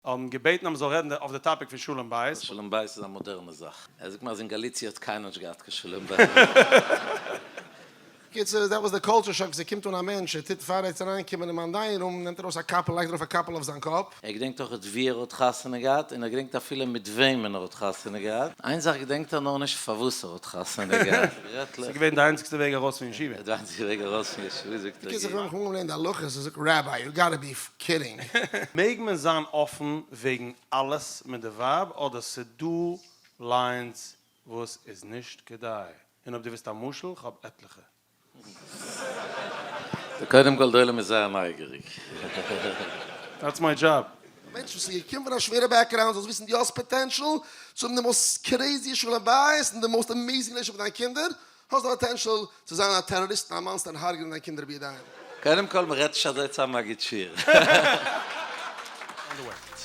האבן געבעטן אז מ'זאל רעדן אויף די topic פון שלום בית. שלום בית איז א מאדערנע זאך. ער זאגט מיר אז אין גאליציע האט קיינער נישט געהאט קיין שלום בית. קיצור, that was the culture shock, ס'קומט אן א מענטש, ער טוט פאר ער איז אריינגעקומען אין מיין dining room, נעמט ער ארויס א קאפל, לייגט ארויף א קאפל אויף זיין קאפ. ער געדענקט אויך ווי ער האט חתונה געהאט, און ער געדענקט אפילו מיט וועמען ער האט חתונה געהאט. איין זאך געדענקט ער נאר נישט, פארוואס ער האט חתונה געהאט. ס'איז געווען די איינציגסטע וועג ארויס פון ישיבה. די איינציגסטע וועג ארויס פון ישיבה זאגט ער. בקיצור, איך האב מיך אנגעלערנט די הלכות, ער זאגט Rabbi, you gotta be kidding. מעג מען זיין אפן וועגן אלעס מיט די ווייב אדער ס'דא lines וואס איז נישט כדאי? און אויב דו ווילסט א משל, כ'האב עטליכע. קודם כל די עולם איז זייער נייגעריג. That's my job. א מענטש וואס איז געקומען פון א שווערע background זאלסט וויסן דו האסט potential צו האבן די most crazy שלום בית און די most amazing relationship מיט דיינע קינדער, האסט די potential צו זיין א טעראריסט און א monster און הרג'נען דיינע קינדער בידיים. קודם כל מ'רעדט נישט אזוי צו א מגיד שיעור.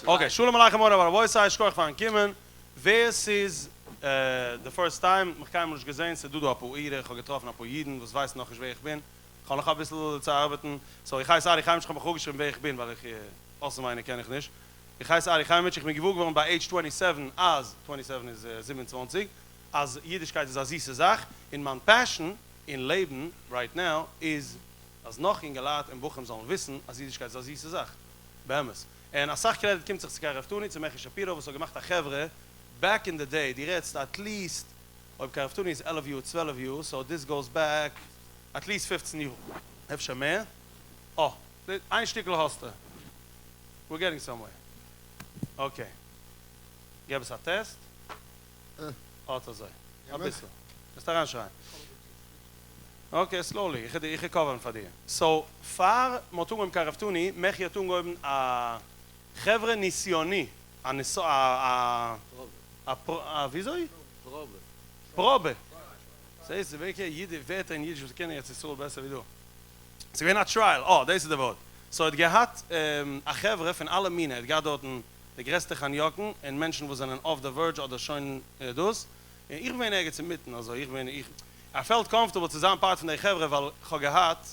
Okay, שלום עליכם מורי ורבותי, שכוח פארן קומען. ווער ס'איז די first time, מיך קיינמאל נישט געזען, ס'איז דא דא אפאר אירע, איך האב געטראפן אפאר אידן וואס ווייסן נאכנישט ווער איך בין, איך האב נאך אביסל צו ארבעטן, so איך הייס ארי חיימאוויטש, איך האב מיך אפגעשריבן ווער איך בין ווייל איך אויסנווייניג קען איך נישט, איך הייס ארי חיימאוויטש, איך בין געוואר געווארן ביי age twenty seven אז, twenty seven איז 27, אז אידישקייט איז א זיסע זאך, און מיין passion אין לעבן right now איז אז נאך אינגעלייט און בחורים זאלן וויסן אז אידישקייט איז א זיסע זאך. באמת. און אסאך קרעדיט קומט זיך צו קרבתנו, צו מעכי שפירא וואס האט געמאכט א חברה back in the day, דו רעדסט at least אויב קרבתנו איז 11 יאר 12 יאר, so this goes back at least 15 יאר, אפשר מער, אה, איין שטיקל האסטו, we're getting somewhere, okay, געב עס א test, אט אזוי, אביסל, וועסט אריינשרייען. Okay slowly, איך וועל cover ן פאר דיר. So פאר מ'האט אנגעהויבן קרבתנו, מעכי האט אנגעהויבן א חברה ניסיוני, א ניסוי, א א א וויאזוי? פראבע. פראבע. זעהסט ווערטער ווערטער אין אידיש וואס קענען ארץ ישראל בעסער ווי דו. ס'איז געווען א trial, אה דאס איז די ווארט. So ער האט געהאט א חברה פון אלע מיני, ער האט געהאט דארטן די גרעסטע חניאקן און מענטשן וואס זענען off the verge אדער שוין דאס, און איך בין געווען ערגעץ אינמיטן אזוי, איך בין איך I felt comfortable צו זיין part פון די חברה ווייל כ'האב געהאט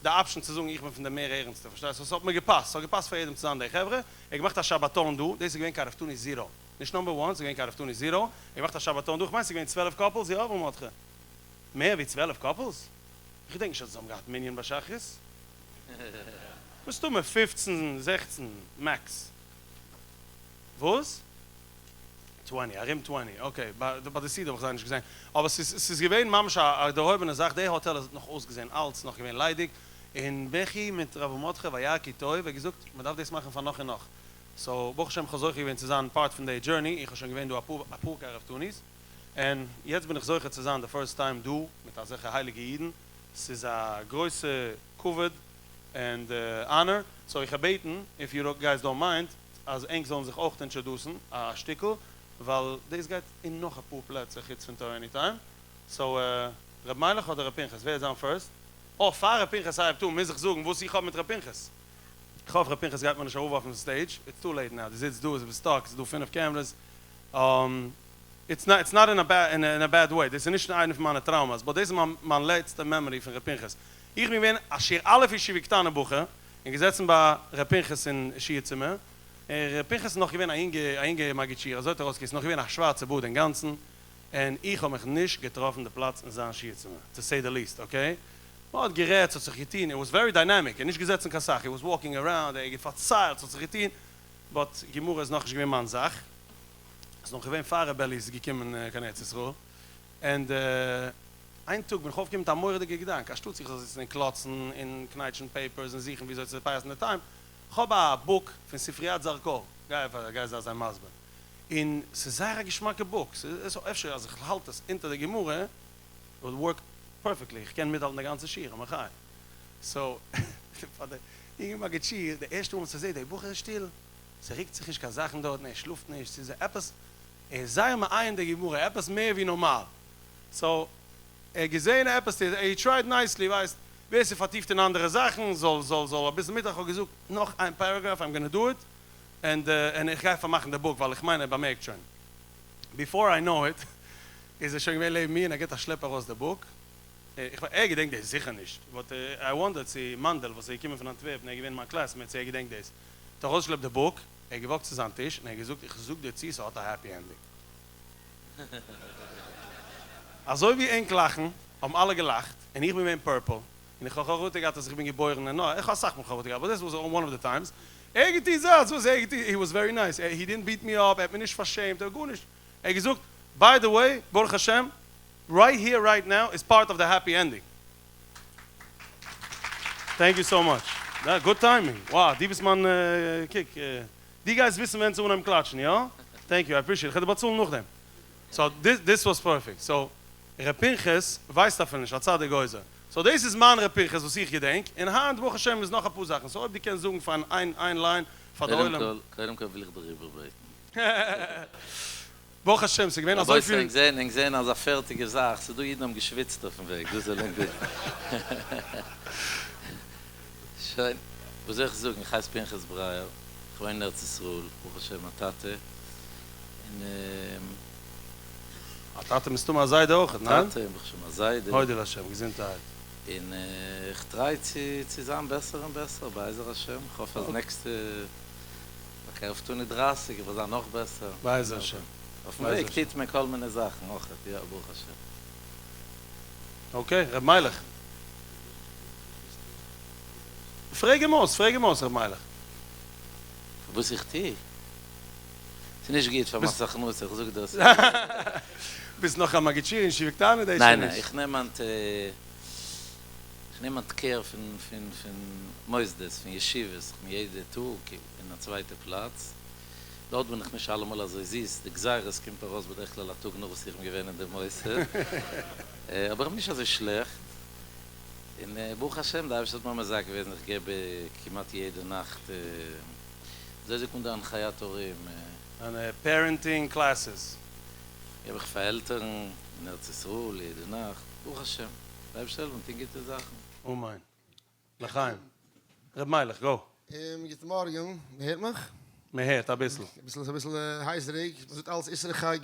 די option צו זאגן איך בין פון די מער ערענסטע פארשטייסט סאו ס'האט מיר געפאסט ס'האט געפאסט פאר יעדעם צו זיין די חברה, ער האט געמאכט א שבתון דא, דאס איז געווען קרבתנו zero, נישט number one, ס'איז געווען קרבתנו zero, ער האט געמאכט א שבתון דא, כ'מיין ס'איז געווען 12 couples, יא ר' מרדכי? מער ווי 12 couples? איך געדענק נישט אז זיי האבן געהאט מנין ביי שחרית. מסתמא 15 16 max. וואס? twenty, ארום twenty, okay, ביי די סעודה האב איך זיי נישט געזען, אבער ס'איז ס'איז געווען ממש א דערהויבענע זאך, די האטעל האט נאך אויסגעזען אלץ נאך געווען ליידיג, און מעכי מיט ר' מרדכי וירא כי טוב האט געזאגט מען דארף דאס מאכן פאר נאך און נאך, so ברוך השם כ'האב זוכה געווען צו זיין part פון די journey, איך האב שוין געווען דא אפאר אפאר קרבתנו'ס, און יעצט בין איך זוכה צו זיין די first time דא מיט אזעלכע הייליגע אידן, ס'איז א גרויסע כבוד and honor, so איך האב בעטן if you guys don't mind אז ענק זאלן זיך אויך introduce ן א שטיקל, ווייל דאס גייט אין נאך אפאר פלעצער חוץ פון תורה עניטיים, so ר' מיילעך אדער ר' פנחס ווער וועט זיין first? אה פאר ר' פנחס הייבט אן מוז איך זאגן וואס איך האב מיט ר' פנחס, איך האף ר' פנחס גייט מיר נישט אראפווארפן פון stage, it's too late now, דו זיצט דא, עס איז stuck, ס'איז דא פינף cameras, it's not in a bad way, דאס איז נישט איינע פון מיינע traumas, but דאס איז מיין לעצטע memory פון ר' פנחס, איך בין געווען א שיעור א' ישיבה קטנה בחור, און געזעצן ביי ר' פנחס אין שיעור צימער, און ר' פנחס איז נאך געווען א יונגע א יונגע מגיד שיעור, אזוי האט ער אויסגעזען, נאך געווען א שווארצע בארד אינגאנצן, און איך האב מיך נישט געטראפן די פלאץ אין זיין שיעור צימער, to say the least, okay? מען האט גערעדט, ס'האט זיך געטון, it was very dynamic, ער איז נישט געזעצן קיין סאך, he was walking around, ער האט פארציילט, ס'האט זיך געטון, but גמרא איז נאכנישט געווען מיין זאך, ס'איז נאך געווען פאר ר' בעלי איז געקומען קיין ארץ ישראל, and איין טאג בין איך אויפגעקומען מיט א מורא'דיגע געדאנק, אנשטאטס איך זאל זיצן און קלאצן און קנייטשן papers און זוכן וויאזוי צו pass ן די time, כ'האב א book פון ספריית זרקור, גיי גיי זיי זיי מסביר, און ס'איז זייער א געשמאקע book, ס'איז אפשר אז איך האלט עס אונטער די גמרא וואלט work perfectly, איך קען מיטהאלטן די גאנצע שיעור, א מחיה. So פאר די יונגע מגיד שיעור, די ערשטע מאל וואס ער זעט די בחור איז שטיל, ס'רוקט זיך נישט קיין זאכן דארטן, ער שלאפט נישט, ס'איז עפעס, ער איז זייער מעיין די גמרא, עפעס מער ווי נארמאל. So ער האט געזעהן עפעס, he tried nicely, ווייסט, ווער ס'איז פארטיפט אין אנדערע זאכן זאל זאל זאל אביסל מיט, איך האב געזאגט נאך איין paragraph, I'm gonna do it, and און איך גיי פארמאכן די book ווייל איך מיין ער באמערקט שוין. Before I know it איז ער שוין געווען לעבן מיר און ער גיבט א שלעפ ארויס די book, איך ער געדענקט דאס זיכער נישט, but I wonder צו מאנדעל וואס איז געקומען פון אנטווערפן ער איז געווען מיין classmate צו ער געדענקט דאס, האט ארויסגעשלעפט די book. ער האט געוואקט צו זיין טיש און ער האט געזאגט איך זאג דיר צו ס'האט א העפי ענדינג. אזוי ווי ענק לאכן האבן אלע געלאכט און איך בין געווען פורפל און איך האב חרטה געהאט אז איך בין געבוירן אין נאר איך האב אסאך מאל חרטה געהאט באט דיס וואס וואן אוו די טיימס ער האט געטון זאץ וואס ער האט געטון הי וואס ווערי נייס הי דידנט ביט מי אפ ער האט מיר נישט פארשעמט ער האט גארנישט ער האט געזאגט ביי די וועי ברוך השם רייט היער רייט נאו איז פארט אוו די העפי ענדינג. טענק יו סאו מאטש. גוד טיימינג. וואו, דו ביסט מיין קוק. דו גייסט וויסן ווען צו אנהייבן קלאטשן, יא? טענק יו, איי אפרישיעט איט. כ'וועל דיר באצאלן נאכדעם. סאו, דיס וואס פערפעקט. סאו, ר' פנחס ווייסט אפילו נישט, א צדיק גוזר. סאו דאס איז מיין ר' פנחס וואס איך געדענק, און היינט ברוך השם איז נאך אפאר זאכן. סאו אויב דו קענסט זאגן פאר איין איין ליין פאר די עולם. קודם כל וויל איך דיר איבערבעטן. ברוך השם ס'איז געווען אזויפיל. רבותי ענק זעהן ענק זעהן אזא פערטיגע זאך, ס'איז דא אידן האבן געשוויצט אויפן וועג, דאס זאל ענק וויסן. שוין, וואס זאל איך זאגן, איך הייס פנחס ברייער, איך וואוין אין ארץ ישראל, ברוך השם א טאטע, און. א טאטע מסתמא א זיידע אויכעט, ניין? טאטע, ברוך השם א זיידע. הודו להשם, געזונטערהייט. און איך טריי צו צו זיין בעסער און בעסער בעזר השם, איך האף אז נעקסטע. בקרבתנו דרייסיג איך וועל זיין נאך בעסער. בעזר השם. אויפן וועג טוט מען כל מיני זאכן אויכעט, יא ברוך השם. אקעי, ר' מיילעך. פרעג אים אויס, פרעג אים אויס ר' מיילעך. וואס איך טו? ס'איז נישט גוט פאר מס הכנסה, איך זאג דאס. ביסט נאך א מגיד שיעור אין ישיבה קטנה? דאס שוין ניין ניין, איך נעם היינט איך נעם היינט קער פון פון פון מוסדות, פון ישיבות, איך בין יעדע טאג אין א צווייטע פלאץ, דארט בין איך נישט אלעמאל אזוי זיס, די גזירות קומט ארויס בדרך כלל א טאג נאך וואס איך בין געווען אין די מוסד, אבער איך בין נישט אזוי שלעכט, און ברוך השם די אייבערשטער האט מיר מזכה געוועזן איך געב כמעט יעדע נאכט, אזוי זאגט מען דא הנחיית הורים. פערענטינג קלעסעס. געב איך פאר עלטערן אין ארץ ישראל יעדע נאכט, ברוך השם די אייבערשטער העלפט מען טוט גוטע זאכן. אמן. לחיים. ר' מיילעך, גאו. גוט מארגן, מען הערט מיך? מען הערט אביסל. אביסל איז אביסל הייזעריג, מען זאגט אלץ אסרו חג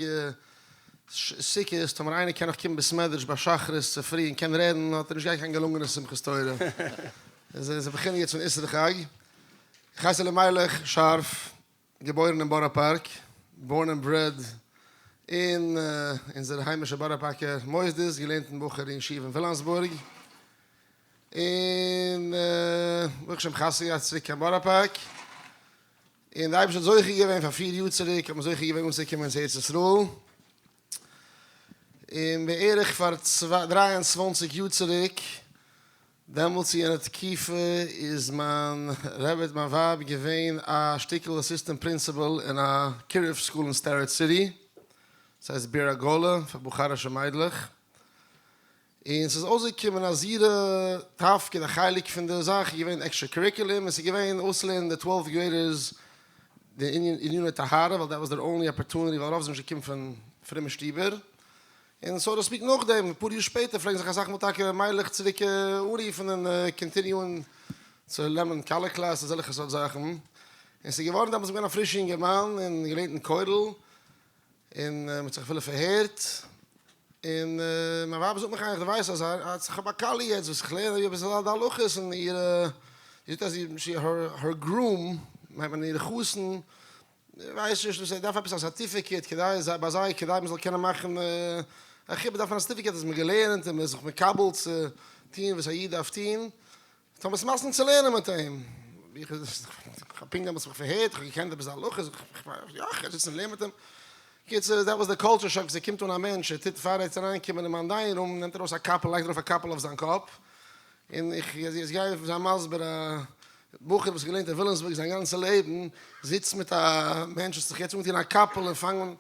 סוכות, טאמער איינער קען נאך קומען בית מדרש ביי שחרית צופרי און קען רעדן האט ער נישט געהאט קיין געלונגענע שמחת תורה. איז איז א בחינה יעצט פון אסרו חג. איך הייס אלימלך שארף, געבוירן אין בארא פארק, born and bred אין אונזער היימישע בארא פארקער מוסדות, געלערנט אין בחור אין ישיבה אין ווילאמסבורג, און ברוך השם חתונה געהאט צוריק קיין בארא פארק, און די אייבערשטער האט זוכה געווען פאר פיר יאר צוריק האט מען זוכה געווען אנצוקומען צו ארץ ישראל, און בערך פאר 23 יאר צוריק דעמאלטס אין יענע תקופה איז מיין רבי מיין ווייב געווען א שטיקל assistant principal אין א קירוב school אין סטערעט סיטי, ס'הייסט באר הגולה פאר בוכארישע מיידלעך, און ס'איז אויסגעקומען אז אירע תפקיד א חלק פון די זאך איז געווען extra curriculum און ס'איז געווען אויסלערנען די twelfth graders די עניני טהרה ווייל that was their only opportunity ווייל רוב זענען נישט געקומען פון פרומע שטיבער, און so to speak נאכדעם, אפאר יאר שפעטער פלעגן זיך אסאך מאל טאקע מיידלעך צוריק אנרופן און continue ען צו נעמען כלה class אזעלכע סארט זאכן, און ס'איז געווארן דעמאלטס געווען א פרישע אינגערמאן און געלערנט אין כולל, און מ'האט זיך אפילו פארהערט, און מיין ווייב זאגט מיך איינער דו ווייסט אז איך האב א כלה יעצט וואס איך לערן איר אביסל די הלכות און איר זי זאגט אז איר her groom מיינט מען איר חתן ווייס נישט וואס ער דארף עפעס א סערטיפיקעט כדי זיי ביי זיי כדי מען זאל קענען מאכן א חיבור דארף מען א סערטיפיקעט אז מען געלערנט און מען איז זיך מקבל צו טוהן וואס א איד דארף טוהן טאמער עס מאסן צו לערנען מיט אים איך האב פונקט דעמאלטס מיך פארהערט איך האב געקענט עפעס הלכות יא איך גיי זיצן און לערנען מיט אים קיצור that was the culture shock ס'קומט אן א מענטש ער טוט פאר ער איז אריינגעקומען אין מיין dining room נעמט ער ארויס א קאפל לייגט ארויף א קאפל אויף זיין קאפ און איך גיי זיין מסביר א בחור וואס האט געלערנט אין וויליאמסבורג זיין גאנצע לעבן, זיצט מיט א מענטש וואס האט זיך יעצט אנגעטון א קאפל און פאנג אן,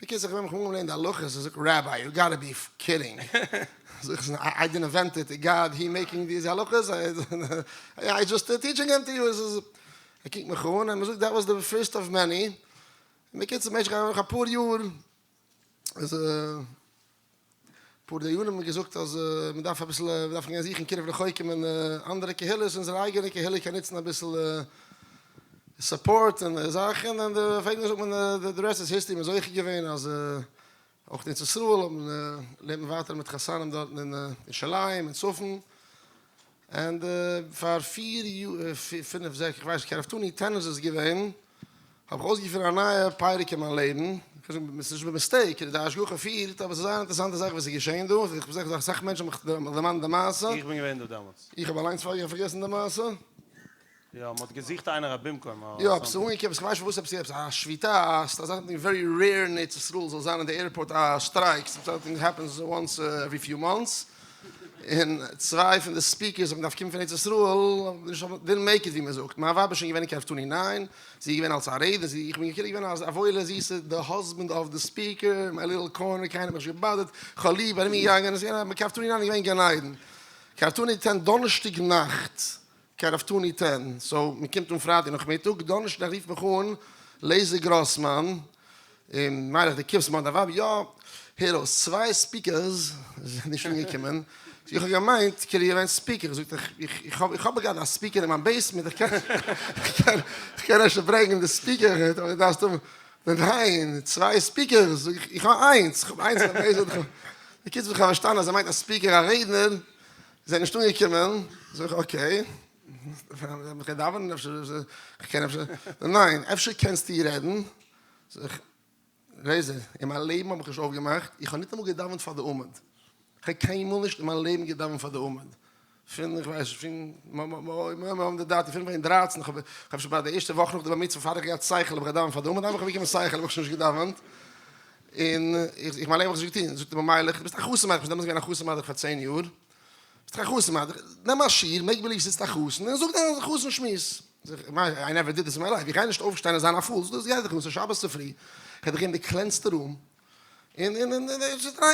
בקיצור איך האב מיך אנגעלערנט די הלכות, ער זאגט ראביי you gotta be kidding, זאג איך I didn't invent it, God he making these הלכות, I just teaching them to you, ער קוקט מיך אן און ער זאגט that was the first of many, בקיצור במשך נאך אפאר יאר איז. פאר דיינים האבן געזאגט אז מען דארף אביסל מען דארף גיין זוכן קירוב רחוקים אין אנדערע קהילות, אונזער אייגענע קהילה קען נוצן אביסל support און זאכן, און די פרעגן זאגט מען the rest is history, מען איז זוכה געווען אז אויך אין ארץ ישראל האט מען לערנט מען ווייטער מיט חתנים דארטן אין ירושלים אין צפון, און פאר פיר יאר פינף זעקס איך ווייס נישט קרבתנו ten איז עס געווען. האב איך אויסגעפונען א נייע פרק אין מיין לעבן, כ'קען זאגן ס'איז נישט ב mistake, די השגחה פירט, אבער ס'איז זייער אינטערעסאנטע זאך וואס איז געשען דא, איך זעה אז אסאך מענטשן האבן מיך דערמאנט די מעשה. איך בין געווען דא דעמאלטס. איך האב אליינס פאריגע פארגעסן די מעשה. יא, מ'האט געזוכט איינער א במקום יא, עפעס איז אנגעקומען, איך ווייס נישט וואס, עפעס א שביתה, ס'איז something very rare אין ארץ ישראל זאל זיין אין די airport א strike, something happens once every few months, און צוויי פון די speakers האבן געדארפט קומען פון ארץ ישראל, didn't make it ווי מען זאגט, מיין ווייב איז שוין געווען אין קרבתנו ניין, זי איז געווען אלס א רעדנער, זי, איך בין כאילו געווען א וואוילע זיסע די husband of the speaker, my little corner, קיינער האט מיך נישט געבאדערט, כ'האב ליב ארום געגאנגען, עס איז געווען א קרבתנו ניין איז געווען גן עדן, קרבתנו ten דאנערשטאג נאכט, קרבתנו ten, so מען קומט אן פרייטאג נאכמיטאג, דאנערשטאג נאכט רופט מיך אן לעיזער גראסמאן, און מיילעך דו קומסט מיט דיין ווייב? יא, הער אויס, צוויי speakers זענען נישט אנגעקומען, איך האב געמיינט כאילו איר מיינט speaker, זאגט ער, איך האב איך האב געהאט א speaker אין מיין basement, איך קען איך קען אפשר ברענגען די speaker, אבער דארפסט האבן, ניין, צוויי speakers, זאג איך, איך האב איינס, איך האב איינס אין מיין basement, בקיצור איך האב פארשטאנען אז ער מיינט א speaker א רעדנער, זענען נישט אנגעקומען, זאג איך okay, איך דאווענען אפשר, איך קען אפשר, ניין, אפשר קענסטו רעדן, זאג איך, לעזער, אין מיין לעבן האב איך נישט אויפגעמאכט, איך האב ניטאמאל געדאווענט פאר די עמוד, איך האב קיינמאל נישט אין מיין לעבן געדאווענט פאר די עמוד, פון איך ווייס נישט, פון פון פון דרייצן, איך האב שוין ביי די ערשטע וואך נאך די בר מצוה פאר איך געהאט שכל האב איך געדאווענט פאר די עמוד, איינמאל איך האב באקומען שכל האב איך שוין נישט געדאווענט, און איך מיין לעבן האב איך נישט געטון, זאגט ער מיר מיילעך, דו ביסט א חתן מדריך, ביסט דעמאלטס געווען א חתן מדריך פאר צען יאר, ביסט דאך א חתן מדריך, נעם א שיעור, make believe זיצט א חתן און זאג דיין חתן שמועס. זאג איך, I never did this in my life, איך גיי נישט אויפשטיין און זיין א fool, דאס גייט דיך אן, ס'איז שבת צופרי, איך וועל דיך געבן די קלענסטע room, און און און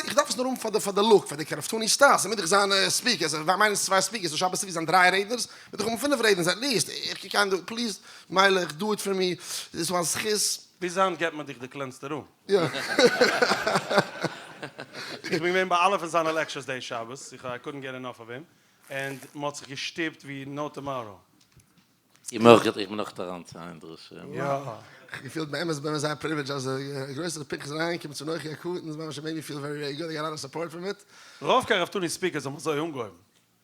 איך דארף עס נאר האבן פאר די פאר די look, פאר די קרבתנו style, ס'מוז דאך זיין speakers, מיין איז צוויי speakers, און שבת צופרי זיין דריי רעדנערס, מוז דאך האבן פינף רעדנערס at least, איך קען דא, please, מיילעך, do it for me, ס'איז מיין זכות. ביז היינט געבט מען דיך די קלענסטע room. יא. איך בין געווען ביי אלע פון זיינע lectures די שבת, איך I couldn't get enough of him, and מ'האט זיך געשטופט ווי no tomorrow. איך בין אויך איך בין אויך אריין צו איין דרשה. יא. איך געפילט באמת באמת זייער privilege אז א גרויסער פנחס איז אריינגעקומען צו נוחי הקטן, איז ממש made me feel very very good, I got a lot of support from it. רוב קרבתנו speakers האבן אזוי אנגעהויבן.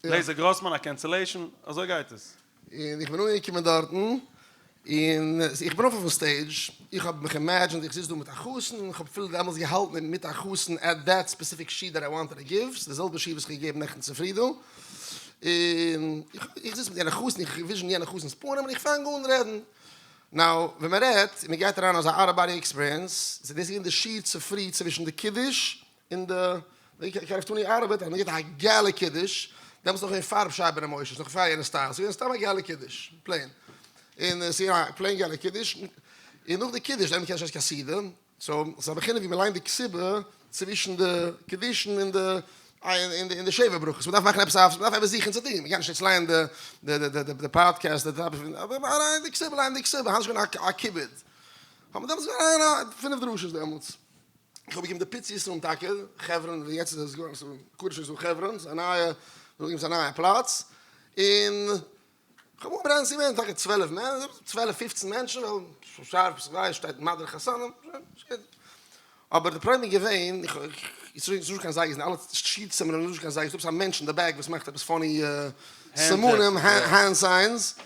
לעיזער גראסמאן א cancellation, אזוי גייט עס. און איך בין אנגעקומען דארטן, און איך בין ארויף אויפן stage, איך האב מיך imagined איך זיץ דא מיט א חתן, איך האב אפילו דעמאלטס געהאלטן מיט א חתן at that specific שיעור that I wanted to give, ס'איז די זעלבע שיעור וואס איך האב געגעבן נעכטן צופרי דא, און איך זיץ מיט יענע חתן, איך vision יענע חתן'ס פנים, און איך פאנג אן רעדן. Now, ווען מען רעדט, און מען גייט אריין אזא out of body experience, דאס איז געווען די שיעור צופרי צווישן די קידוש און די קרבתנו ארבעט אז מען גיבט א געלע קידוש, דעמאלטס נאך געווען פאר ר' שייבענע משה, ס'נאך פאר יענע style, ס'איז געווען סתם א געלע קידוש, plain, און ס'איז געווען א plain געלע קידוש, און נאך די קידוש, דעמאלט קען נישט קיין סעודה, so ס'איז א בחינה ווי מען ליינט די כתובה צווישן די קידושין און די און די שבע ברכות, מ'דארף מאכן עפעס א, מ'דארף עפעס זוכן צו טון, מ'קען נישט יעצט לייענען די די די די פאדקעסט, אבער אריין די כתובה, ליינען די כתובה, היינט איז שוין א כיבוד, האט מען דעמאלטס געליינט פינף דרשות דעמאלטס. איך האב באקומען די פיצי room טאקע, חברון, ווי יעצט איז עס געווארן ס'איז קדוש איז דא חברון, ס'איז א נייע, ס'איז א נייע פלאץ, און כ'האב אנגעהויבן ס'איז געווען טאקע צוועלף מענ, צוועלף פופצן מענטשן, ווייל שארף כ'ווייס שטייט מדריך חתנים, אבער די פראבלעם איז געווען, איך ס'איז נישטא קיין זייגערס אין אלע שיעור צימערן איז נישטא קיין זייגערס, ס'דא עפעס א מענטש אין די back וואס מאכט עפעס funny סימנים, hand signs,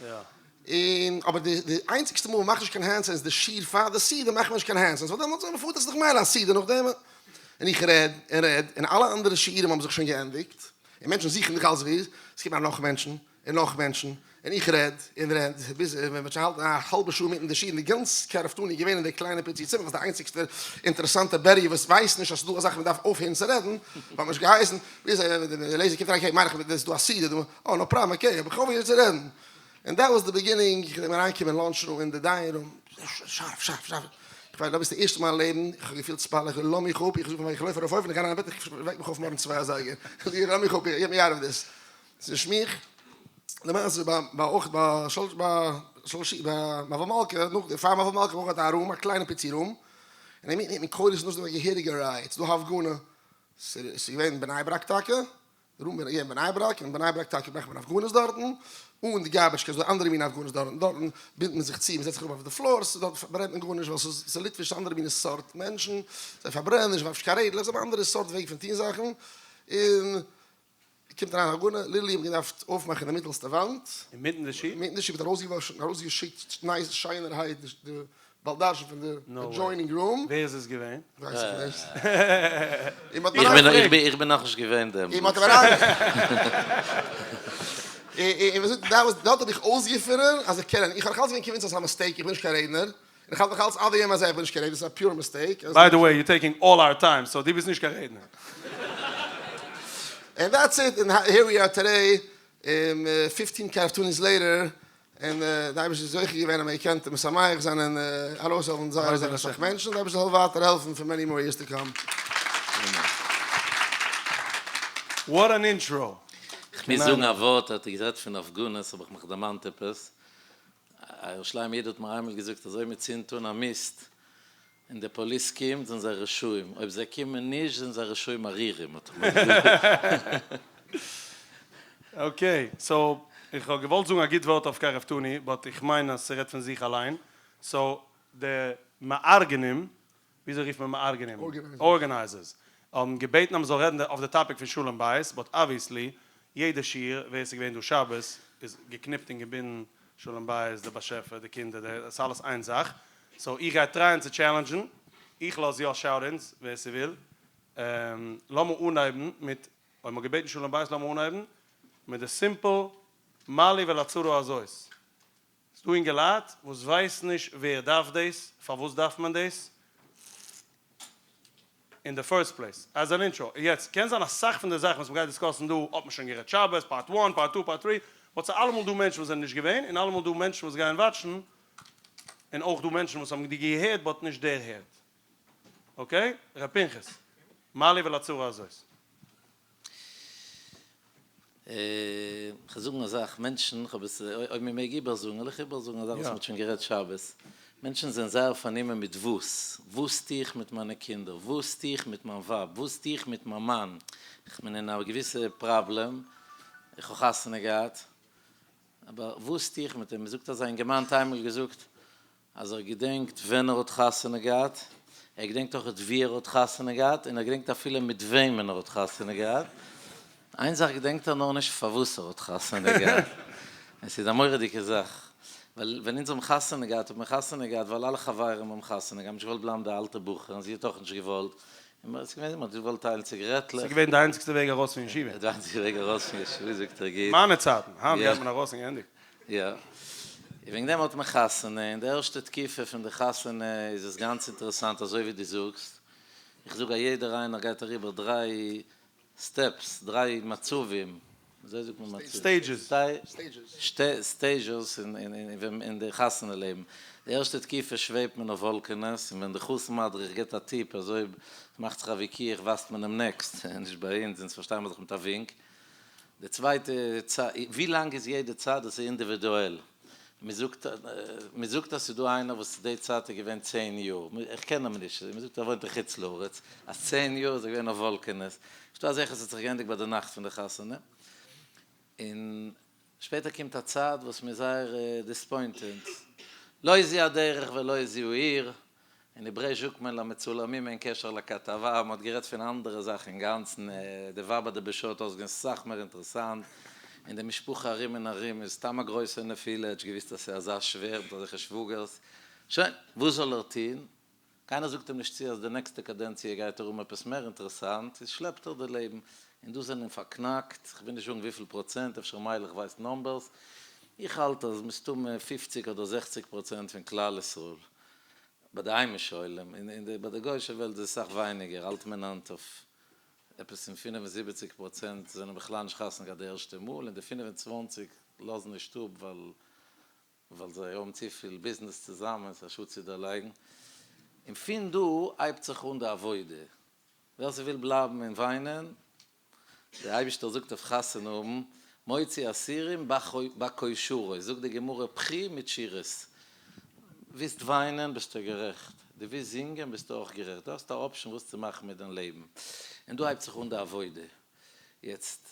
און אבער די די איינציגסטע מאל מ'מאכט נישט קיין hand signs די שיעור פאר די סעודה מאכט מען נישט קיין hand signs ווייל דעמאלטס מ'פארט עס דאך מילא א סעודה נאכדעם און איך רעד און רעד און אלע אנדערע שיעורים האבן זיך שוין געענדיגט און מענטשן זוכן נאך אלס ווי עס קומען נאך מענטשן און נאך מענטשן און איך רעד און רעד ביז ווען מ'האט שוין האלטן א האלבע שעה אינמיטן די שיעור און די גאנץ קרבתנו איז געווען אין די קליינע פיצי צימער וואס די איינציגסטע אינטערעסאנטע בערי וואס ווייסט נישט אז ס'איז דא א זאך מ'דארף אויפהערן צו רעדן האט מען נישט געהייסן ביז לעיזער קומט אריין מיין איך ס'איז דא א סעודה דא אה no problem okay האב איך אויפגעהערט צו רעדן. און that was the beginning, איך בין אריינגעקומען אין lunch room אין די dining room, שארף שארף שארף, איך ווייס דאס איז די ערשטע מאל אין לעבן, איך האב געפילט ספאלעך, לאז מיך אפ, איך זאג פאר איך לויף ארויף אויבן, איך גיי אריין אין בעט, איך וועק מיך אויף מארגן צוויי אזייגער, לאז מיך אפ, get me out of this, ס'איז נישט מיך, למעשה ביי ביי אויך ביי שלש ביי שלש ביי מלוה מלכה, נאך די פאר מלוה מלכה האב איך געהאט א room, א קליינע פיצי room, און אינמיטן הערט מען קולות, נאך דא א געהעריגע riot, ס'איז דא הפגנה, ס'איז געווען אין בני ברק טאקע, room בין איך געווען בני ברק, אין בני ברק טאקע מאכט מען הפגנות דארטן, אן די garbage cans, ס'דא אנדערע מיני הפגנות דארטן, דארטן בינדט מען זיך צו, מען זעצט זיך אראפ אויף די floors, דארט פארברענט מען גארנישט ווייל ס'איז ס'איז ליטוויש, ס'איז אנדערע מיני סארט מענטשן, זיי פארברענען נישט, ווארפן נישט קיין רעדלעך, זיי האבן אנדערע סארט וועג פון טון זאכן, און קומט אריין הפגנה, literally האב איך געדארפט אויפמאכן די מיטעלסטע וואנט, אינמיטן די שיעור? אינמיטן די שיעור, מ'האט ארויסגעוואשן, ארויסגעשיקט nice שיינערהייט די. בעל דרשן פון די adjoining room. ווער איז עס געווען? ווייס איך נישט. און מ'האט אים אריין. איך בין נאכנישט געווען דעמאלטס. און מ'האט אים אריין. און מ'זאגט דארט האב איך אויסגעפונען אז איך קען. איך האב נאכאלץ געווען convinced אז ס'איז א mistake, איך בין נישט קיין רעדנער. און איך האלט נאכאלץ עד היום הזה איך בין נישט קיין רעדנער, ס'איז א pure mistake. By the way, you're taking all our time, so דו ביסט נישט קיין רעדנער. And that's it, and here we are today, fifteen קרבתוניס later, און די אייבערשטער איז זוכה געווען אז מען געקענט משמח זיין און ארויסהעלפן זייער זייער אסאך מענטשן, די אייבערשטער זאל ווייטער העלפן for many more years to come. What an intro! כ'מוז זאגן א ווארט, האט איר גערעדט פון הפגנות האב איך מיך דערמאנט עפעס, א ירושלים איד האט מיר איינמאל געזאגט אז אויב מען צינדט אן א מיסט און די פאליס קומט זענען זיי רשעים, אויב זיי קומען נישט זענען זיי רשעים ארורים האט ער מיר געזאגט. Okay, so איך האב געוואלט זאגן א גוט ווארט אויף קרבתוני, but איך מיין אז ס'רעדט פון זיך אליין, so די מארגנים, וויאזוי רופט מען מארגנים? Organizers. האבן געבעטן אז מ'זאל רעדן אויף די topic פון שלום בית, but obviously יעדע שיעור ווער ס'איז געווען דא שבת איז געקניפט און געבינדן שלום בית, די באשעפער, די קינדער, די, ס'איז אלעס איין זאך, so איך גיי try ען צו challenge ן, איך לאז יא shout-ins ווער ס'וויל, לאמיר אנהייבן מיט, אויב מ'האט געבעטן שלום בית לאמיר אנהייבן מיט די simple מה לי ולצרה הזאת. ס'דא אינגעלייט וואס ווייסן נישט ווער דארף דאס, פארוואס דארף מען דאס אין די first place, as an intro. יעצט, קען זיין אסאך פון די זאכן וואס מ'גייט discuss ן דא האט מען שוין גערעדט שבת, part one, part two, part three, but ס'איז אלעמאל דא מענטשן וואס זענען נישט געווען, און אלעמאל דא מענטשן וואס גייען watch ן, און אויך דא מענטשן וואס האבן די געהערט but נישט דערהערט. Okay? ר' פנחס, מה לי ולצרה הזאת? כ'וועל זאגן א זאך, מענטשן, כ'האב עס, אויב מען מעג איבערזאגן, וועל איך איבערזאגן א זאך וואס מ'האט שוין גערעדט שבת. מענטשן זענען זייער פארנומען מיט וואס, וואס טו איך מיט מיינע קינדער, וואס טו איך מיט מיין ווייב, וואס טו איך מיט מיין מאן, כ'בין אין א געוויסע פראבלעם, איך האב חתונה געהאט, אבער וואס טו איך מיט אים, מ'זאגט אז א אינגערמאן האט איינמאל געזאגט, אז ער געדענקט ווען ער האט חתונה געהאט, ער געדענקט אויך ווי ער האט חתונה געהאט, און ער געדענקט אפילו מיט וועמען ער האט חתונה געהאט, איין זאך געדענקט ער נאר נישט פארוואס ער האט חתונה געהאט, און ס'איז א מורא'דיגע זאך, ווייל ווען אונז האבן חתונה געהאט האט מען חתונה געהאט ווייל אלע חברים האבן חתונה געהאט, מ'האט נישט געוואלט בלייבן די אלטע בחור, און זי האט אויך נישט געוואלט, און ס'איז געווען מ'האט געוואלט טיילן ציגרעטלעך. ס'איז געווען די איינציגסטע וועג ארויס פון ישיבה. די איינציגסטע וועג ארויס פון ישיבה זאגט ער גוט. מיינע צייטן, היינט גייט מען ארויס און געענדיגט. יא. און וועגן דעם האט מען חתונה, אין די ערשטע תקופה פון די חתונה איז עס גאנץ אינטערעסאנט אזוי ווי דו זאגסט, איך זאג א יעדער איינער גייט אריבער דריי steps, דריי מצבים, וויאזוי זאגט מען מצבים? Stages. Stages אין די חתונה לעבן. די ערשטע תקופה שוועבט מען אויף וואלקענעס, און ווען די חתן מדריך גיבט א טיפ אזוי מאכט זיך א וויכוח ווייזט מען אים next, נישט ביי אונז, אונז פארשטייען מיר זיך מיט א ווינק. די צווייטע צייט, ווי לאנג איז יעדע צייט דאס איז אינדיווידועל, מען זאגט מען זאגט אז ס'איז דא איינער וואס די צייט איז געווען צען יאר, איך קען אים נישט, מען זאגט ער וואוינט אין חוץ לארץ, אז צען יאר איז ער געווען אויף וואלקענעס, ס'דא אזעלכע ס'האט זיך געענדיגט ביי די נאכט פון די חתונה, און שפעטער קומט א צייט וואס מען איז זייער disappointed, לא זו הדרך ולא זו העיר, אין העברעיש זאגט מען למצולמים אין קשר לכתבה, מען האט גערעדט פון אנדערע זאכן אינגאנצן, די ווייב ביי די בשעה האט אויסגעזען סאך מער אינטערעסאנט, און די משפחה ארום און ארום איז סתם א גרויסע נפילה, ער האט נישט געוואוסט אז ס'איז אזא שווער מיט אזעלכע שוואגערס, שוין, וואס זאל ער טון? קיינער זאגט אים נישט צו אז די נעקסטע קאדענציע גייט ער האבן עפעס מער אינטערעסאנט, איז שלעפט ער די לעבן, און דא זענען פארקנאקט, כ'וויל נישט זאגן וויפיל פראצענט, אפשר מיילעך ווייסט numbers, איך האלט אז מסתמא פופציג אדער זעכציג פראצענט פון כלל ישראל, ביי די היימישע עולם, און ביי די גוישע וועלט איז עס סאך ווייניגער, האלט מען היינט אויף עפעס אין 75% זענען בכלל נישט חתונה געהאט די ערשטע מאל, און די 25 לאזן נישט אפ ווייל ווייל זיי האבן צופיל ביזנעס צוזאמען, ס'איז א שאד צו דערלייגן. און פון דא הייבט זיך אן די עבודה. ווער ס'וויל בלייבן און וויינען, דער אייבישטער זאגט אויף חתונה האבן, מוציא אסירים בכושרו, זאגט די גמרא בכי מיט שירות. ווילסט וויינען ביסטו גערעכט, דו ווילסט זינגען ביסטו אויך גערעכט, דו האסט א option וואס צו מאכן מיט דיין לעבן. און דא הייבט זיך אן די עבודה. יעצט,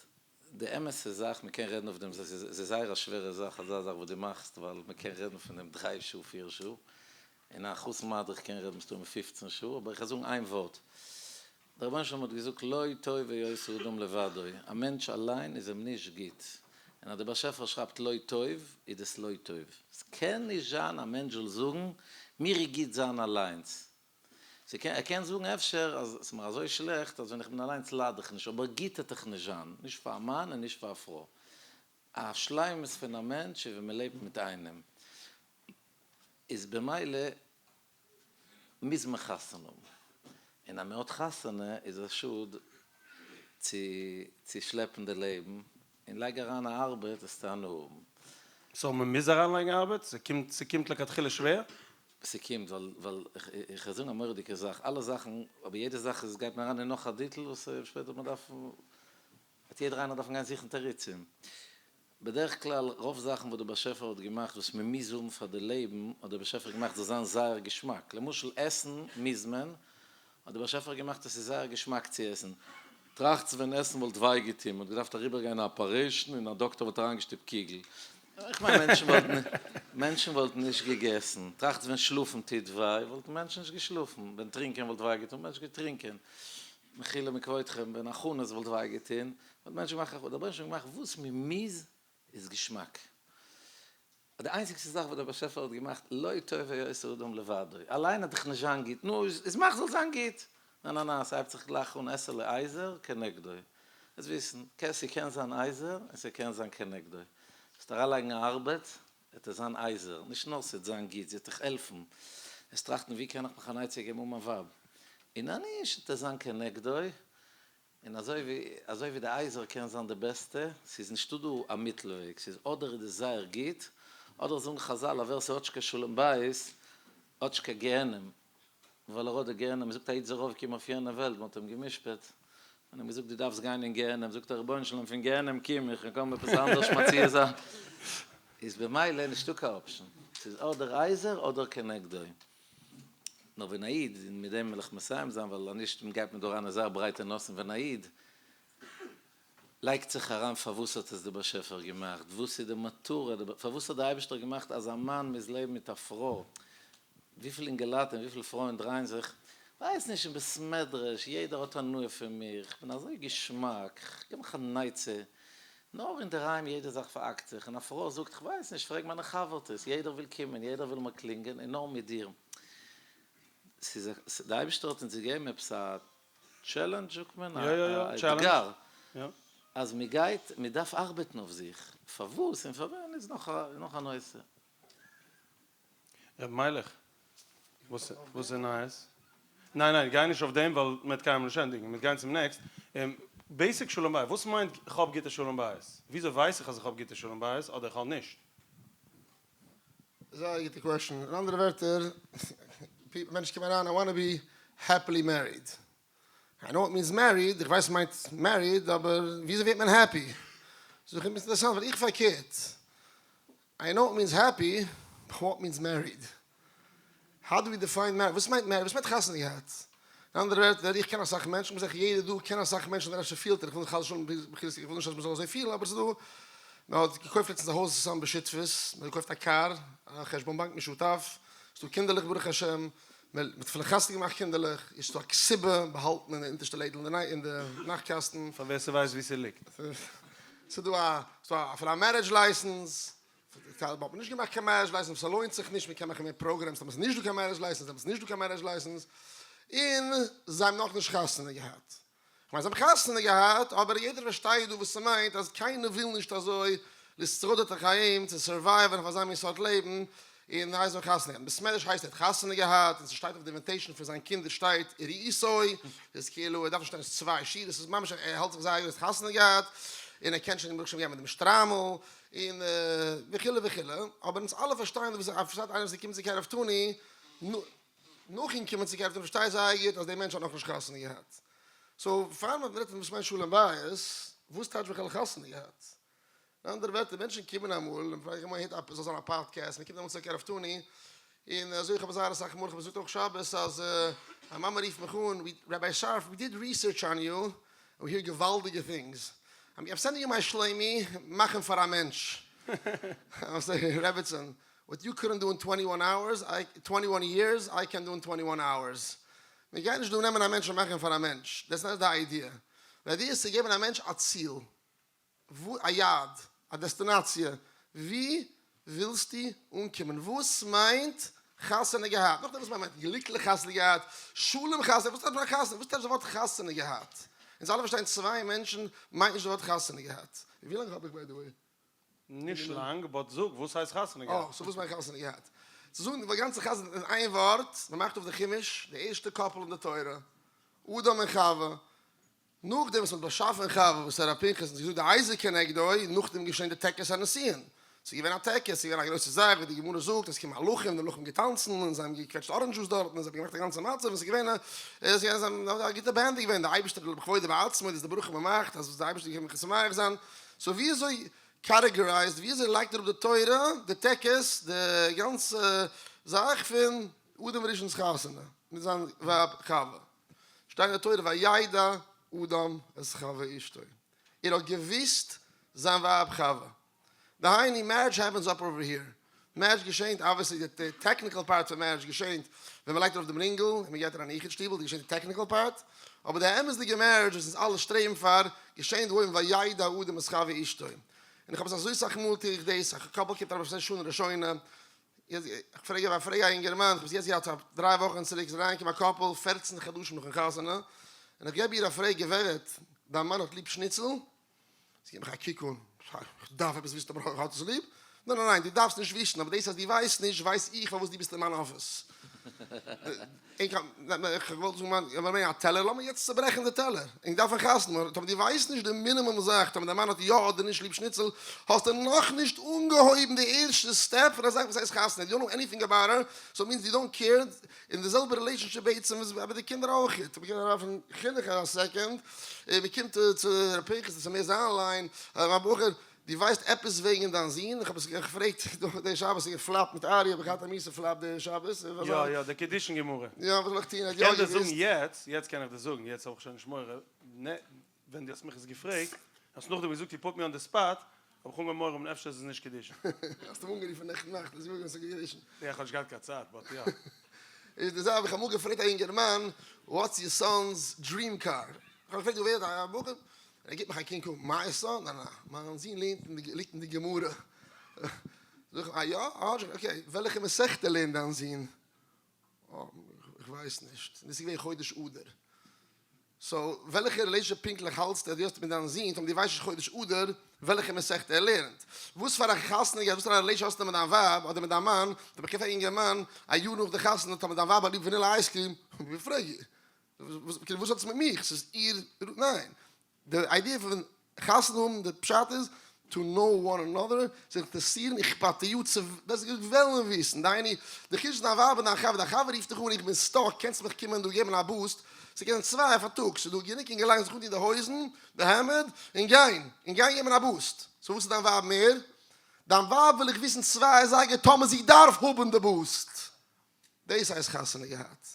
די אמת'ע זאך, מען קען רעדן אויף דעם, ס'איז זייער א שווערע זאך אזא זאך וואס דו מאכסט, ווייל מען קען רעדן פון דעם דריי שעה פיר שעה, און א חתן מדריך קען רעדן מסתמא פופצן שעה, אבער איך וועל זאגן איין ווארט, דער רבונו של עולם האט געזאגט לא טוב היות האדם לבדו, א מענטש אליין איז אים נישט גוט, און אז דער באשעפער שרייבט לא טוב, איז עס לא טוב, עס קען נישט זיין א מענטש זאל זאגן מיר איז גוט זיין אליינס. ס'קען, ער קען זאגן אפשר אז ס'איז מיר אזוי שלעכט אז ווען איך בין אליינס לייד איך נישט, אבער גוט העט איך נישט זיין, נישט פאר א מאן און נישט פאר א פרוי. א שלימות פון א מענטש איז ווען מ'לעבט מיט איינעם. איז במילא מוז מען חתונה האבן, און אז מען האט חתונה איז א שאד צו צו שלעפן די לעבן, און לייג אריין א ארבעט וועסטו הנאה האבן. so מען מוז אריינלייגן ארבעט? ס'קומט ס'קומט לכתחילה שווער? ס'קומט ווייל ווייל איך וועל זאגן א מורא'דיגע זאך, אלע זאכן, אבער יעדע זאך איז גייט מען אריין אין נאך א detail וואס שפעטער מען דארף וועט יעדער איינער דארפן גיין זוכן תירוצים. בדרך כלל רוב זאכן וואס דער באשעפער האט געמאכט וואס מען מוז האבן פאר די לעבן האט דער באשעפער געמאכט זאל זיין זייער געשמאק, למשל עסן מוז מען, האט דער באשעפער געמאכט עס איז זייער געשמאק צו עסן, טראכטס ווען עסן וואלט וויי געטון, מען האט געדארפט אריבער גיין א operation און א דאקטער וואלט אריינגעשטופט קוגל, איך מיין מענטשן וואלטן מענטשן וואלטן נישט געגעסן, טראכטס ווען שלאפן טוט וויי וואלטן מענטשן נישט געשלאפן, ווען טרינקען וואלט וויי געטון וואלט מענטשן געטרינקען, מחילה מכבודכם, ווען הכנות וואלט וויי געטון, וואלט מענטשן געמאכט הכנות, דער רבונו של עולם האט געמאכט וואס מען מוז איז געשמאק. די איינציגסטע זאך וואס דער באשעפער האט געמאכט לא טוב היות האדם לבדו, אליין האט דיך נישט זיין גוט, נו איז מאך זאל זיין גוט, ניין ניין ניין ס'הייבט זיך גלייך אן עשה לו עזר כנגדו, זאלסט וויסן, ס'קען זיין עזר און ס'קען זיין כנגדו, זאלסט אריינלייגן א ארבעט וועט עס זיין עזר, נישט נאר ס'וועט זיין גוט, זי וועט דיך העלפן, וועסט טראכטן ווי קען איך מיך אן עצה געבן אן מיין ווייב, און אז נישט וועט עס זיין כנגדו, און אזוי ווי אזוי ווי די עזר קען זיין די בעסטע, ס'איז נישטא דא א מיטל וועג, ס'איז אדער איז עס זייער גוט, אדער זאגן חזל אז ווער ס'האט נישט קיין שלום בית האט נישט קיין גיהנום, ווייל ער האט די גיהנום, מ'זאגט א איד איז ארויפגעקומען אויף יענע וועלט, מ'האט אים גע'משפט, און אים געזאגט דו דארפסט גיין אין גיהנום, זאגט ער רבונו של עולם פון גיהנום קום איך, איך קען עפעס אנדערש מציע זיין, איז במילא נישטא קיין option, ס'איז אדער עזר אדער כנגדו, נאר ווען א איד, און מיט דעם וויל איך מסיים זיין ווייל אנישט גייט מען דא אריין אין זייער ברייטע נושאים, ווען א איד לייגט זיך אריין פארוואס האט עס די באשעפער געמאכט, וואס איז די מטרה, פארוואס האט די אייבערשטער געמאכט אז א מאן מוז לעבן מיט א פרוי, וויפיל אינגעלייט און וויפיל פרויען דרייען זיך, ווייס נישט, אין בית מדרש, יעדער האט הנאה פון מיר, איך בין אזוי געשמאק, איך געב מיך אן עצה, נאר אינדערהיים יעדע זאך פארהאקט זיך, און א פרוי זאגט איך ווייס נישט, פרעג מיינע חבר'טעס, יעדער וויל קומען, יעדער וויל מיר קלינגען, און נאר מיט דיר. ס'איז א, די אייבערשטער האט אונז געגעבן עפעס א challenge זאגט מען, א אתגר, אז מען גייט, מען דארף ארבעטן אויף זיך, פארוואס און פארווען איז נאך א נושא. ר' מיילעך, וואס איז נייעס? ניין ניין גיי נישט אויף דעם ווייל מען וועט קיינמאל נישט ענדיגן, מען וועט גיין צום next. Basic שלום בית, וואס מיינט איך האב גוטע שלום בית? וויאזוי ווייס איך אז איך האב גוטע שלום בית אדער איך האב נישט? זייער גוטע question. אין אנדערע ווערטער, מענטשן קומען אריין, I wanna be happily married. I know what means married, איך ווייס וואס מיינט married, אבער וויאזוי ווערט מען happy? זאג איך אים, אינטערעסאנט, ווייל איך פארקערט. I know what means happy, but what means married? How do we define married? וואס מיינט married? וואס מיינט חתונה געהאט? אין אנדערע ווערטער, איך קען אסאך מענטשן, כ'מיין זיך יעדער דא קען אסאך מענטשן אדער אפשר פילט ער, איך וויל נישט חס ושלום איך וויל נישט אז מ'זאל אזוי פילן, אבער ס'איז דא, מ'האט געקויפט לעצטנס א הויז צוזאמען בשותפות, מ'האט געקויפט א קאר, א חשבון באנק משותף, ס'איז דא קינדערלעך ברוך השם, מ'האט אפילו חתונה געמאכט קינדערלעך, איז דא א כתובה באהאלטן אין די אונטערשטע לעדל אין די נאכט קאסטן. פאר ווער ס'ווייסט וואו ס'ליגט. ס'איז דא א ס'איז דא אפילו א marriage license, טייל האט מען נישט געמאכט קיין marriage license, ס'לוינט זיך נישט, מ'קען מאכן מער programs אבער ס'איז נישט דא קיין marriage license, דעמאלטס איז נישט דא קיין marriage license, און זיי האבן נאכנישט חתונה געהאט. כ'מיין זיי האבן חתונה געהאט, אבער יעדער פארשטייט דא וואס ס'מיינט אז קיינער וויל נישט אזוי לשרוד את החיים, צו survive ען אויף אזא מין סארט לעבן, און הייסט זיי האבן חתונה געהאט. בית מדרש הייסט ער האט חתונה געהאט, און ס'שטייט אויף די invitation פון זיין קינדער שטייט ראיסוי, ס'איז כאילו ער דארף נישט שטיין צוויי שורות, ס'איז ממש ער האלט זיך זייער גוט ער האט חתונה געהאט, און ער קען שוין ברוך השם גיין מיט דעם שטריימל, און וכו' וכו', אבער אונז אלע פארשטייען וואס פארשטייט איינער וואס איז געקומען צו קרבתנו, נאכן קומען צו קרבתנו פארשטייט זייער גוט אז דער מענטש האט נאכנישט חתונה געהאט. So פאר מען רעדט פון וואס מיינט שלום בית, וואס טייטש בכלל חתונה געהאט? אין אנדערע ווערטער, מענטשן קומען אמאל, און פרעגן מען הערט עפעס זאל זיין א פאדקעסט, מען קומט אמאל צו קרבתנו, און אזוי איך האב זייער אסאך מאל, איך האב געזאגט אויך שבת אז א מאמע רופט מיך אן, Rabbi Sharf, we did research on you, and we hear געוואלדיגע things, I'm sending you my שלומי, מאך אים פאר א מענטש. רעבעצין, what you couldn't do in 21 hours, I, 21 years, I can do in 21 hours. מיר גייען נישט דא נעמען א מענטש און מאכן אים פאר א מענטש, that's not די idea. די idea איז צו געבן א מענטש א ציל, א יעד, א דעסטינאציע, ווי ווילסטו אנקומען, וואס מיינט חתונה געהאט, נאכדעם וואס מיינט גליקליך חתונה געהאט, שלום חתונה, וואס טייטש חתונה, וואס טייטש די ווארט חתונה געהאט? אונז אלע פארשטייען צוויי מענטשן מיינט נישט די ווארט חתונה געהאט. ווי לאנג האב איך by the way? נישט לאנג, but זאג, וואס הייסט חתונה געהאט? אה, so וואס מיינט חתונה געהאט? צו זאגן די גאנצע חתונה אין איין ווארט, מען מאכט אויף די חומש, די ערשטע couple אין די תורה, אדם און חווה, נאכדעם וואס מען האט באשאפן חווה וואס הרב פנחס האט געזאגט די עזר כנגדו, נאכדעם געשען די טקס הנישואין, ס'איז געווען א טקס, ס'איז געווען א גרויסע זאך, ווי די גמרא זאגט, עס קומען מלאכים, די מלאכים געטאנצן, און זיי האבן געקוועטשט orange juice דארטן, און זיי האבן געמאכט א גאנצע מצב, און ס'איז געווען א, עס איז געווען א גוטע band איז געווען, די אייבערשטער בכבודו ובעצמו, דאס איז די ברכה מען מאכט, אז די אייבערשטער קען מיך משמח זיין, so ווי אזוי categorized, ווי אזוי לייגט אראפ די תורה, די טקס, די גאנצע זאך פון אדם הראשון'ס חתונה מיט זיין ווייב חווה, שטייט אין די תורה וידע אדם את חוה אשתו, ער האט געוויסט זיין ווייב חווה, דהיינו marriage happens up over here, marriage געשענט obviously די technical part פון marriage געשענט ווען מען לייגט ארויף דעם רינגל און מען גייט אריין אין יחוד שטיבל, דא געשענט די technical part, אבער די אמת'דיגע marriage וואס אונז אלע שטרעבן פאר געשענט אויבן וידע אדם את חוה אשתו, און איך האב עס אזוי סאך מאל טו איך דאס, א couple קומט אריין אויף שנה ראשונה, איך פרעג איך פרעג א אינגערמאן, איך האב עס יעצט געהאט א דריי וואכן צוריק, איז אריינגעקומען א couple פערצן חדשים נאכן חתונה, און איך געב איר א פרעג גברת, דיין מאן האט ליב שניצל? זי געבט מיך א קוק אן, איך דארף עפעס וויסן אויב ער האט עס ליב? ניין ניין ניין, דו דארפסט נישט וויסן, אבער דאס אז דו ווייסט נישט, ווייס איך פארוואס דו ביסט אין מיין אפיס. איך האב געוואלט זאגן מיין, איך א טעלער, לאמיר יעצט צוברעכן די טעלער, איך דארף א חתונה, טאמער דו ווייסט נישט די מינימום זאך, טאמער דיין מאן האט יא אדער נישט ליב שניצל, האסטו נאכנישט אנגעהויבן די ערשטע step פון א זאך וואס הייסט חתונה, you don't know anything about her, so means you don't care, און די זעלבע relationship בעצם איז ביי די קינדער אויך, מ'קומט אריין פון חינוך א second, און מ'קומט צו ר' פנחס, דאס איז מער זיין line, מיין בחור, דו ווייסט עפעס וועגן דיין זון? איך האב עס געפרעגט די שבת, איך געפלאפט מיט ארי, האב איך געהאט א מיאוסע flap די שבת. יא יא, די קידושין גמרא. יא, וואס זאל איך טון, ער האט איך יא קען דיר געוואוסט. זאגן יעצט, יעצט קען איך דיר זאגן, יעצט האב איך שוין נישט מורא, ווען דו האסט מיך עס געפרעגט, האסט נאכדעם געזאגט you put me on the spot, האב איך אנגעהויבן מורא האבן אפשר איז עס נישט קידושין. האסט אים אנגערופן נעכטן נאכט און זאגן עס איז קידושין. יא, איך האב נישט געהאט קיין צייט, but יא. איז די זעלבע, איך האב אמאל געפרעגט א אינגערמאן, what's your son's dream car? איך האב געפרעגט ווער א בחור, ער גיבט מיך א קוק אן, my son? ניין ניין, מיין זון לערנט אין די, ליגט אין די גמרא. זאג איך, אה יא? okay, וועלכע מסכתא לערנט דיין זון? איך ווייס נישט, דאס איז געווען חודש אדר. so וועלכע relationship פונקטליך האלטסטו אז דו האסט מיט דיין זון טאמער דו ווייסט נישט חודש אדר וועלכע מסכת ער לערנט? וואס פאר א חתונה געהאט וואס פאר א relationship האסטו מיט דיין ווייב אדער מיט דיין מאן? טאמער איך קען פאר א אינגערמאן א יאר נאך די חתונה טאמער דיין ווייב האט ליב vanilla ice cream, ווי פרעג איר? כאילו וואס האט עס מיט מיך? ס'איז איר ניין. די idea פון חתונה האבן די פשט איז to know one another, זיך אינטערעסירן, אכפתיות, צו בעסער געזאגט וועלן וויסן, דהיינו, די חילוק צווישן דיין ווייב און דיין חבר, דיין חבר רופט דיך אן איך בין stuck קענסט מיך קומען דא געבן א boost, ס'קען זיין צוויי פארטאגס, ס'איז דא גענוג אינגעלייט זיך אנטון די הויזן, די העמד, און גיין, און גיין געבן א boost, so וואס איז דיין ווייב מער? דיין ווייב וויל איך וויסן צוויי אזייגער טאמער זי דארף האבן די boost. דאס הייסט חתונה געהאט.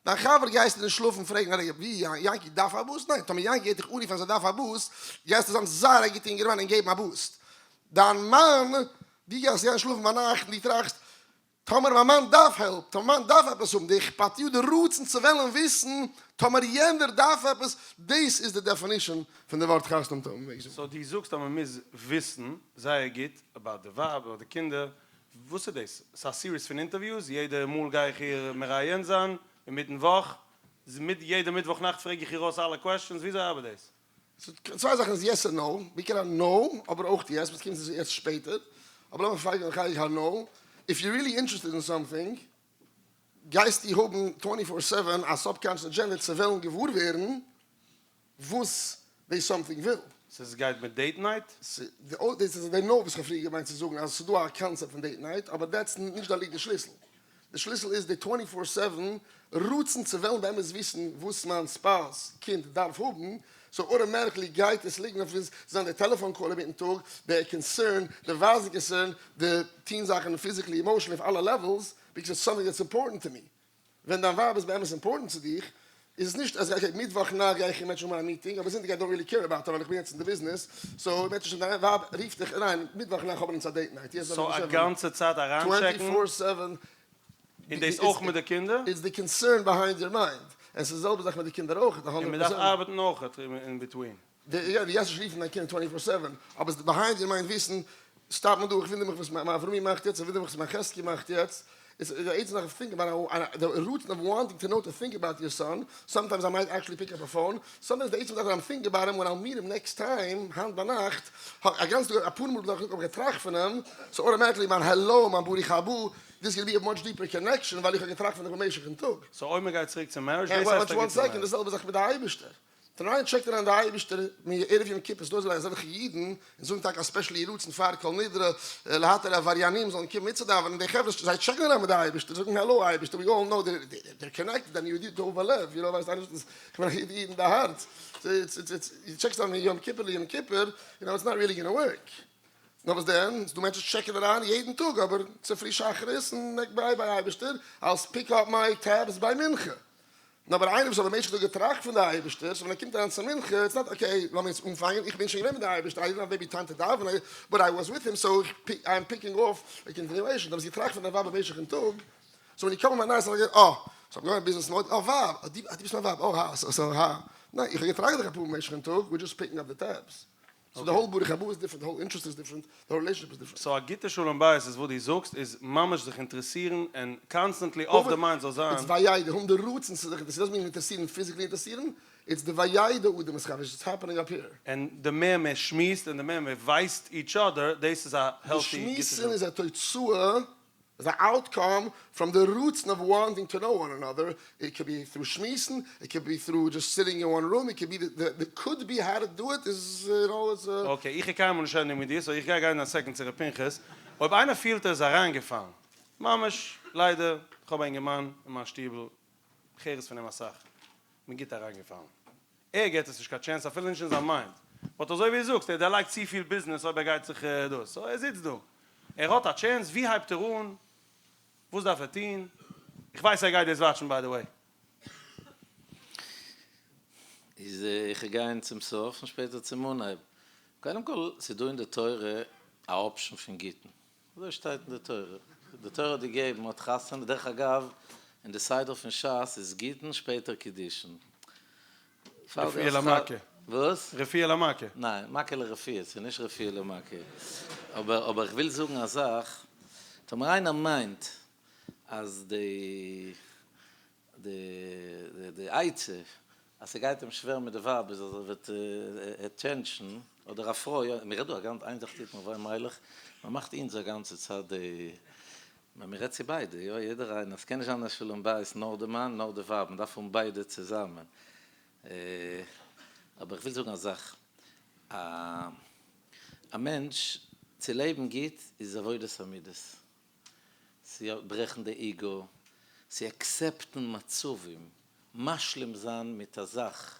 דיין חבר גייסטו נישט שלאפן פרעגן א רגע ווי יענקי דארף א boost? ניין, טאמער יענקי גייט דיך אנרופן אז ער דארף א boost, גייסטו זיין זייער א גוטע אינגערמאן און געבן א boost. דיין מאן, דו גייסט גיין שלאפן ביינאכט און דו טראכסט, טאמער מיין מאן דארף help, טאמער מיין מאן דארף עפעס האבן, די אכפתיות, די רצון צו וועלן וויסן טאמער יענער דארף עפעס, דאס איז די definition פון די ווארט חתונה האבן. so דו זאגסט אז מען מוז וויסן זייער גוט about די ווייב, about די קינדער, וואס איז דאס? ס'איז א series פון interviews? יעדע מאל גיי איך איר מראיין זיין אינמיטן וואך? יעדע מיטוואך נאכט פרעג איך איר אויס אלע questions? וויאזוי ארבעט דאס? צוויי זאכן איז yes און no, בעיקר א no, אבער אויך yes, וואס קומט יעצט שפעטער, אבער לאמיר פרעגן א חלק ה no, if you really interested in something, גייסטו האבן twenty four seven א subconscious agenda צו וועלן געוואר ווערן וואס די something וויל. סאיז גייט מיט date night? דאס איז די no וואס כ'האב פריער געמיינט צו זאגן אז ס'איז דא א קאנצעפט פון date night אבער that's נישט דא ליגט די שליסל. די שליסל איז די twenty four seven רצון צו וועלן באמת וויסן וואס מיין spouse, קינד, דארף האבן, so automatically גייט עס ליגן אויף אונז, זיין די טעלעפאן call אינמיטן טאג, די concern, די ווייזן concern, די טוהן זאכן physically emotionally אויף אלע levels, because it's something that's important to me. ווען דיין ווייב איז באמת important צו דיך, איז עס נישט אז okay מיטוואך נאכט גיי איך אימעטשן האבן א meeting, אבער זונטאג I don't really care about ווייל איך בין יעצט אין די ביזנעס, so אימעטשן דיין ווייב רופט דיך ניין מיטוואך נאכט האבן אונז א date night, יעצט so א גאנצע צייט אריינטשעקן? twenty four seven. און דאס אויך מיט די קינדער? it's the concern behind your mind, און ס'איז די זעלבע זאך מיט די קינדער אויך, און מ'דארף ארבעטן אויך אין between. יא, דו גייסט נישט רופן דיין קינד twenty four seven, אבער ס'איז behind your mind וויסן, stop מיר דא, איך וואונדער מיך וואס מיין אברומי מאכט יעצט, איך וואונדער מיך וואס מיין חזקי מאכט יעצט. It's די עצם זאך of thinking about די רצון of wanting to know to think about your son, sometimes I might actually pick up a phone, sometimes די עצם זאך that I'm thinking about him when I'll meet him next time, היינט ביינאכט, א גאנץ טאג, אפאר מאל ביינאכט האב איך געטראכט פון אים, so automatically מיין העלא, מיין ברוך הבא, this gonna be a much deeper connection ווייל איך האב געטראכט פון דיך במשך'ן טאג. So אויב מען גייט צוריק צום marriage, דאס הייסט א גוטע marriage. די זעלבע זאך מיט די אייבערשטער. טריי טשעקט אריין די אייבערשטער מיר ערב יום כיפור, ס'דא אזעלכע אזעלכע אידן און זאגן טאקע א special יהי רצון פאר כל נדרי להתיר עבריינים זאלן קומען מיטצודאווענען, די חברה זיי טשעקן אריין מיט די אייבערשטער זאגן העלא אייבערשטער we all know they're connected and יהודי טוב בלב you know ווייסט איינער וואס כ'מיין א איד אין די הארץ דו טשעקסט אריין יום כיפור ליום כיפור you know it's not really gonna work נאר וואס דען ס'דא מענטשן וואס טשעקן אריין יעדן טאג אבער צופרי שחרית און ביי ביי אייבערשטער I'll pick up my tabs ביי מנחה. נאר ווען איינער וואס האט במשך טאג געטראכט פון די אייבערשטער, so ווען ער קומט אריין צו מנחה, it's not okay, לאמיר יעצט אנפאנגען, איך בין שוין געווען מיט די אייבערשטער, I didn't have maybe time to דאווענען, but I was with him, so I am picking up a continuation, דו האסט געטראכט פון דיין ווייב במשך'ן טאג, so ווען איך קום אריין זאג איך, אה, so I'm going business mode, אה ווייב, אה דו ביסט מיין ווייב, אה הא, so הא, ניין, איך האב געטראכט דיך אפאר במשך'ן טאג, we're just picking up the tabs. So די whole ברוך הבא איז different, די whole interest איז different, די whole relationship איז different. So א גוטע שלום בית איז וואס דו זאגסט איז ממש זיך אינטערעסירן און constantly אויף די mind זאל זיין. It's וידע, האבן די רצון צו זיך אינטערעסירן, doesn't mean אינטערעסירן physically אינטערעסירן, it's די וידע אדם את חברו, it's happening up here. און די מער מען שמועסט און די מער מען ווייסט each other, דאס איז א healthy די שמועסן איז א תוצאה איז א outcome from די רצון of wanting to know one another, it could be through שמועסן, it could be through just sitting in one room, it could be the could be how to do it is you know it's א. Okay, איך גיי קיינמאל נישט ענדיגן מיט דיר, so איך גיי גיין א second צו ר' פנחס, אויב איינער פילט ער איז אריינגעפאלן, ממש, ליידער, איך האב א אינגערמאן אין מיין שטיבל, איך הער עס פון אים אסאך, כ'בין גוט אריינגעפאלן, ער געט עס נישט קיין chance אפילו נישט אין זיין mind, but אזוי ווי דו זאגסט ער דערלייגט צופיל ביזנעס אויב ער גייט זיך דאס, so ער זיצט דא, ער האט א chance, ווי הייבט ער אן? וואס דארף ער טון? איך ווייס ער גייט דאס וואטשן by the way. איז איך גיי גיין צום סוף און שפעטער צום אנהייב. קודם כל ס'איז דא אין די תורה א option פון גיטין. אזוי שטייט אין די תורה, די תורה האט געגעבן, מ'האט חתונה, דרך אגב אין די סדר פון שס איז גיטין שפעטער קידושין. רפואה למכה. וואס? רפואה למכה. ניין, מכה לרפואה, ס'איז נישט רפואה למכה. אבער אבער איך וויל זאגן א זאך, טאמער איינער מיינט אז די די די עצה אז ס'גייט אים שווער מיט די ווייב איז אז ער וועט טשענדזשן, אדער א פרוי, יא, מ'רעדט דא א גאנצע, איין זאך טוט מיר וויי מיילעך, מ'מאכט אונז א גאנצע צייט די, מ'רעדט צו ביידע, יא, יעדער איינער, ס'קען נישט זיין א שלום בית נאר די מאן נאר די ווייב, מ'דארף האבן ביידע צוזאמען, אבער איך וויל זאגן א זאך, א א מענטש צו לעבן גוט איז עבודת המידות, צו ברעכן די ego, צו accept ן מצבים, משלים זיין מיט א זאך.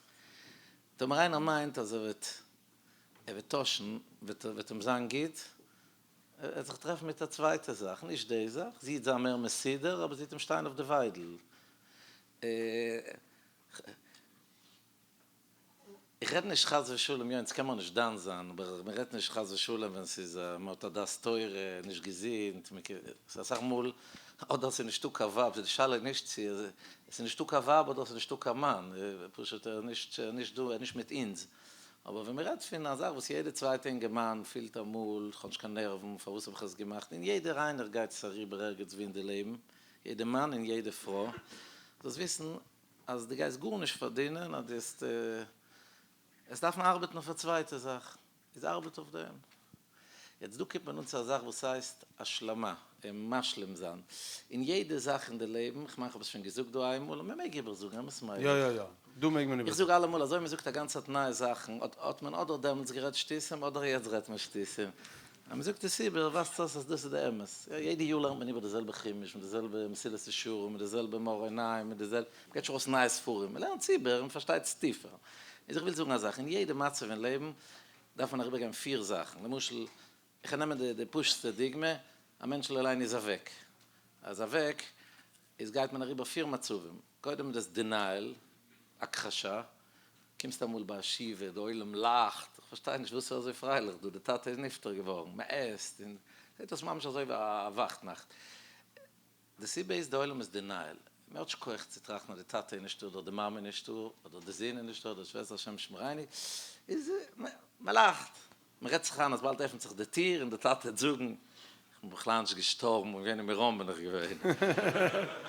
טאמער איינער מיינט אז ער וועט ער וועט טוישן וועט וועט אים זיין גוט, ער וועט זיך טרעפן מיט א צווייטע זאך, נישט די זאך, זי וועט זיין מער מסודר אבער זי וועט אים שטיין אויף די וויידל. איך רעד נישט חס ושלום, יא אונז קען מען נישט דן זיין, אבער מען רעדט נישט חס ושלום ווען ס'איז א מען האט א דעת תורה, נישט געזונט, מען קען, ס'איז אסאך מאל אדער ס'איז נישטא קיין ווייב, ס'איז די שאלה איז נישט צו עס איז נישטא קיין ווייב אדער ס'איז נישטא קיין מאן, פשוט ער איז נישט ער איז נישט דא ער איז נישט מיט אונז, אבער ווען מען רעדט פון א זאך וואס יעדע צווייטע אינגערמאן פילט אמאל, כ'האב נישט קיין נערוון, פארוואס האב איך עס געמאכט, און יעדער איינער גייט עס אריבער ערגעץ וואו אין די לעבן, יעדע מאן און יעדע פרוי, זאלסט וויסן אז דו גייסט גארנישט פארדינען אז דו וועסט עס דארפן ארבעטן אויף א צווייטע זאך, איז ארבעט אויף דעם. יעצט דא קומט מען אן צו א זאך וואס הייסט השלמה, און משלים זיין אין יעדע זאך אין די לעבן, כ'מיין כ'האב עס שוין געזאגט דא איינמאל, און מ'מעג איבערזאגן, אמת מיילעך? יא יא יא, דא מעג מען איך זאג אלעמאל אזוי מ'זאגט א גאנצע צייט נייע זאכן, האט מען אדער דעמאלטס גערעדט שטותים אדער יעצט רעדט מען שטותים. אז מען זאגט עס איבער ווייזט אויס אז דאס איז די אמת. יעדע יאר לערנט מען איבער די זעלבע חומש מיט די זעלבע מסילת ישרים מיט די זעלבע מאור עיניים מיט די זעלבע, מען געבט נישט ארויס נייע ספרים, מען לערנט עס איבער און מען פארשטייט עס טיפער. איז איך וויל זאגן א זאך, אין יעדע מצב אין לעבן דארף מען אריבערגיין פיר זאכן, למשל איך וועל נעמען די פשוט'סטע דוגמא, א מענטש לא עלינו איז אוועק, אז אוועק איז גייט מען אריבער פיר מצבים, קודם איז דאס denial, הכחשה, קומסט אמאל ביי א שבעה, די עולם לאכט, איך פארשטיי נישט וואס איז אזוי פרייליך דא, די טאטע איז נפטר געווארן, מען עסט, און זעט אויס ממש אזוי ווי א וואכטנאכט. די סיבה איז די עולם איז denial, מען האט נישט כח צו טראכטן אז די טאטע איז נישטא, אדער די מאמע איז נישטא, אדער די זון איז נישטא, אדער די שוועסטער השם ישמרינו, איז מען לאכט, מען רעדט זיך איין אז באלד עפנט זיך די טיר און די טאטע וועט זאגן. כ'בין בכלל נישט געשטארבן, כ'בין געווען אין מירון בין איך געווען.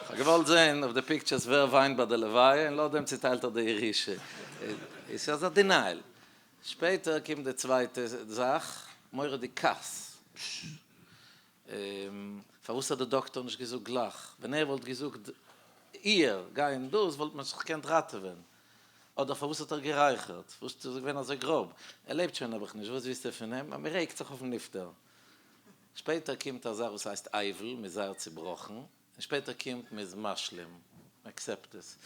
כ'האב געוואלט זען אויף די pictures ווער וויינט ביי די לוויה און לויט דעם צוטיילט ער די ירושה. עס איז אזא denial. שפעטער קומט די צווייטע זאך, מורא'דיג כעס. פארוואס האט די דאקטאר נישט געזאגט גלייך? ווען ער וואלט געזאגט איהר גיין דאס וואלט מען זיך געקענט ראטעווען. אדער פארוואס האט ער גערייכערט? וואס איז ער געווען אזוי גראב? ער לעבט שוין נעבעך נישט, וואס ווילסטו פון אים? מען רעגט זיך אויפן נפטר. שפעטער קומט א זאך וואס הייסט אבל, מען איז זייער צובראכן, און שפעטער קומט מען איז משלים, מען accept עס.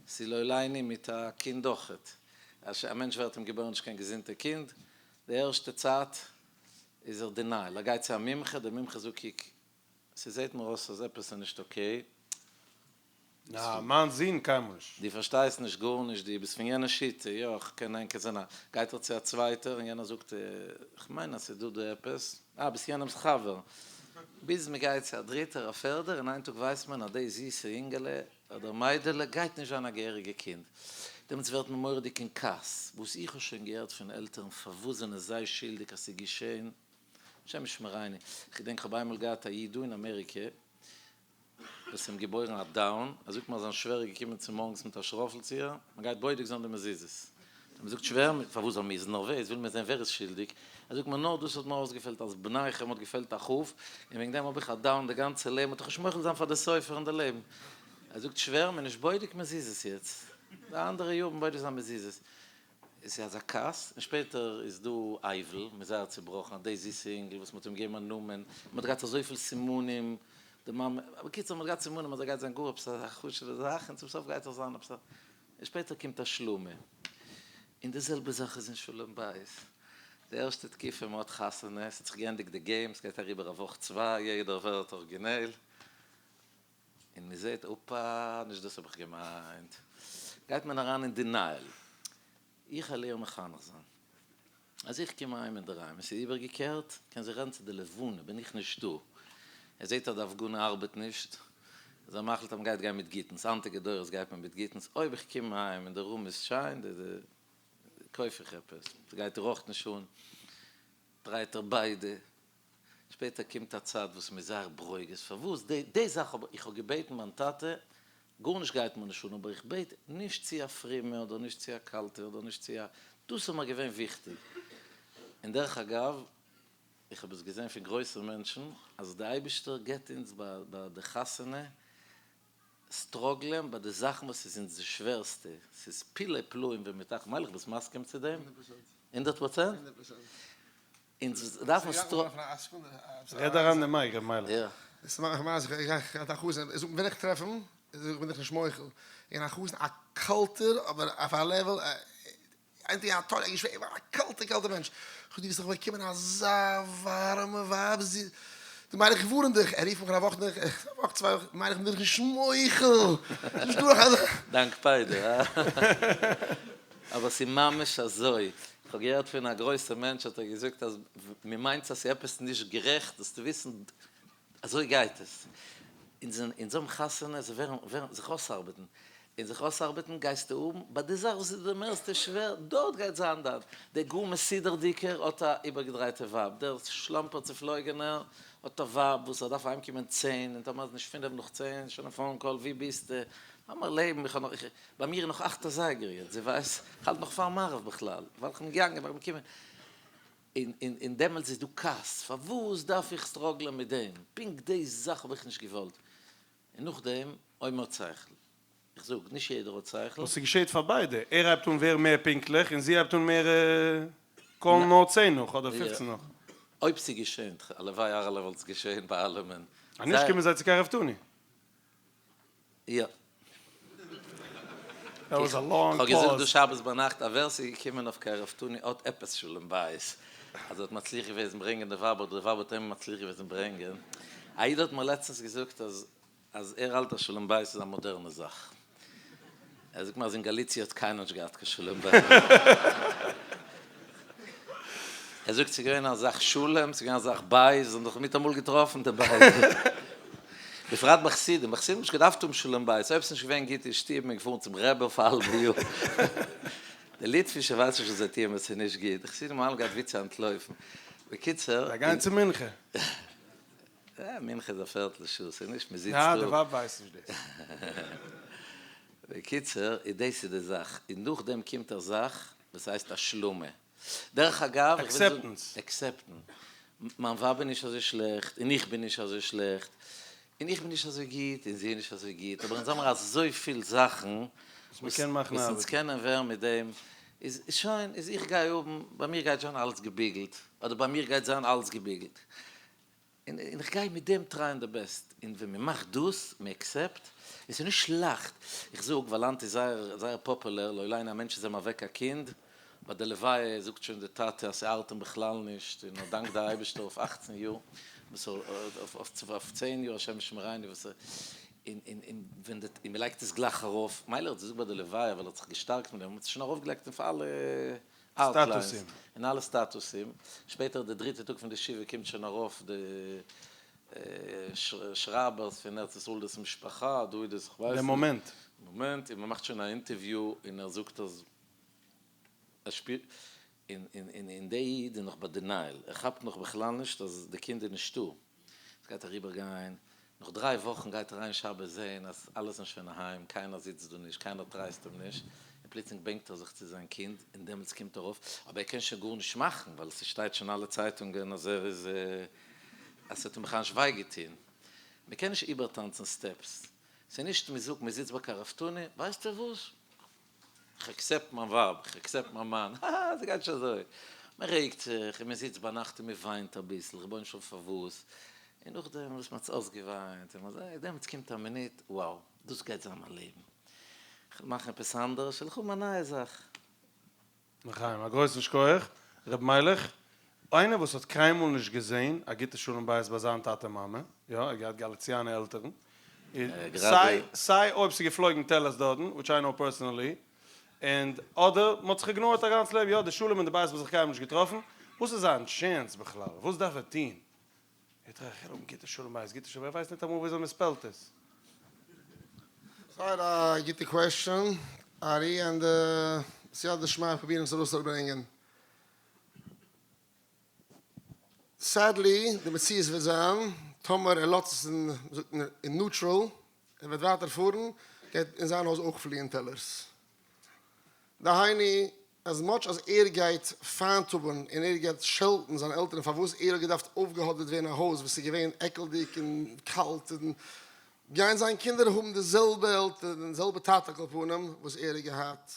ס'איז לא עלינו מיט א קינד אויכעט. א מענטש ווערט אים געבוירן נישט קיין געזונטע קינד, די ערשטע צייט איז ער denial, ער גייט צו א מומחה, דער מומחה זאגט קוק, ס'זעט מיר אויס אז עפעס איז נישט okay. נא, מיין זון קיינמאל נישט. דו פארשטייסט נישט גארנישט, דו ביסט פון יענע שיטה, יא, איך קען ענק זענען א, גייט ער צו א צווייטער און יענער זאגט, איך מיין אז ס'איז דא דא עפעס, אה, ביסט יענעמ'ס חבר, ביז מ'גייט צו א דריטער א פערדער און איין טאג ווייסט מען אז די זיסע אינגעלע אדער מיידעלע גייט נישט זיין א געהעריגע קינד, דעמאלטס ווערט מען מורא'דיג אין כעס, וואס איך האב שוין געהערט פון עלטערן פארוואס זענען זיי שולדיג אז ס'איז געשען, השם ישמרינו, כ'געדענק כ'האב איינמאל געהאט א איד דא אין אמעריקע, וואס אים געבוירן א down, ער זאגט מיר אז זיין שווער איז געקומען צומארגנס מיט א שרויפל-ציער, מען גייט בודק זיין די מזוזות, האט מען געזאגט שווער, פארוואס זאל מיר איז נערוועז, וויל מיר זען ווער איז שולדיג, ער זאגט מיר נאר דאס האט מיר אויסגעפעלט אז בניכם האט געפעלט א כ', און וועגן דעם האב איך א down די גאנצע לעבן, האט איך נישט מוחל זיין פאר די סופר אין די לעבן, ער זאגט שווער, מען איז נישט בודק מזוזות יעצט, די אנדערע יאר בודק זיין מזוזות. עס איז אזא כעס, און שפעטער איז דא אבל, מען איז זייער צובראכן אז די זיסע אינגל וואס מען האט אים געגעבן א נאמען, מען האט געהאט אזויפיל סימנים, די מאמע, בקיצור מען האט געהאט סימנים אז ער גייט זיין גאר עפעס א חשוב'ע זאך, און צום סוף גייט ער זיין עפעס א, און שפעטער קומט השלמה, און די זעלבע זאך איז אין שלום בית, די ערשטע תקופה מען האט חתונה, עס האט זיך געענדיגט די game, עס גייט אריבער א וואך צוויי, יעדער ווערט ארגינעל, און מען זעט אפא, נישט דאס האב איך געמיינט, גייט מען אריין אין denial, איך העל איר מחנך זיין, אז איך קום אהיים אינדערהיים און ס'איז איבערגעקערט, קען זי רעדן צו די לבנה, בין איך נישטא, ער זעט אז די הפגנה ארבעט נישט, איז ער מחליט אז מ'גייט גיין מיט גוטנס, היינטיגע דורות גייט מען מיט גוטנס, אויב איך קום אהיים און די room איז שיין, קויף איך עפעס, ס'גייט איר אויך נישט אן, טרייט ער ביידע, שפעטער קומט א צייט וואס מ'איז זייער ברוגז, פארוואס די די זאך האב איך האב געבעטן מיין טאטע, גארנישט גייט מיר נישט אן, אבער איך בעט נישט צו א פרומע אדער נישט צו א קאלטע אדער נישט צו א, דאס איז מיר געווען וויכטיג. און דרך אגב, איך האב עס געזען פון גרויסע מענטשן, אז די אייבישטער געבט אונז ביי ביי די חתונה סטראגלען ביי די זאכן וואס איז אונז די שווערסטע, ס'איז פלאי פלאים ווען מ'טראכט, מיילעך ביסט מסכים צו דעם? הונדערט פראצענט? אונז דארפן סטרא. רעד אריין אין mic ר' מיילעך. יא. ווען איך טרעף אים בין איך נישט מוחל, און א חתן א קאלטער אבער אויף א level, איינער האט א געשמאק, א קאלטע קאלטע מענטש, כ'זאג דו האסט דאך באקומען אזא ווארעמע ווייב, זי, דו מיילעך איך ווארען דיך, ער רופט מיך אין א וואך נאך, א וואך צוויי וואכן, מיילעך כ'בין דיך נישט מוחל, נישט דא נאך אזא. דיין קפידה, הא? אבער ס'איז ממש אזוי, איך האב געהערט פון א גרויסע מענטש האט ער געזאגט אז מ'מיינט אז ס'איז עפעס נישט גערעכט זאלסטו וויסן אזוי גייט עס, אונז אונז האבן חתונה זיי ווערן ווערן זיך אויסארבעטן, און זיך אויסארבעטן גייסטו האבן ביי די זאך וואס איז די מערסטע שווער דארט גייט זיין דיין, דער גאר מסודר'דיגער האט א איבערגעדרייטע ווייב, דער שלאמפער צופלויגענער האט א ווייב וואס ער דארף אהיימקומען צען און טאמער איז נישט פינף נאך צען שוין א phone call ווי ביסטו? לאמיר לעבן איך האב נאך ביי מיר איז נאך אכט אזייגער יעצט, זי ווייסט, איך האלט נאך פאר מעריב בכלל, ווייל איך בין געגאנגען ווייל איך בין געקומען, און און און דעמאלטס איז דא כעס, פארוואס דארף איך סטראגלען מיט דעם, פונקט די זאך האב איך נישט געוואלט, און נאכדעם אויב מען האט שכל, איך זאג, נישט יעדער האט שכל. וואס ס'געשעהט פאר ביידע, ער הייבט אן ווערן מער פונקטליך און זי הייבט אן מער call ן נאר צען נאך אדער פופצן נאך. אויב ס'געשעהט, הלוואי אהרעלע וואלט עס געשעהן ביי אלעמען. אז נישט קומען זיי צו קרבתנו. יא. That was a long כ'האב געזאגט דא pause. שבת ביינאכט אז ווער ס'איז געקומען אויף קרבתנו האט עפעס שלום בית, אז ער האט מצליח געוועזן ברענגען די ווייב אדער די ווייב האט אים מצליח געוועזן ברענגען. א איד האט מיר לעצטענס געזאגט אז אז ער האלט אז שלום בית איז א מאדערנע זאך. ער זאגט מיר אז אין גאליציע האט קיינער נישט געהאט קיין שלום בית. ער זאגט ס'איז געווען א זאך שלום, ס'איז געווען א זאך בית, זיי האבן זיך מיטאמאל געטראפן די ביידע. בפרט ביי חסידים, ביי חסידים האט נישט געדארפט האבן שלום בית, אויב ס'איז נישט געווען גוט אין שטוב איז מען געפארן צום רבי אויף א האלבע יאר. די ליטווישע ווייס נישט וואס זיי טוען ווען ס'איז נישט גוט, די חסידים האבן אלע געהאט וואו צו אנטלויפן. בקיצור. זיי גייען צו מנחה. מנחה איז א פערטל שעה, ס'איז נישט מ'זיצט יא, דא. די ווייב ווייסט נישט דאס. בקיצור, איז דאס איז די זאך, און נאכדעם קומט א זאך וואס הייסט השלמה. דרך אגב, איך וויל זאגן. Acceptance. Accept ן. מיין ווייב איז נישט אזוי שלעכט, און איך בין נישט אזוי שלעכט, און איך בין נישט אזוי גוט, און זי איז נישט אזוי גוט, אבער אונז האמיר אזויפיל זאכן וואס מ'קען מאכן וואס אונז ארבעטן. קענען ווערן מיט דעם, איז שוין, איז איך גיי האבן, ביי מיר גייט זיין אלעס געביגלט, אדער ביי מיר גייט זיין אלעס געביגלט. און איך גיי מיט דעם try ען די best, און ווען מען מאכט דאס, מען accept, און ס'איז נישט שלעכט, איך זאג ווייל היינט איז זייער זייער פאפולער, לא עלינו א מענטש איז אים אוועק א קינד, ביי די לוויה זאגט שוין די טאטע אז ס'ארט אים בכלל נישט, און ער דאנקט די אייבערשטער אויף אכצן יאר, אויף צען יאר השם ישמרינו וואס ער, און און און ווען די און מען לייגט עס גלייך ארויף, מילא ער האט געזאגט ביי די לוויה ווייל ער האט זיך געשטארקט מיט דעם, מען האט עס שוין ארויפגעלייגט אויף אלע האטליינס און אלע סטאטוסים, שפעטער די דריטע טאג פון די שבעה קומט שוין ארויף די שרייבערס פון ארץ ישראל דאס משפחה דא איז דאס כ'ווייס נישט. מאמענט. מאמענט, און מ'מאכט שוין א אינטערוויו און ער זאגט אז ער שפירט, און און און די איד איז נאך ביי denial, ער כאפט נאך בכלל נישט אז די קינד איז נישטא, עס גייט אריבער גיין, נאך דריי וואכן גייט ער אריין שבת זעהן אז אלע זענען שוין אהיים, קיינער זיצט דא נישט, קיינער טרייסט אים נישט, און פלוצלינג בענקט ער זיך צו זיין קינד, און דעמאלטס קומט ארויף, אבער ער קען שוין גארנישט מאכן, ווייל ס'שטייט שוין אלע צייטונגען אז ער איז, אז ס'האט אים בכלל נישט וויי געטון. מ'קען נישט איבערטאנצן steps. ס'איז נישט מ'זאגט מ'זיצט ביי קרבתנו, ווייסטו וואס? כ'עקסעפט מיין ווייב, כ'עקסעפט מיין מאן, האהא ס'גייט נישט אזוי. מ'רעגט זיך און מ'זיצט ביינאכט און מ'וויינט אביסל, רבונו של עולם פארוואס? און נאכדעם וואס מ'האט זיך אויסגעוויינט און אזוי, דעמאלטס קומט א מינוט, wow, דאס גייט זיין מיין לעבן. כ'וועל מאכן עפעס אנדערש, וועל איך האבן א נייע זאך. לחיים, א גרויסן שכוח ר' מיילעך. איינער וואס האט קיינמאל נישט געזען א גוטע שלום בית ביי זיין טאטע מאמע, יא ער האט געהאט גאליציאנע עלטערן, סיי סיי אויב ס'איז געפלויגן טעלערס דארטן, which I know personally, און אדער מ'האט זיך ignore ט א גאנץ לעבן, יא די שלום אין די בית האט זיך קיינמאל נישט געטראפן, וואס איז זיין chance בכלל? וואס דארף ער טון? ער טראכט איך וויל האבן גוטע שלום בית, גוטע שלום בית, ער ווייסט ניטאמאל וויאזוי מ'ספעלט עס. זייער א גוטע question ארי, און סייעתא דשמיא פרובירן עס ארויסצוברענגען. Sadly די מציאות וועט זיין טאמער ער לאזט עס אין מ'זאגט אין neutral ער וועט ווייטער פארן גייט אין זיין הויז אויך פליען טעלערס. דהיינו as much אז ער גייט פיינט האבן און ער גייט שעלטן זיינע עלטערן פארוואס ער האט געדארפט אויפגעהאדעוועט ווערן א הויז וואס איז געווען עקלדיג און קאלט און גייען זיין קינדער האבן די זעלבע עלטערן און זעלבע טאטע על כל פנים וואס ער האט געהאט.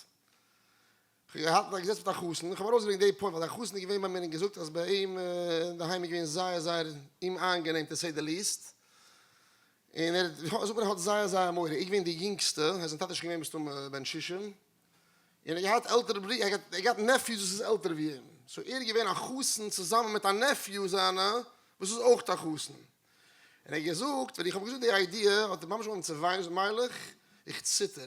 כ'האב געהאלטן א געזעץ מיט א חתן, איך האב ארויסגעברענגט די point ווייל די חתן איז געווען ביי מיר און געזאגט אז ביי אים אינדערהיים איז געווען זייער זייער אומאיינגענעם to say the least, און ער האט זאגט מיר ער האט זייער זייער מורא, ער איז געווען די יונגסטע, ער איז זיין טאטע איז שוין געווען מסתמא בן שישים, און ער האט געהאט עלטערע ברידער, ער האט געהאט nephews וואס איז עלטער ווי אים, so ער איז געווען א חתן צוזאמען מיט א nephew זיינע וואס איז אויך א חתן, און ער האט געזאגט, ווען איך האב געזאגט די idea האט ער ממש אנגעהויבן צו וויינען, זאגט מיילעך איך ציטער,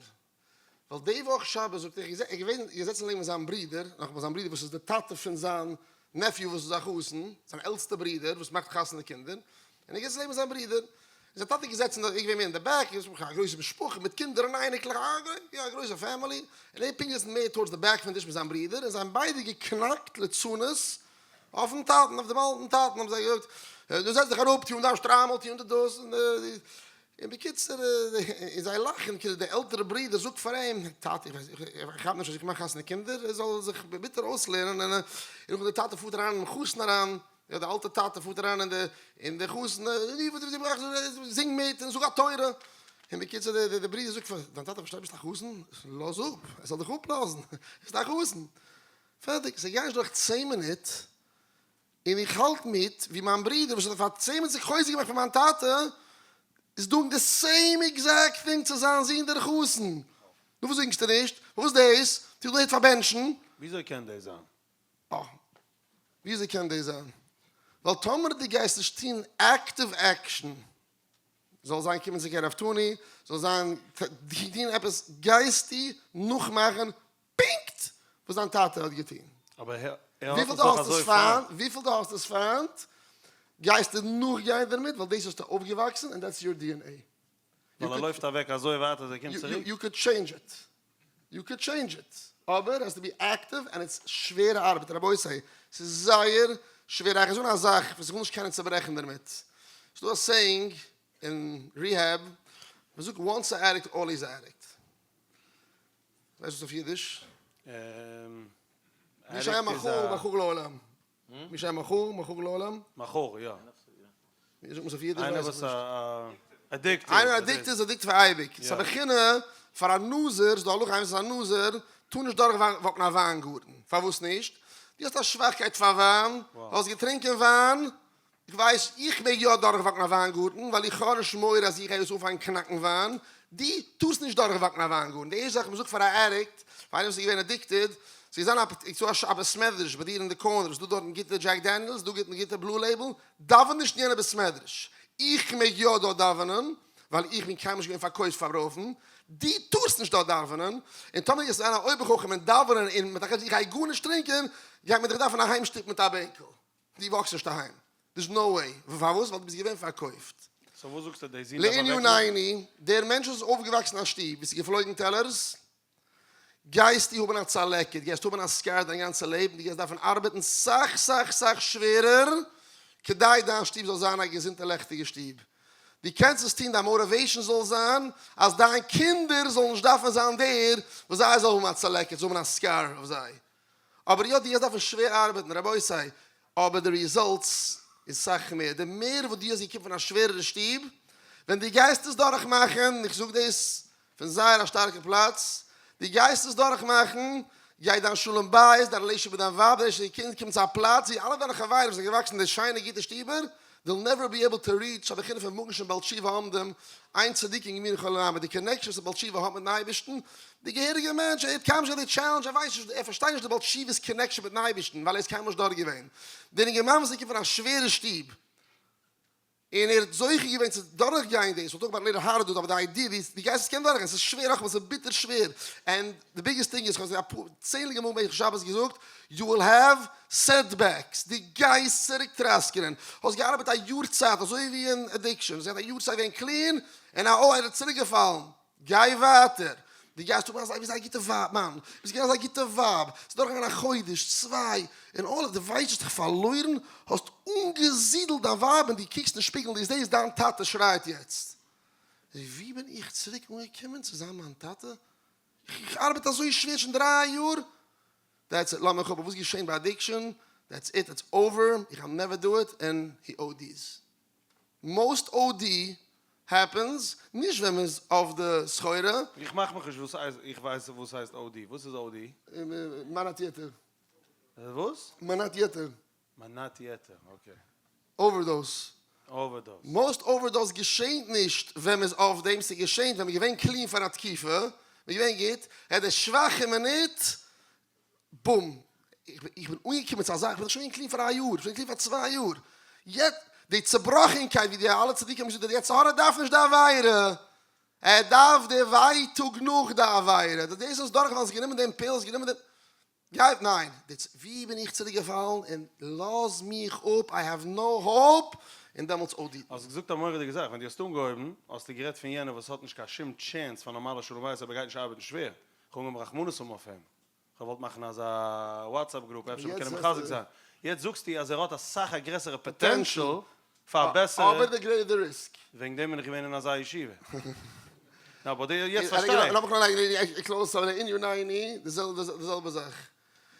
ווייל די וואך שבת זאגט ער איז ער געווען געזעצן לעבן זיין ברודער, נאכאמאל זיין ברודער וואס איז די טאטע פון זיין nephew וואס איז א חתן, זיין עלטסטע ברודער וואס מאכט חתונה קינדער, און ער געזעצן לעבן זיין ברודער, און זיין טאטע איז געזעצן דארט, ער איז געווען מער אין די back, א גרויסע משפחה מיט קינדער און אייניקלעך, א גרויסע family, און ער איז פונקט געזעצן מער towards די back פון טיש מיט זיין ברודער, און זיי האבן ביידע געקנאקט לצנות אויפן טאטן, אויף דעם אלטן טאטן האבן זיי געזאגט, דו זעץ דיך אראפ, טו אן דיין שטריימל, טו אן די דאס, און די. און בקיצור, און זיי לאכן, כאילו דער עלטערע ברודער זאגט פאר אים, טאטי, איך ווייס, איך כאפ נישט אז איך מאך חתונה קינדער, ער זאל זיך ביטער אויסלערנען, און נאכדעם דער טאטע פארט אריין אינעם חתן אריין, יא, דער אלטער טאטע פארט אריין אין די, אין די חתן, זינג מיט און זאג א תורה, און בקיצור דער ברודער זאגט פאר דיין טאטע, פארשטיי ביסט א חתן, לאז אפ, ער זאל דיך אפלאזן, ביסט א חתן, פערטיג, ס'גייט נישט דורך צען מינוט, און איך האלט מיט ווי מיין ברודער וואס האט פאר צען מינוט זיך חוזק געמאכט פון מיין טאטע איז doing the same exact thing צו זיין זון דער חתן. נו וואס זינגסטו נישט? וואס דאס? טו נישט פארבענטשן. וויאזוי קען דאס זיין? אה. וויאזוי קען דאס זיין? ווייל טאמער דו גייסט נישט טון active action, זאל זיין קומען צו קרבתנו, זאל זיין טון עפעס, גייסטו נאכמאכן פונקט וואס דיין טאטע האט געטון. אבער ער האט עס דאך אזוי פיינט. וויפיל דו האסט עס פיינט, גייסטו נאכגיין דערמיט, ווייל דאס האסטו אויפגעוואקסן און that's your DNA. ווייל ער לויפט אוועק אזוי ווייט אז ער קומט צוריק? You could change it. You could change it. אבער האסט to be active און it's שווערע ארבעט. רבותי, ס'איז זייער שווער. איך זאג א זאך וואס איך וויל נישט קיינעם צוברעכן דערמיט. ס'דא א saying אין rehab, מ'זאגט once a addict always a addict. ווייסט וואס אויף אידיש? מי שהיה מכור מכור לעולם. מי שהיה מכור מכור לעולם. מכור, יא. ווי זאגט מען עס אויף אידיש? איינער וואס addicted. איינער addicted איז addicted פאר אייביג. ס'איז א בחינה פאר א נזיר, ס'דא הלכה איינער וואס איז א נזיר טאר נישט דורך walk ן א וויינגארטן. פארוואס נישט? דו האסט א שוואכקייט פאר וויין, האסט געטרינקען וויין, איך ווייס איך מעג יא דורך walk ן א וויינגארטן ווייל איך האב נישט מורא אז איך גיי יעצט אנפאנגען קנאקן וויין, דו טארסט נישט דורך walk ן א וויינגארטן, די ערשטע זאך מ'זאגט פאר א addict, פאר איינער וואס איז געווען addicted, ס'איז זיין א בית מדרש ביי דיר אין די corner, ס'דא דארטן גוטע Jack Daniel's, דא גוטע Blue Label, דאווען נישט אין יענע בית מדרש, איך מעג יא דארט דאווענען, ווייל איך בין קיינמאל נישט געווען פארקויפט פאר ברויפן, דו טארסט נישט דארט דאווענען, און טאמער גייסטו זיין א אויבערחכם און דאווענען און מיט א חשבון איך גיי גארנישט טרינקען, גייט מען דיך דארפן אהיימשטופן מיט א בענקל. דו walk סט נישט אהיים. There's no way. פארוואס? ווייל דו ביסט געווען פארקויפט. So וואס זאגסטו די זון דארף לענינינו, דער מענטש וואס איז אויפגעוואקסן אין א שטוב וואו ס'איז געפלויגן טעלערס, גייסטו האבן א צלקת, גייסט האבן א scar דיין גאנצע לעבן, דו גייסט דארפן ארבעטן סאך סאך סאך שווערער כדי דיין שטוב זאל זיין א געזונטע לעכטיגע שטוב. דו קענסט עס טון, דיין motivation זאל זיין אז דיין קינדער זאלן נישט דארפן זיין דער וואס זיי זאלן האבן א צלקת, זאלן האבן א scar אויף זיי. אבער יא, דו גייסט דארפן שווער ארבעטן, רבותי, אבער די results איז סאך מער, די מער וואס דו האסט געקומען פון א שווערערע שטוב, ווען דו גייסט עס דורכמאכן, איך זאג דאס פון זייער א שטארקע פלאץ, דו גייסט עס דורכמאכן, גייט דיין שלום בית, דיין relationship מיט דיין ווייב, דיין relationship מיט די קינד קומט צו א פלאץ ווי אלע דיינע חברים וואס זענען געוואקסן אין די שיינע גוטע שטובער, they'll never be able to reach א בחינה פון מקום שבעל תשובה עומדים, אין צדיקים גמורים כל העולם, די connection וואס א בעל תשובה האט מיטן אייבערשטן, די געהעריגע מענטש, ער האט קיינמאל נישט געהאט די challenge, ער ווייסט נישט, ער פארשטייט נישט די בעל תשובה'ס connection מיטן אייבערשטן, ווייל ער איז קיינמאל נישט דארט געווען. דער אינגערמאן וואס איז געקומען פון א שווערע שטוב, און ער האט זוכה געווען צו דורכגיין דאס, we'll talk about later how to do it, אבער די idea ווי דו גייסט עס קענען דורכגיין, ס'איז שווער נאכאמאל, ס'איז ביטער שווער, and the biggest thing איז, כ'האב עס אפאר צענדליגע מאל במשך שבת געזאגט, you will have setbacks, דו גייסט צוריק טראסקענען, האסט געארבעט א יאר צייט אזוי ווי אין addiction, האסט געהאט א יאר צייט געווען clean, און א אוי ער איז צוריק געפאלן, גיי ווייטער, דו גייסט האבן אזא ביסט א גוטע ווייב, מאן, ביסט געווען אזא גוטע ווייב, ס'איז דורכגעגאנגען א חודש, צוויי, און all of דו ווייסט האסט דיך פארלוירן, האסט אנגעזידלט דיין ווייב און דו קוקסט אין שפיגל און דו זעסט דיין טאטע שרייט יעצט, ווי בין איך צוריק אנגעקומען צו זיין מיין טאטע? איך ארבעט אזוי שווער שוין דריי יאר, that's it, לאז מיך אפ, וואס איז געשען ביי addiction, that's it, it's over, איך גיי never do it, און he ODs. Most OD happens נישט ווען מ'איז אויף די סחורה. איך מאך מיך נישט וואס איך ווייס וואס הייסט OD, וואס איז OD? מנת יתר. וואס? מנת יתר. מנת יתר, okay. Overdose. Overdose. Most overdose געשענט נישט ווען מ'איז אויף דעם, ס'געשענט ווען מ'איז געווען clean פאר א תקופה, מ'איז געווען גוט, ער האט די שוואכע מינוט, בום! איך בין אנגעקומען צו א זאך, איך בין דאך שוין געווען clean פאר א יאר, איך בין clean פאר צוויי יאר, יעצט די צובראכענקייט ווי די אלע צדיקים האבן געזאגט, דער יצר הרע דארף נישט די עבירה, ער דארף די ווייטאג נאך די עבירה, דאס איז דורך ווייל האסט גענומען דעם pill, האסט גענומען דעם, גייט ניין, ווי בין איך צוריק געפאלן און לאז מיך אפ, I have no hope, און דעמאלטס OD. האסט געזאגט א מורא'דיגע זאך, ווען דו האסט אנגעהויבן האסטו גערעדט פון יענער וואס האט נישט קיין שום chance פאר נארמאלע שלום בית אויב ער גייט נישט ארבעטן שווער, כ'האב אנגעהויבן רחמנות האבן אויף אים, כ'האב געוואלט מאכן אזא WhatsApp group אפשר מ'קען אים מחזק זיין, יעצט זאגסטו אז ער האט אסאך א גרעסערע potential פאר בעסערע. אבער די greater די risk. וועגן דעם בין איך געווען אין אזא ישיבה. נו אבער יעצט פארשטיי איך. לאמיך נאר לייגן א close אבער אין יאר ניין די זעלבע זאך.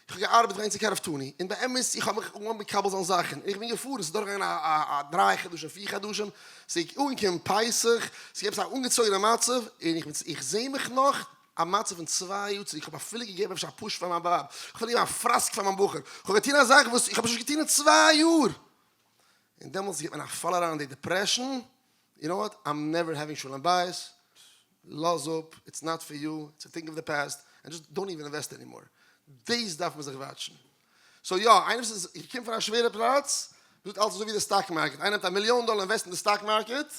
איך האב געארבעט גיין צו קרבתני און באמת איך האב מיך אנגעהויבן מקבל זיין זאכן און איך בין געפארן ס'איז דורכגעגאנגען א דריי חדשים פיר חדשים ס'איז אנגעקומען פסח ס'איז געווען עפעס א אנגעצויגענע מצב און איך בין איך זעה מיך נאך א מצב פון צוויי יאר צוריק איך האב אפילו געגעבן אפשר א push פאר מיין ווייב איך האב אפילו געגעבן א פראסק פאר מיין בחור איך האב געטון א זאך וואס איך האב נישט געטון אין צוויי יאר און דעמאלטס גיבט מען א פאל אריין אין די depression, you know what, I'm never having שלום בית, לאז אפ, it's not for you, it's a thing of the past, and just don't even invest anymore. דאס דארף מען זיך watch ן. So יא, איינער וואס איז געקומען פון א שווערע פלאץ, זאגט אלץ אזוי ווי די stock market, איינער נעמט א מיליאן דאלער invest אין די stock market,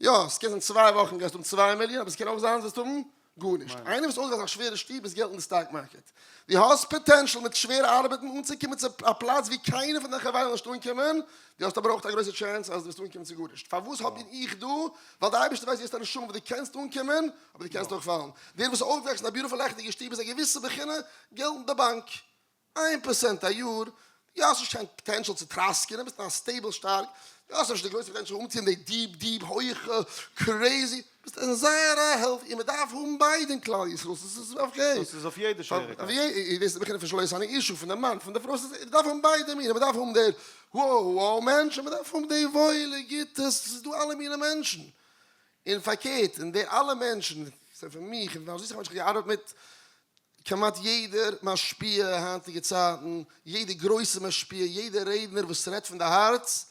יא, ס'קען זיין צוויי וואכן גייסטו האבן צוויי מיליאן, אבער ס'קען אויך זיין וועסט האבן גארנישט. איינער וואס אויסגעווייזט א שווערע שטוב איז געלט אין די stock market. דו האסט potential מיט שווער ארבעטן אנצוקומען צו א פלאץ ווי קיינער פון דיין חברים זאל נישט אנקומען, דו האסט אבער אויך א גרויסע chance אז דו וועסט אנקומען צו גארנישט. פארוואס האב בין איך דא? ווייל די אייבערשטער ווייסט דו האסט א נשמה וואס דו קענסט אנקומען, אבער דו קענסט אויך פאלן. דער וואס איז אויפגעוואקסן אין א beautiful לעכטיגע שטוב איז א געוויסע בחינה געלט אין די באנק. איין פראצענט א יאר. דו האסט נישט קיין פאטענשאל צו טראסקענען, ביסט אין א סטעיבל שטארק, דו האסט נישט די גרויסע פאטענשאל אנצוהערן די דיעפ דיעפ הויכע קרעזי, ביסט אין זייער א העלטי, און מען דארף האבן ביידע אין כלל ישראל, ס'איז אקעי. דאס איז אויף יעדע שוועריקייט. דאס איז די בחינה פון שלא עשני אשה, פון די מאן, פון די פרוי, ס'איז מען דארף האבן ביידע מינים, מען דארף האבן די wow wow מענטש, און מען דארף האבן די וואוילע גוטע, ס'איז דא אלע מיני מענטשן, און פארקערט, און די אלע מענטשן, ס'איז פון מיך און פון אזוי סאך מענטשן, איך האב געארבעט מיט כמעט יעדער משפיע היינטיגע צייטן, יעדער גרויסע משפיע, יעדער רעדנער וואס רעדט פון די הארץ,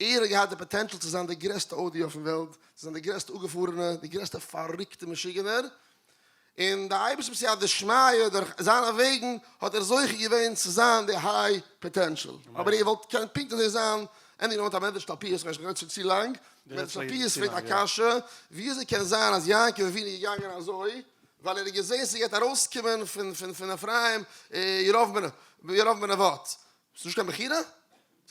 ער האט געהאט די potential צו זיין די גרעסטע אודי אויפן וועלט, צו זיין די גרעסטע אפגעפארענע, די גרעסטע פאררוקטע משוגענער, און די אייבערשטער בסייעתא דשמיא דורך זיינע וועגן האט ער זוכה געווען צו זיין די high potential, אבער ער וואלט געקענט פונקט אזוי זיין, ענדיג נאר מיט א מדרש תלפיות, כ'ווייס נישט כ'רעד שוין צו לאנג, מדרש תלפיות פרעגט א קשיא, ווי אזוי קען זיין אז יעקב אבינו איז געגאנגען אזוי, ווייל ער האט געזען ס'גייט ארויסקומען פון פון אפרים ירבעם בן נבט, ס'איז נישט קיין בחירה?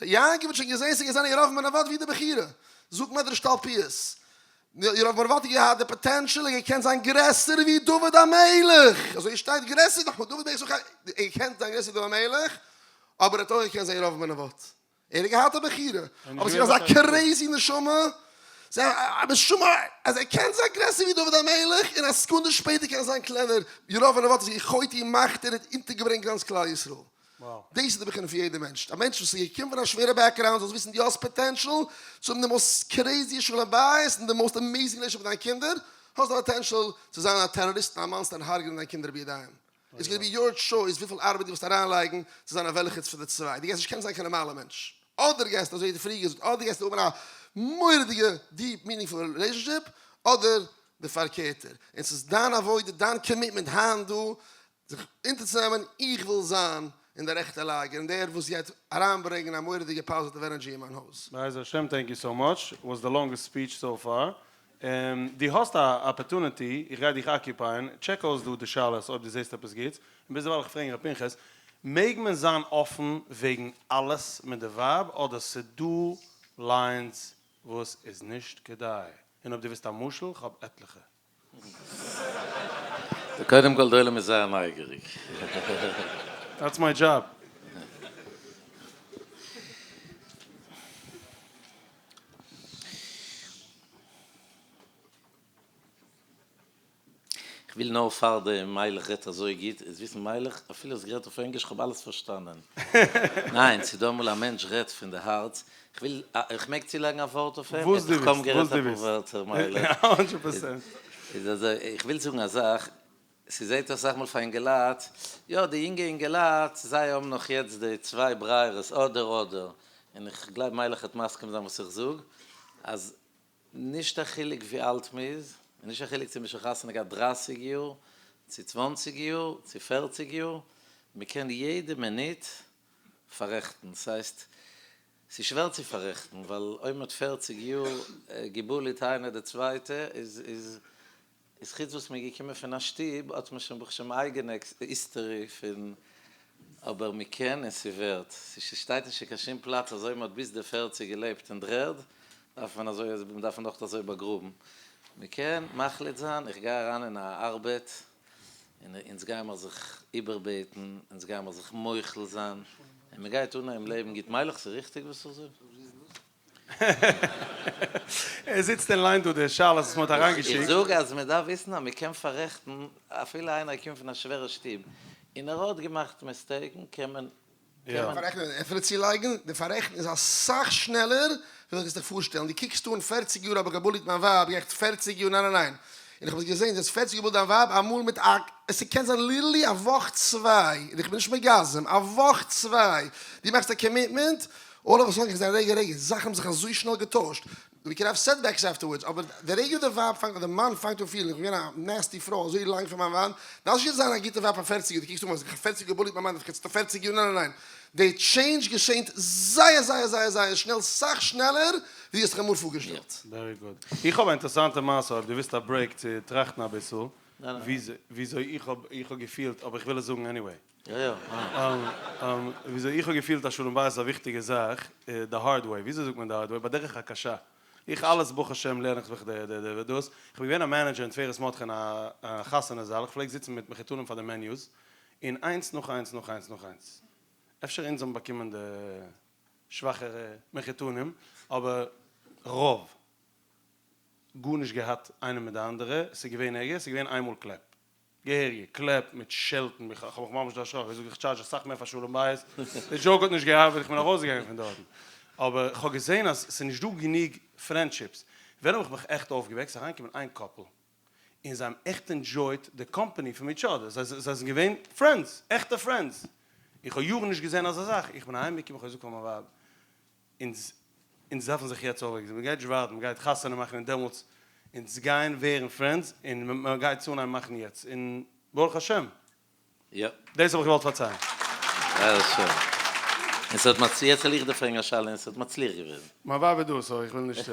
יעקב האט שוין געזען ס'גייט זיין ירבעם בן נבט ווי די בחירה? זאגט מדרש תלפיות, ירבעם בן נבט האט געהאט די potential ער געקענט זיין גרעסער ווי דוד המלך, אזוי שטייט גרעסער נאך דוד המלך, ער געקענט זיין גרעסער ווי דוד המלך, אבער ער האט אויך געקענט זיין ירבעם בן נבט. ער האט געהאט א בחירה, אבער ס'איז אזא crazy נשמה, א נשמה אז ער קען זיין גרעסער ווי דוד המלך, און א סעקונדע שפעטער קען ער זיין קלענער, ירבעם בן נבט איז גע'חוטא מאכט ער האט אונטערגעברענגט גאנץ כלל ישראל. דאס איז די בחינה פון יעדע מענטש, א מענטש וואס איז געקומען פון א שווערע background זאלסט וויסן דו האסט potential צו האבן די most crazy שלום בית און די most amazing relationship מיט דיינע קינדער, האסט די potential צו זיין א טעראריסט און א monster און הרג'נען דיינע קינדער בידיים. It's gonna be your choice וויפיל ארבעט דו ווילסט אריינלייגן צו זיין א וועלכעץ פון די צוויי, דו גייסט נישט קענען זיין קיין נארמאלע מענטש, אדער גייסטו אזוי ווי די פריער געזאגט, אדער גייסטו האבן א מורא'דיגע deep meaningful relationship, אדער די פארקערטער, און ס'איז דיין עבודה, דיין commitment היינט דא, זיך אונטערצונעמען, איך וויל זיין אין די רעכטע לאגער, און דער וואס גייט אריינברענגען א מורא'דיגע positive energy אין מיין הויז. בעזר השם thank you so much, was the longest speech so far. דו האסט א opportunity, איך גיי דיך אקיופייען, check אויס דא די שאלות אויב דו זעסט עפעס גוטס, און ביזדערווייל איך פרעגן ר' פנחס, מעג מען זיין אפן וועגן אלעס מיט די ווייב אדער ס'דא lines וואס איז נישט כדאי? און אויב דו ווילסט א משל, כ'האב עטליכע. קודם כל די עולם איז זייער נייגעריג. That's my job. כ'וויל נאר פאר די מיילעך רעדט אזוי גוט, איז וויסן מיילעך, אפילו האסט גערעדט אויף ענגליש כ'האב אלעס פארשטאנען. ניין, ס'דא אמאל א מענטש רעדט פון די הארץ, כ'וויל, כ'מעג צולייגן א ווארט אויף אים? וואס דו ער האט דאך קוים ווילסט, וואס גערעדט דו אפאר ווילסט. ווערטער מיילעך. Hundred percent. איז אזוי, כ'וויל זאגן א זאך, ס'זעהט אסאך מאל פאר אינגעלייט, יא די יונגע אינגעלייט זיי האבן נאך יעצט די צוויי ברירות אדער אדער, און איך גלייב מיילעך וועט מסכים זיין וואס איך זאג, אז נישט א חילוק ווי אלט מ'איז, און נישט א חילוק צו מ'איז שוין חתונה געהאט דרייסיג יאר, צו צוואנציג יאר, צו פערציג יאר, מ'קען יעדע מינוט פאררעכטן, ס'הייסט ס'איז שווער צו פאררעכטן, ווייל אויב מ'האט פערציג יאר געבוליט איינער די צווייטע איז איז איז חוץ וואס מ'איז געקומען פון א שטוב האט מען שוין ברוך השם אייגענע history פון אבער מ'קען און ס'ווערט ס'שטייט נישט אין קיין שום פלאץ אז אויב מ'האט ביז די פערציג געלעבט אין דר'ערד דארף מען אזוי דארף מען דאך אזוי באגראבן מ'קען מחליט זיין איך גיי אריין אין א ארבעט און אונז גיימער זיך איבערבעטן אונז גיימער זיך מוחל זיין און מ'גייט אנהייבן לעבן גוט מיילעך ס'ריכטיג וואס איך זאג? ער זיצט און ליינט דא די שאלות וואס מ'האט אריינגעשיקט. איך זאג אז מ'דארף וויסן אז מ'קען פאררעכטן אפילו איינער קומט פון א שווערע שטוב און ער האט געמאכט mistake ן קען מען קען מען. פאררעכטן אפילו צולייגן, די פאררעכטן איז אסאך שנעלער ווי דו קענסט דיך פארשטעלן, דו קוקסט אן פערציג יאר האב איך געבוליט מיין ווייב, געכט פערציג יאר ניין ניין ניין, און איך האב עס געזען, דו האסט פערציג יאר געבוליט דיין ווייב אמאל מיט א, עס קען זיין literally א וואך צוויי, און איך בין נישט מגזם, א וואך צוויי, דו מאכסט א commitment, all of a sudden געזען רגע רגע, זאכן האבן זיך אזוי שנעל געטוישט, we can have setbacks afterwards, אבער די רגע די ווייב פאנגט אן, די מאן פאנגט אן פילן, איך בין געווען א nasty פרוי אזוי לאנג פאר מיין ווייב, דארפסט נישט יעצט זיין א גוטע ווייב פאר פערציג יאר, דו קוקסט אן אז איך האב פערציג יאר געבוליט מיין מאן, דארף איך יעצט פערציג יאר, ניין ניין ניין, די change געשענט זייער זייער זייער זייער שנעל, סאך שנעלער ווי דו האסט דיך אמאל פארגעשטעלט. Very good. איך האב א אינטערעסאנטע מעשה אויב דו ווילסט א break צו טראכטן אביסל וויאזוי איך האב איך האב געפילט אבער איך וויל עס זאגן anyway. יא יא. וויאזוי איך האב געפילט אז שלום בית איז א וויכטיגע זאך, the hard way, וויאזוי זאגט מען the hard way? בדרך הקשה. איך אלעס ברוך השם לערן איך זיך די די דאס. איך בין געווען א manager אין תפארת מרדכי אין א חתונה זאל, איך פלעג זיצן מיט מחותנים פאר די menus, און איינס נאך איינס נאך איינס נאך איינס. אפשר אונז האבן באקומען די שוואכערע מחותנים, אבער רוב גארנישט געהאט איינער מיט די אנדערע, ס'איז געווען ערגער, ס'איז געווען איינמאל קלעפ, געהעריגע קלעפ מיט שעלטן, איך האב מיך ממש דערשראקן, איך זאג איך טשארדזש אסאך מער פאר שלום בית, די דזשאוק האט נישט געארבעט, איך בין ארויסגעגאנגען פון דארטן, אבער איך האב געזען אז ס'איז נישט דא גענוג פרענדשיפס, ווען האב איך מיך עכט אויפגעוועקט, ס'איז אריינגעקומען איין קאפל, און זיי האבן עכט enjoyed די company פון each other, זיי זענען געווען friends, עכטע friends, איך האב יארן נישט געזען אזא זאך, איך בין אהיימגעקומען איך האב געזאגט פאר מיין ווייב, אונז אונז דארפן זיך יעצט אויפוועקן, מען גייט נישט ווארטן, מען גייט חתונה מאכן און דעמאלטס אונז גייען ווערן friends און מען גייט עס אנהייבן מאכן יעצט, און ברוך השם. יא. דאס האב איך געוואלט פארציילן. זייער שיין. און ס'האט מצ. יעצט וועל איך דיר פרעגן א שאלה און ס'האט מצליח געווען. מיין ווייב איז דא so איך וויל נישט.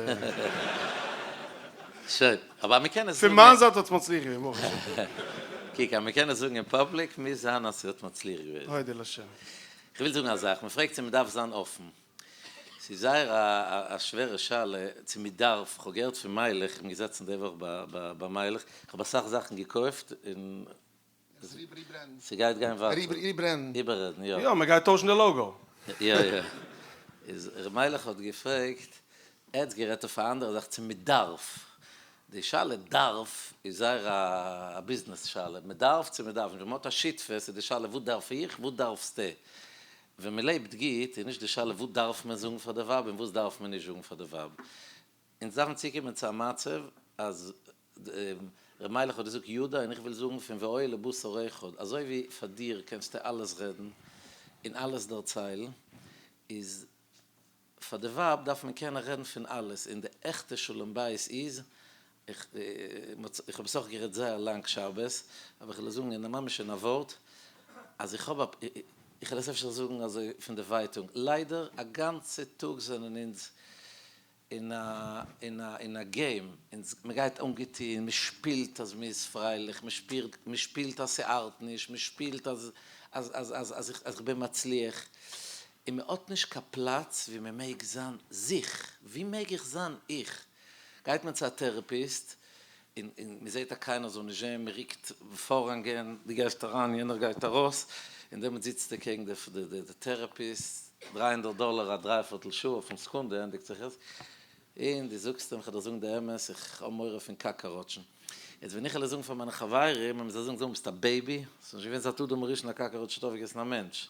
שוין. אבער אז מ'קען עס זאגן. פון מיין זייט האט עס מצליח געווען ברוך השם. קוק אז מ'קען עס זאגן אין public מוז זיין אז ס'האט מצליח געווען. הודו לשם. כ'וויל זאגן א זאך, מ'פרעגט צו מ'דארף זיין אפן. ס'איז זייער א שווערע שאלה צו מ'דארף, כ'האב געהערט פון מיילעך, כ'בין געזעצן די וואך ביי מיילעך, כ'האב אסאך זאכן געקויפט און ס'גייט גיין ווייטער. איבעררעדן, יא. יא, מ'גייט טוישן די logo. יא יא. איז ר' מיילעך האט געפרעגט, ער האט גערעדט אויף א אנדערע זאך צו מ'דארף, די שאלה דארף איז זייער א ביזנעס שאלה, מ'דארף צו מ'דארף נישט, ווען מ'האט א שותפות איז די שאלה וואס דארף איך, וואס דארפסטו, ווען מ'לעבט גוט איז נישט די שאלה וואס דארף מען זאגן פאר די ווייב און וואס דארף מען נישט זאגן פאר די ווייב, אונז דארפן צוקומען צו א מצב אז ר' מיילעך האט געזאגט יודע און איך וויל זאגן פון והיה לבשר אחד, אזוי ווי פאר דיר קענסטו אלעס רעדן און אלעס דערציילן, איז פאר די ווייב דארף מען קענען רעדן פון אלעס, און די עכטע שלום בית איז, איך איך האב עס אויך גערעדט זייער לאנג שבת, אבער איך וועל עס זאגן אין ממש אין א ווארט, אז איך האב א, איך וועל עס אפשר זאגן אזוי פון די ווייטאג, ליידער א גאנצע טאג זענען אונז אין א אין א אין א game, אונז מ'גייט אנגעטוהן, מ'שפילט אז מ'איז פרייליך, מ'שפירט מ'שפילט אז ס'ארט נישט, מ'שפילט אז אז אז אז אז איך בין מצליח, און מען האט נישט קיין פלאץ ווי מען מעג זיין זיך, ווי מעג איך זיין איך? גייט מען צו א therapist און און מען זעט אז קיינער זאל נישט זען, מען רוקט פארהאנגען, דו גייסט אריין יענער גייט ארויס, און דעמאלטס זיצט ער קעגן די די therapist, דריי הונדערט דאלער א דריי פערטל שעה אויפן סעקונדע ענדיגט זיך עס, און דו זאגסט אים, כ'וועל דיר זאגן די אמת, איך האב מורא פון קאקאראטשן. יעצט ווען איך וועל עס זאגן פאר מיינע חברים, וועלן זיי זאגן, זאג, ביסט א baby? ס'איז נישט געווען זייט אדם הראשון א cockroach האט אויפגעגעסן א מענטש.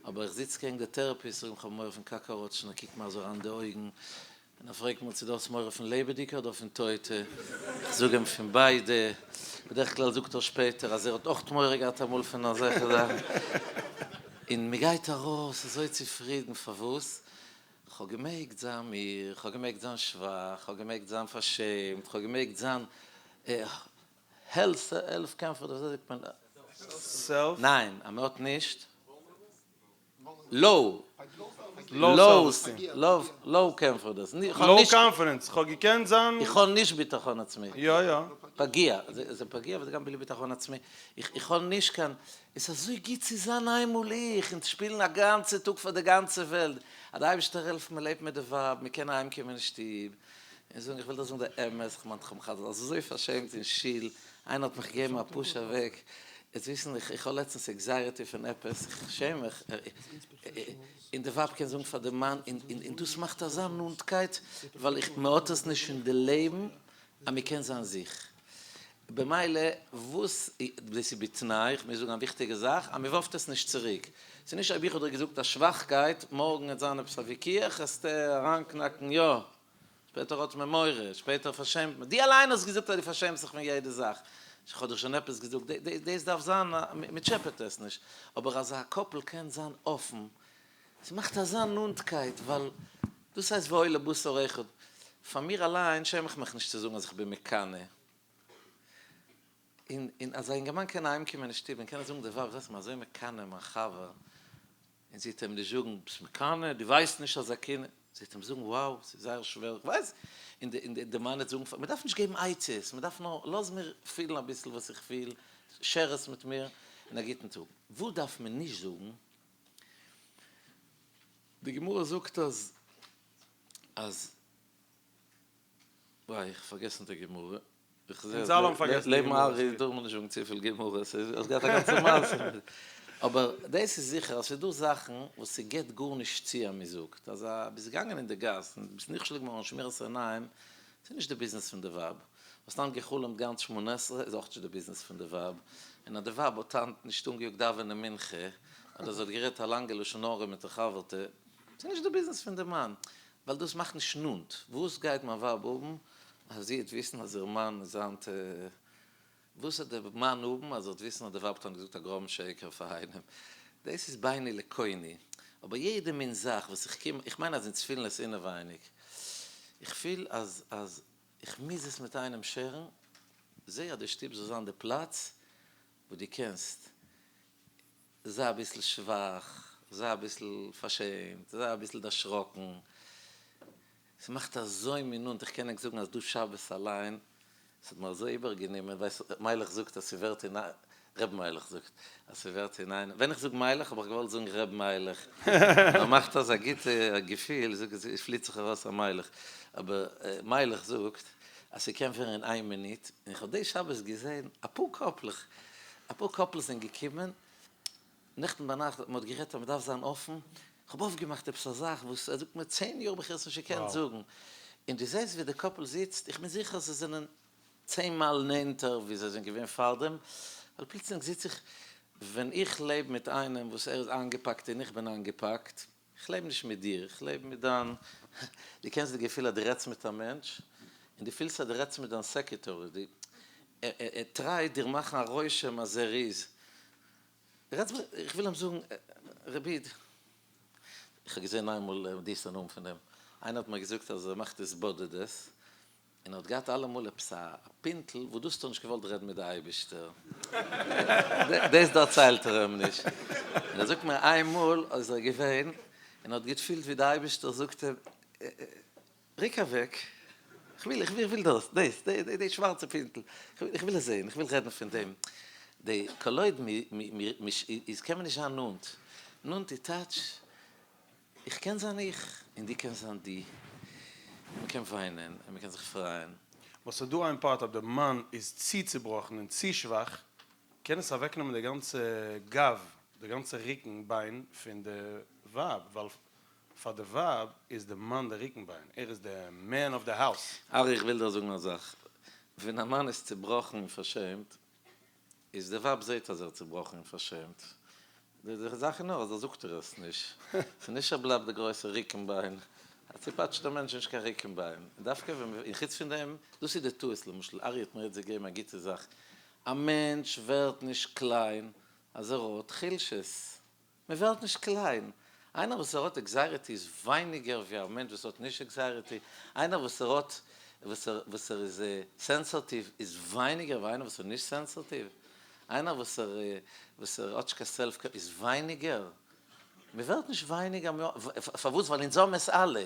אבער איך זיץ קעגן די therapist, זאג אים, כ'האב מורא פון קאקאראטשן, ער קוקט מיר אזוי אריין אין די אויגן, און ער פרעגט מיר צו דו האסט מורא פון לעבעדיגע אדער פון טויטע? איך זאג אים פון ביידע. בדרך כלל זאגט ער שפעטער אז ער האט אויך מורא געהאט אמאל פון אזעלכע זאכן. און מ'גייט ארויס אזוי צופרידן, פארוואס? כ'האב געמעגט זיין מיר, כ'האב געמעגט זיין שוואך, כ'האב געמעגט זיין פארשעמט, כ'האב געמעגט זיין העלף סעלף קאנפידענס, וויאזוי זאגט מען? סעלף? ניין, אז מ'האט נישט low, low, low confidence, low confidence, כ'האב געקענט זיין. איך האב נישט ביטחון עצמי. יא יא. פגיע, זה פגיע וזה גם בלי ביטחון עצמי, איך האב נישט קיין, עס איז אזוי גוט צו זיין איינמאל איך, און שפילן א גאנצע טאג פאר די גאנצע וועלט, אז די אייבערשטער העלפט מען לעבט מיט די ווייב, מען קען אהיים קומען אין שטוב, און זאגן איך וויל דיר זאגן די אמת, איך מיין איך האב מיך אזוי פארשעמט אין שול, איינער האט מיך געגעבן א push אוועק, יעצט וויסן איך איך האב לעצטנס anxiety פון עפעס, איך שעם מיך, און די ווייב קען זאגן פאר די מאן, און דאס מאכט אזא נאנטקייט, ווייל איך מען האט עס נישט אין די לעבן אז מען קען זיין זיך. במילא וואס, דאס איז בתנאי, איך מוז זאגן א וויכטיגע זאך, אז מען ווארפט עס נישט צוריק. ס'איז נישט אויב איך האב דיר געזאגט א שוואכקייט, מארגן וועט זיין עפעס א וויכוח, עסטו אריינקנאקן יא, שפעטער האט מען מורא, שפעטער פארשעמט מען, דו אליין האסט געזאגט אז דו פארשעמסט זיך פון יעדע זאך, איך האב דיך שוין עפעס געזאגט, דאס דארף זיין, מען טשעפעט עס נישט, אבער אז א couple קען זיין אפן, ס'מאכט אזא נאנטקייט, ווייל דאס הייסט והיה לבשר אחד, פאר מיר אליין שעם איך מיך נישט צו זאגן אז איך בין מקנא, און און אז א אינגערמאן קען אהיימקומען אין שטוב און קענען זאגן די ווייב זעסט כ'בין אזוי מקנא מיין חבר, און זי וועט אים נישט זאגן ביסט מקנא, דו ווייסט נישט אז א קינד, זי וועט אים זאגן wow ס'איז זייער שווער, איך ווייס, און די און די מאן וועט זאגן, מען דארף נישט געבן עצות, מען דארף נאר לאז מיר פילן אביסל וואס איך פיל, share עס מיט מיר, און א גוטן טאג. וואס דארף מען נישט זאגן? די גמרא זאגט אז אז וויי איך האב פארגעסן די גמרא, איך זעה אונז אלע האבן פארגעסן די לעבן גמרא. ארי טאר מען נישט זאגן צופיל גמרות, האסט געהאט א גאנצע מעשה מיט. אבער דאס איז זיכער אז ס'איז דא זאכן וואס ס'געט גארנישט צו אז מ'זאגט אז א ביסט געגאנגען אין די גאס און ביסט נכשל געווארן אין שמירת עיניים, ס'איז נישט די ביזנעס פון די ווייב. האסט היינט גע'חלומ'ט גאנץ שמונה עשרה איז אויך נישט די ביזנעס פון די ווייב. און אז די ווייב האט היינט נישט אנגעיאגט דאווענען מנחה, אדער זי האט גערעדט א לאנגע לשון הרע מיט איר חבר'טע, ס'איז נישט די ביזנעס פון די מאן. ווייל דאס מאכט נישט נאנט. וואס גייט מיין ווייב האבן אז זי וועט וויסן אז איר מאן איז היינט וואס וועט דער מאן האבן אז ער וועט וויסן אז די ווייב האט היינט געזאגט א גראבן שקר פאר איינעם? דאס איז ביני לקוני. אבער יעדע מין זאך וואס איך קום, איך מיין אז אונז פילן עס אינעווייניג. איך פיל אז אז איך מוז עס מיט איינעם share ן, זע אז די שטוב זאל זיין די פלאץ וואו דו קענסט זיי אביסל שוואך, זיי אביסל פארשעמט, זיי אביסל דערשראקן, ס'מאכט אזוי מיר נאנט, איך קען ענק זאגן אז דא שבת אליין, ס'האט מיר אזוי איבערגענומען, ווייסט מיילעך זאגט אז ס'ווערט אין א, ר' מיילעך זאגט אז ס'ווערט אין איינעם, ווען איך זאג מיילעך האב איך געוואלט זאגן ר' מיילעך, מ'מאכט אזא גוטע געפיל, זאג איך, עס פליט זיך ארויס א מיילעך, אבער מיילעך זאגט אז ס'קען ווערן אין איין מינוט, און איך האב די שבת געזען אפאר couple ך, אפאר couples זענען געקומען נעכטן ביינאכט, מען האט גערעדט אז מען דארף זיין אפן, איך האב אויפגעמאכט עפעס א זאך וואס ער זאגט מיר צען יאר האב איך עס נישט געקענט זאגן, און דו זעסט ווי די couple זיצט, איך בין זיכער זיי זענען צען מאל נענטער ווי זיי זענען געווען פארדעם, ווייל פלוצלינג זיץ איך, ווען איך לעב מיט איינעם וואס ער איז איינגעפאקט און איך בין איינגעפאקט, איך לעב נישט מיט דיר, איך לעב מיט דיין, דו קענסט די געפיל אז דו רעדסט מיט א מענטש, און דו פילסט אז דו רעדסט מיט דיין secretary, דו, ער try ט דיר מאכן א רושם אז ער איז, איך וויל אים זאגן, רבי איד, איך האב געזען איינמאל די נאמען פון דעם, איינער האט מיר געזאגט אז ער מאכט התבודדות, און ער האט געהאט אלעמאל עפעס א פינטל וואס דאס האט ער נישט געוואלט רעדן מיט די אייבישטער, דאס דערציילט ער אים נישט, און ער זאגט מיר איינמאל איז ער געווען און האט געפילט ווי די אייבישטער זאגט אים ריק אוועק, איך וויל איך וויל דאס, דאס, די שווארצע פינטל, איך וויל עס זען, איך וויל רעדן פון דעם, די קאלויד איז קען מען נישט זיין נאנט, נאנט איז טייטש איך קען זיין איך, און דו קענסט זיין דו. מען קען וויינען און מען קען זיך פרייען. וואס ס'איז דא איין part אויב די מאן איז צו צובראכן און צו שוואך קען עס אוועקנעמען די גאנצע גב די גאנצע רוקן ביין פון די ווייב ווייל פאר די ווייב איז די מאן די רוקן ביין ער איז די man of the house. ארי איך וויל דיר זאגן א זאך, ווען א מאן איז צובראכן און פארשעמט איז די ווייב זעהט אז ער איז צובראכן און פארשעמט, די זאך איז נאר אז ער זאגט איר עס נישט, ס'איז נישט ער בלייבט די גרויסע רוקנביין, א צופאטשטער מענטש איז נישט קיין רוקנביין, דווקא ווען און חוץ פון דעם, דאס איז די טעות, למשל ארי האט מיר יעצט געגעבן א גוטע זאך, א מענטש ווערט נישט קליין אז ער האט חולשות, מען ווערט נישט קליין. איינער וואס ער האט anxiety איז ווייניגער ווי א מענטש וואס האט נישט anxiety, איינער וואס ער האט וואס ער וואס ער איז sensitive איז ווייניגער ווי איינער וואס איז נישט sensitive, איינער וואס ער וואס ער האט נישט קיין self איז ווייניגער. מען ווערט נישט ווייניגער, פארוואס? ווייל אונז האבן עס אלע.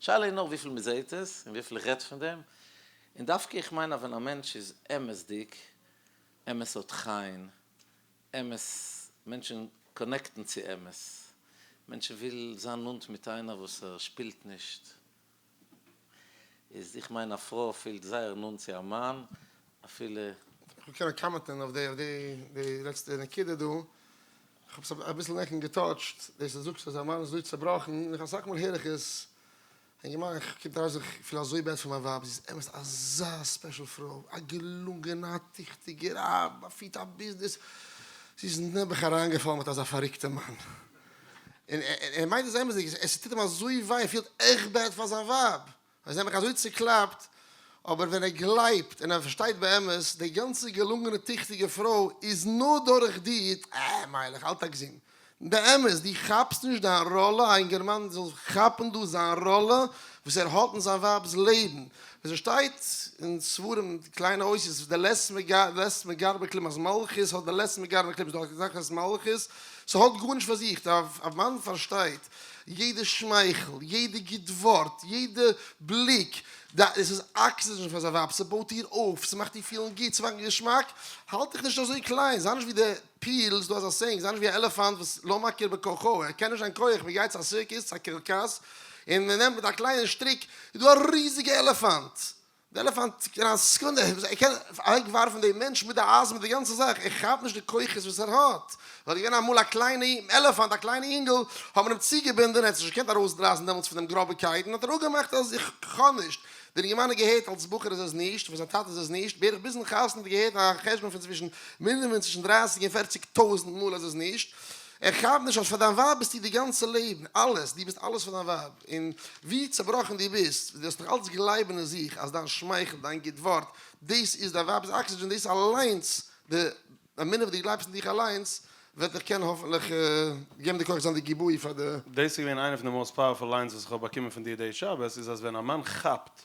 שאלה איז נאר וויפיל מען זעט עס און וויפיל איך רעד פון דעם. און דווקא איך מיין אז ווען א מענטש איז אמת'דיג, אמת האט חן, אמת, מענטשן connect ן צו אמת, מענטשן ווילן זיין נאנט מיט איינער וואס ער שפילט נישט, איז איך מיין א פרוי פילט זייער נאנט צו א מאן אפילו. איך קען comment ן אויף די די לעצטע נקודה דא, איך האב עס אביסל נעכטן גע touch ט, דאס אז זאגסט אז א מאן איז אזוי צעבראכן, און איך אסאך מאל הער איך עס, אינגערמאן איך קומט ארויס איך פיל אזוי bad פאר מיין ווייב, זי איז אמת אזא special פרוי, א געלונגענע א טיכטיגער, א פירט א ביזנעס, זי איז נעבעך אריינגעפאלן מיט אזא פארריקטע מאן, און ער מיינט עס אמת'דיג, עס טוט אים אזוי וויי, ער פילט עכט bad פאר זיין ווייב, ער איז נעבעך אזוי צוקלאפט, אבער ווען ער גלייבט און ער פארשטייט באמת, די גאנצע געלונגענע טיכטיגע פרוי איז נאר דורך דיר, אה מיילעך אל תגזים, באמת, דו כאפסט נישט דיין ראלע, א אינגערמאן זאל כאפן דא זיין ראלע וואס ער האט אין זיין ווייב'ס לעבן, ווי ס'שטייט אין ספרים קליינע אותיות, דלית מגרמה כלום אז מלכות האט דלית מגרמה כלום, ס'דא א זאך הייסט מלכות, ס'האט גארנישט פאר זיך, א מאן פארשטייט יעדע שמייכל, יעדע גוט ווארט, יעדע בליק, דאס איז oxygen פאר זיין ווייב, ס'בויט איר אויף, ס'מאכט איר פילן גוט, ס'מאכט איר געשמאק, האלט דיך נישט אזוי קליין, זיי נישט ווי די פיל, ס'דא אזא saying, זיי נישט ווי א עלעפאנט וואס לא מכיר בכוחו, ער קען נישט זיין כח, מען גייט צו א סירקוס, צו א קרקס, און מען נעמט מיט א קליינע שטריק, איז דא א ריזיגע עלעפאנט. די עלעפאנט אין א סעקונדע ער קען אוועק ווארפן די מענטש מיט די אייזן מיט די גאנצע זאך, ער כאפט נישט די כוחות וואס ער האט, ווייל געווען אמאל א קליינע עלעפאנט א קליינע אינגל האט מען אים צוגעבינדען ער האט זיך נישט געקענט ארויסרייסן דעמאלטס פון דעם גראבע קייטן האט ער אפגעמאכט אז איך קען נישט, דער אינגערמאן האט געהערט אלס בחור איז עס נישט, פון זיין טאטע איז עס נישט, בערך ביזן חתונה האט ער געהערט א חשבון פון צווישן מינימום צווישן דרייסיג און פערציג טויזנט מאל אז עס נישט, ער כאפט נישט אז פאר דיין ווייב ביסטו די גאנצע לעבן, אלעס, דו ביסט אלעס פאר דיין ווייב, און ווי צעבראכן דו ביסט, דו זאלסט נאך אלץ גלייבן אין זיך אז דיין שמייכל, דיין גוט ווארט, דאס איז דיין ווייב'ס oxygen, דאס אליינס, די אמונה וואס דו גלייבסט אין דיך אליינס, וועט דיך קענען האפנטליך געבן די כח זיין די גיבוי פאר די. דאס איז געווען איינע פון די most powerful lines וואס איך האב באקומען פון דיר די שבת, איז אז ווען א מאן כאפט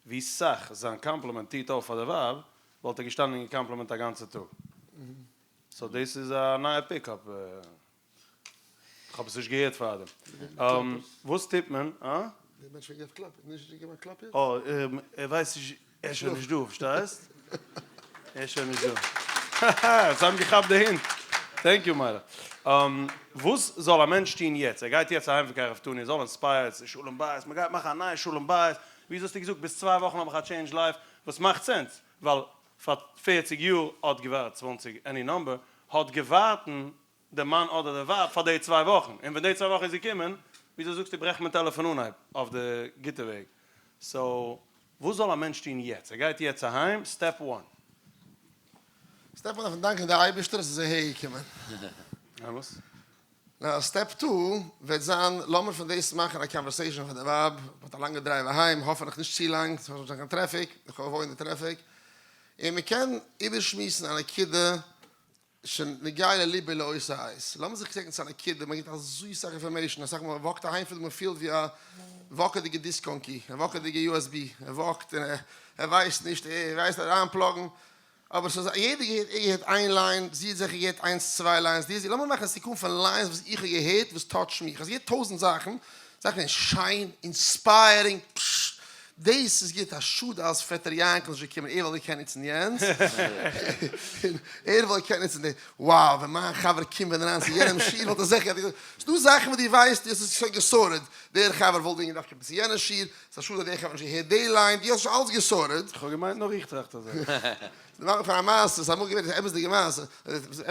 ווי סאך זיין קאמפלימענט טוט אויף פאר די ווייב, וואלט ער געשטאנען און געקאמפלימענט א גאנצע טאג. so דאס איז א נייע pickup. כ'האב עס נישט געהערט פארדעם. וואס טוט מען? אה? דער מענטש ווערט געגעבן קלאפ, נישט געגעבן א קלאפ יעצט? אה, ער ווייסט נישט, ער איז שוין נישט דא, פארשטייסט? ער איז שוין נישט דא. האהא, זיי האבן געכאפט די hint. Thank you מיילעך. וואס זאל א מענטש טון יעצט? ער גייט יעצט אהיים פון קרבתנו, ער זאל inspired, ס'איז שלום בית, מ'גייט מאכן א נייע שלום בית, ווי האסטו געזאגט, ביז צוויי וואכן האב איך א change life, וואס מאכט sense, ווייל פאר פערציג יאר האט געווארט, צוואנציג, any number, האט געווארטן די מאן אדער די ווייב פאר די צוויי וואכן, און ווען די צוויי וואכן איז געקומען, וויאזוי זאגסטו ברעכט מען טעלער פון אנהייב אויף די גוטע וועג, so וואס זאל א מענטש טון יעצט, ער גייט יעצט אהיים, step one. Step one דארף מען דאנקען די אייבערשטער אז עס איז אהער געקומען. אמת. נאו step two וועט זיין לאמיר פון דאס מאכן א conversation פאר די ווייב, מ'האט א לאנגע drive אהיים, האפענליך נישט צו לאנג, ס'זאל נישט זיין קיין טרעפיק, איך האף avoid די טרעפיק, און מ'קען איבערשמועסן א נקודה שנגע לליבו לאותו עת, לאמיר זיך connect ן צו א נקודה, מען גיבט אזוי סאך information, אסאך מאל מען walk ט אהיים פילט מען פילט ווי א וואקעדיגע דיסק אנקי, א וואקעדיגע USB, ער walk ט און ער ווייסט נישט, ער ווייסט אריין plug ן, אבער ס'איז יעדער געהערט, ער געהערט איין line, זי האט זיכער געהערט איינס צוויי lines, די זי, לאמיר מאכן א סיכום פון lines וואס איך האב געהערט וואס touch ט מיך, איך האב געהערט טויזנט זאכן, זאכן זענען שיין, inspiring, פששש, דאס איז גוט, א שאד אז פעטער יענקל איז נישט געקומען, ער וואלט געקענט נוצן יענץ, און ער וואלט געקענט נוצן דאס, wow, ווען מיין חבר קומט ווען אריין צו יענעם שיעור וואלט ער זיכער געהאט, ס'דא זאכן וואס דו ווייסט, דו האסט עס שוין גע sort ט, דער חבר וואלט ווען געדארפט קומען צו יענע שיעור, ס'איז א שאד אז דער חבר האט נישט געהערט די line, דו האסט שוין אלץ גע sort ט. כ'האב געמיינט נאר איך טראכט אזוי. דערמאנט מיך פון א מעשה, ס'איז אמאל געווען, ס'איז א אמת'דיגע מעשה,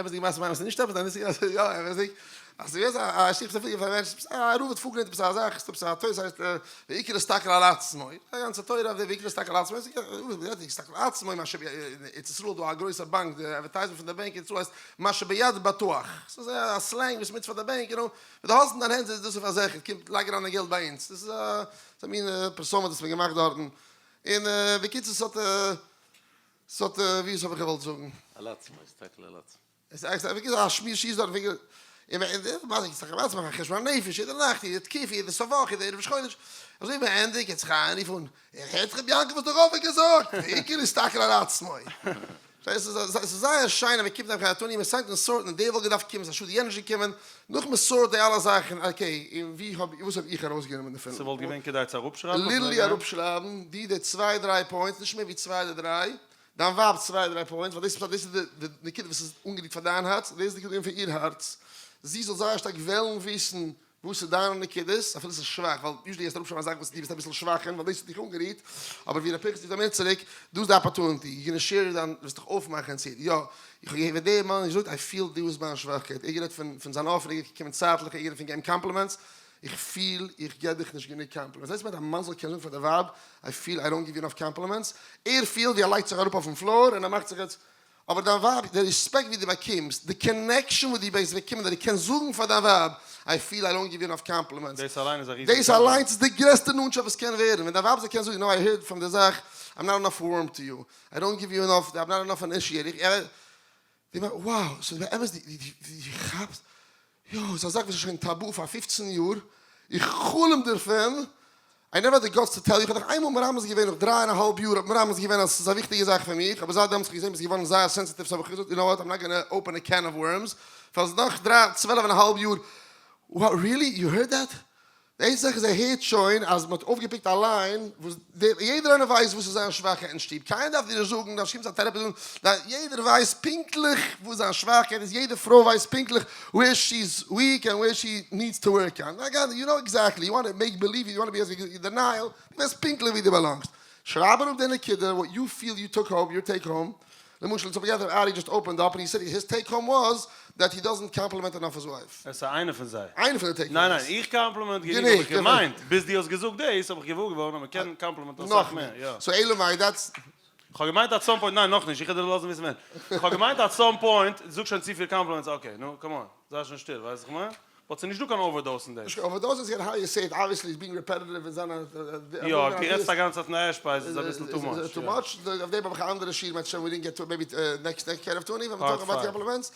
אמת'דיגע מעשה מיינט אז ס'איז נישט אמת, יא אמת'דיג, אז ס'איז געווען א שיך וואס האט פאר א מענטש, א רב האט פארגעלערנט עפעס א זאך, ס'איז עפעס א תורה ס'הייסט ועיקר הסתכל על עצמו, א גאנצע תורה אויף די ועיקר הסתכל על עצמו, הסתכל על עצמו, מה שביד, אין ארץ ישראל איז דא א גרויסע באנק, די advertisement פון די באנק אין ארץ ישראל הייסט מה שביד בטוח, ס'איז א slang וואס מ'נוצט פאר די באנק, יו נאו, ווען דו האסט אין דיין הענט איז דאס איז פארזיכערט, קום לייג אריין דיין געלט ביי אונז, דאס איז א מין פרסומת וואס מ'האט געמאכט דארטן, און בקיצור ס'האט. ס'האט ווי האב איך געוואלט זאגן? על עצמו, הסתכל על עצמו. עס איז ווי געזאגט א שמועס שיעור דארט וועגן און ווען די מאכט זיך א מאכן חשבון הנפש יעדע נאכט יעדע תקופה יעדע סוף וואך יעדע ערב ראש חודש אזוי ווי מען ענדיגט געט זיך א רוף אן איך הערט רבי יעקב וואס דער רב האט געזאגט העיקר להסתכל על עצמו. ס'איז זייער שיין אז מען קומט אויף חתונה מען סיינט און sort און דער וואלט געדארפט קומען ס'איז א שאד יענער איז נישט געקומען נאך מען sort די אלע זאכן okay און ווי האב וואס האב איך ארויסגענומען דערפון? ס'וואלט געווען כדאי צו אראפשרייבן אויף literally אראפשרייבן די די צוויי דריי points נישט מער ווי צוויי אדער דריי, דיין ווייב צוויי דריי points ווייל דאס איז די נקודה וואס איז אנגערירט פאר דיין הארץ און דאס איז די נקודה פון איר הארץ, זי זאל זייער שטארק וועלן וויסן וואס איז דיינע נקודות, אפילו ס'איז שוואך, ווייל usually גייסטו אראפשרייבן א זאך וואס דו ביסט אביסל שוואך אין, ווייל דאס האט דיך אנגערירט, אבער ווי ר' פנחס זאגט א מינוט צוריק, דא איז די opportunity, you gonna share דיין, וועסט דיך אויפמאכן צו איר, יא, איך האב געהערט ווי דער מאן האט געזאגט, I feel דא איז מיין שוואכקייט, ער גערעדט פון פון זיין offer, ער גערעדט געקומען צייטליך, ער גערעדט פון געבן compliments, איך פיל איך געב דיך נישט גענוג compliments, דאס מיינט א מאן זאל קענען זאגן פאר די ווייב, I feel I don't give you enough compliments, ער פילט ווי ער לייגט זיך אראפ אויפן floor און ער מאכט זיך יעצט אבער דיין ווייב, די רעספעקט ווי דו באקומסט, די connection וואס דו ביסט באקומען אז דו קענסט זאגן פאר דיין ווייב, I feel I don't give you enough compliments, דאס אליין איז א ריזיגע דאס אליינס איז די גרעסטע נאנטשאפט וואס קען ווערן, ווען דיין ווייב זאל קענען זאגן, you know I heard from די זאך, I'm not enough warm to you, I don't give you enough, I'm not enough initiative, די מיינט wow, ס'איז באמת די די כאפסט, יא, ס'איז א זאך וואס איז שוין טאבו פאר פופצן יאר, איך חלום דערפון, I never had the guts to tell you, איך האב דיך איינמאל מרמז געווען נאך דריי און א האלב יאר האט מרמז געווען אז ס'איז א וויכטיגע זאך פאר מיך, אבער זייט דעמאלטס האב איך געזען ביסט געווארן זייער sensitive so האב איך געזאגט you know what I'm not gonna open a can of worms, פאר נאך דריי צוועלף און א האלב יאר, wow really? You heard that? די זאך איז ער הערט שוין אז מ'האט אויפגעפיקט א line וואס יעדער איינער ווייסט וואס איז זיין שוואכקייט אין שטוב, קיינער דארף דיר נישט זאגן, דארפסט קומען צו א therapist זאגן, יעדער ווייסט פונקטליך וואס זיין שוואכקייט איז, יעדע פרוי ווייסט פונקטליך where she is weak and where she needs to work on, יו נאו עקזעקטלי, you want to make believe, you want to be in denial, דו ווייסט פונקטליך ווי דו באלאנגסט. שרייב אראפ די נקודה, what you feel you took home, your take home, למשל אונז האבן געהאט ר' ארי just opened up and he said his take home was that he doesn't compliment enough his wife. עס איז איינע פון זיי. איינע פון די take ניין homes. ניין, איך compliment גענוג האב איך געמיינט, ביז דו האסט געזאגט דאס האב איך געוואר געווארן אז מען קען compliment אסאך מער, יא. so אלא מאי that's. כ'האב געמיינט at some point, ניין נאכנישט, איך וועל דיר לאזן וויסן ווען. כ'האב געמיינט at some point, זאג שוין צופיל compliments, okay, נו, come on, זיי שוין שטיל, ווייסט וואס איך מיין? but ס'איז נישט דא קיין overdose אין דעם. נישט קיין overdose, איז געווען how you say it, obviously איז being repetitive אין זיינע. יא, אויב דו רעדסט א גאנצע צייט אין אשפייז איז אביסל too much. too much, אויף דעם האב איך א אנדערע שיעור מערצעשעם we didn't get to it, maybe next next קרבתנו ווען מיר talk about compliments,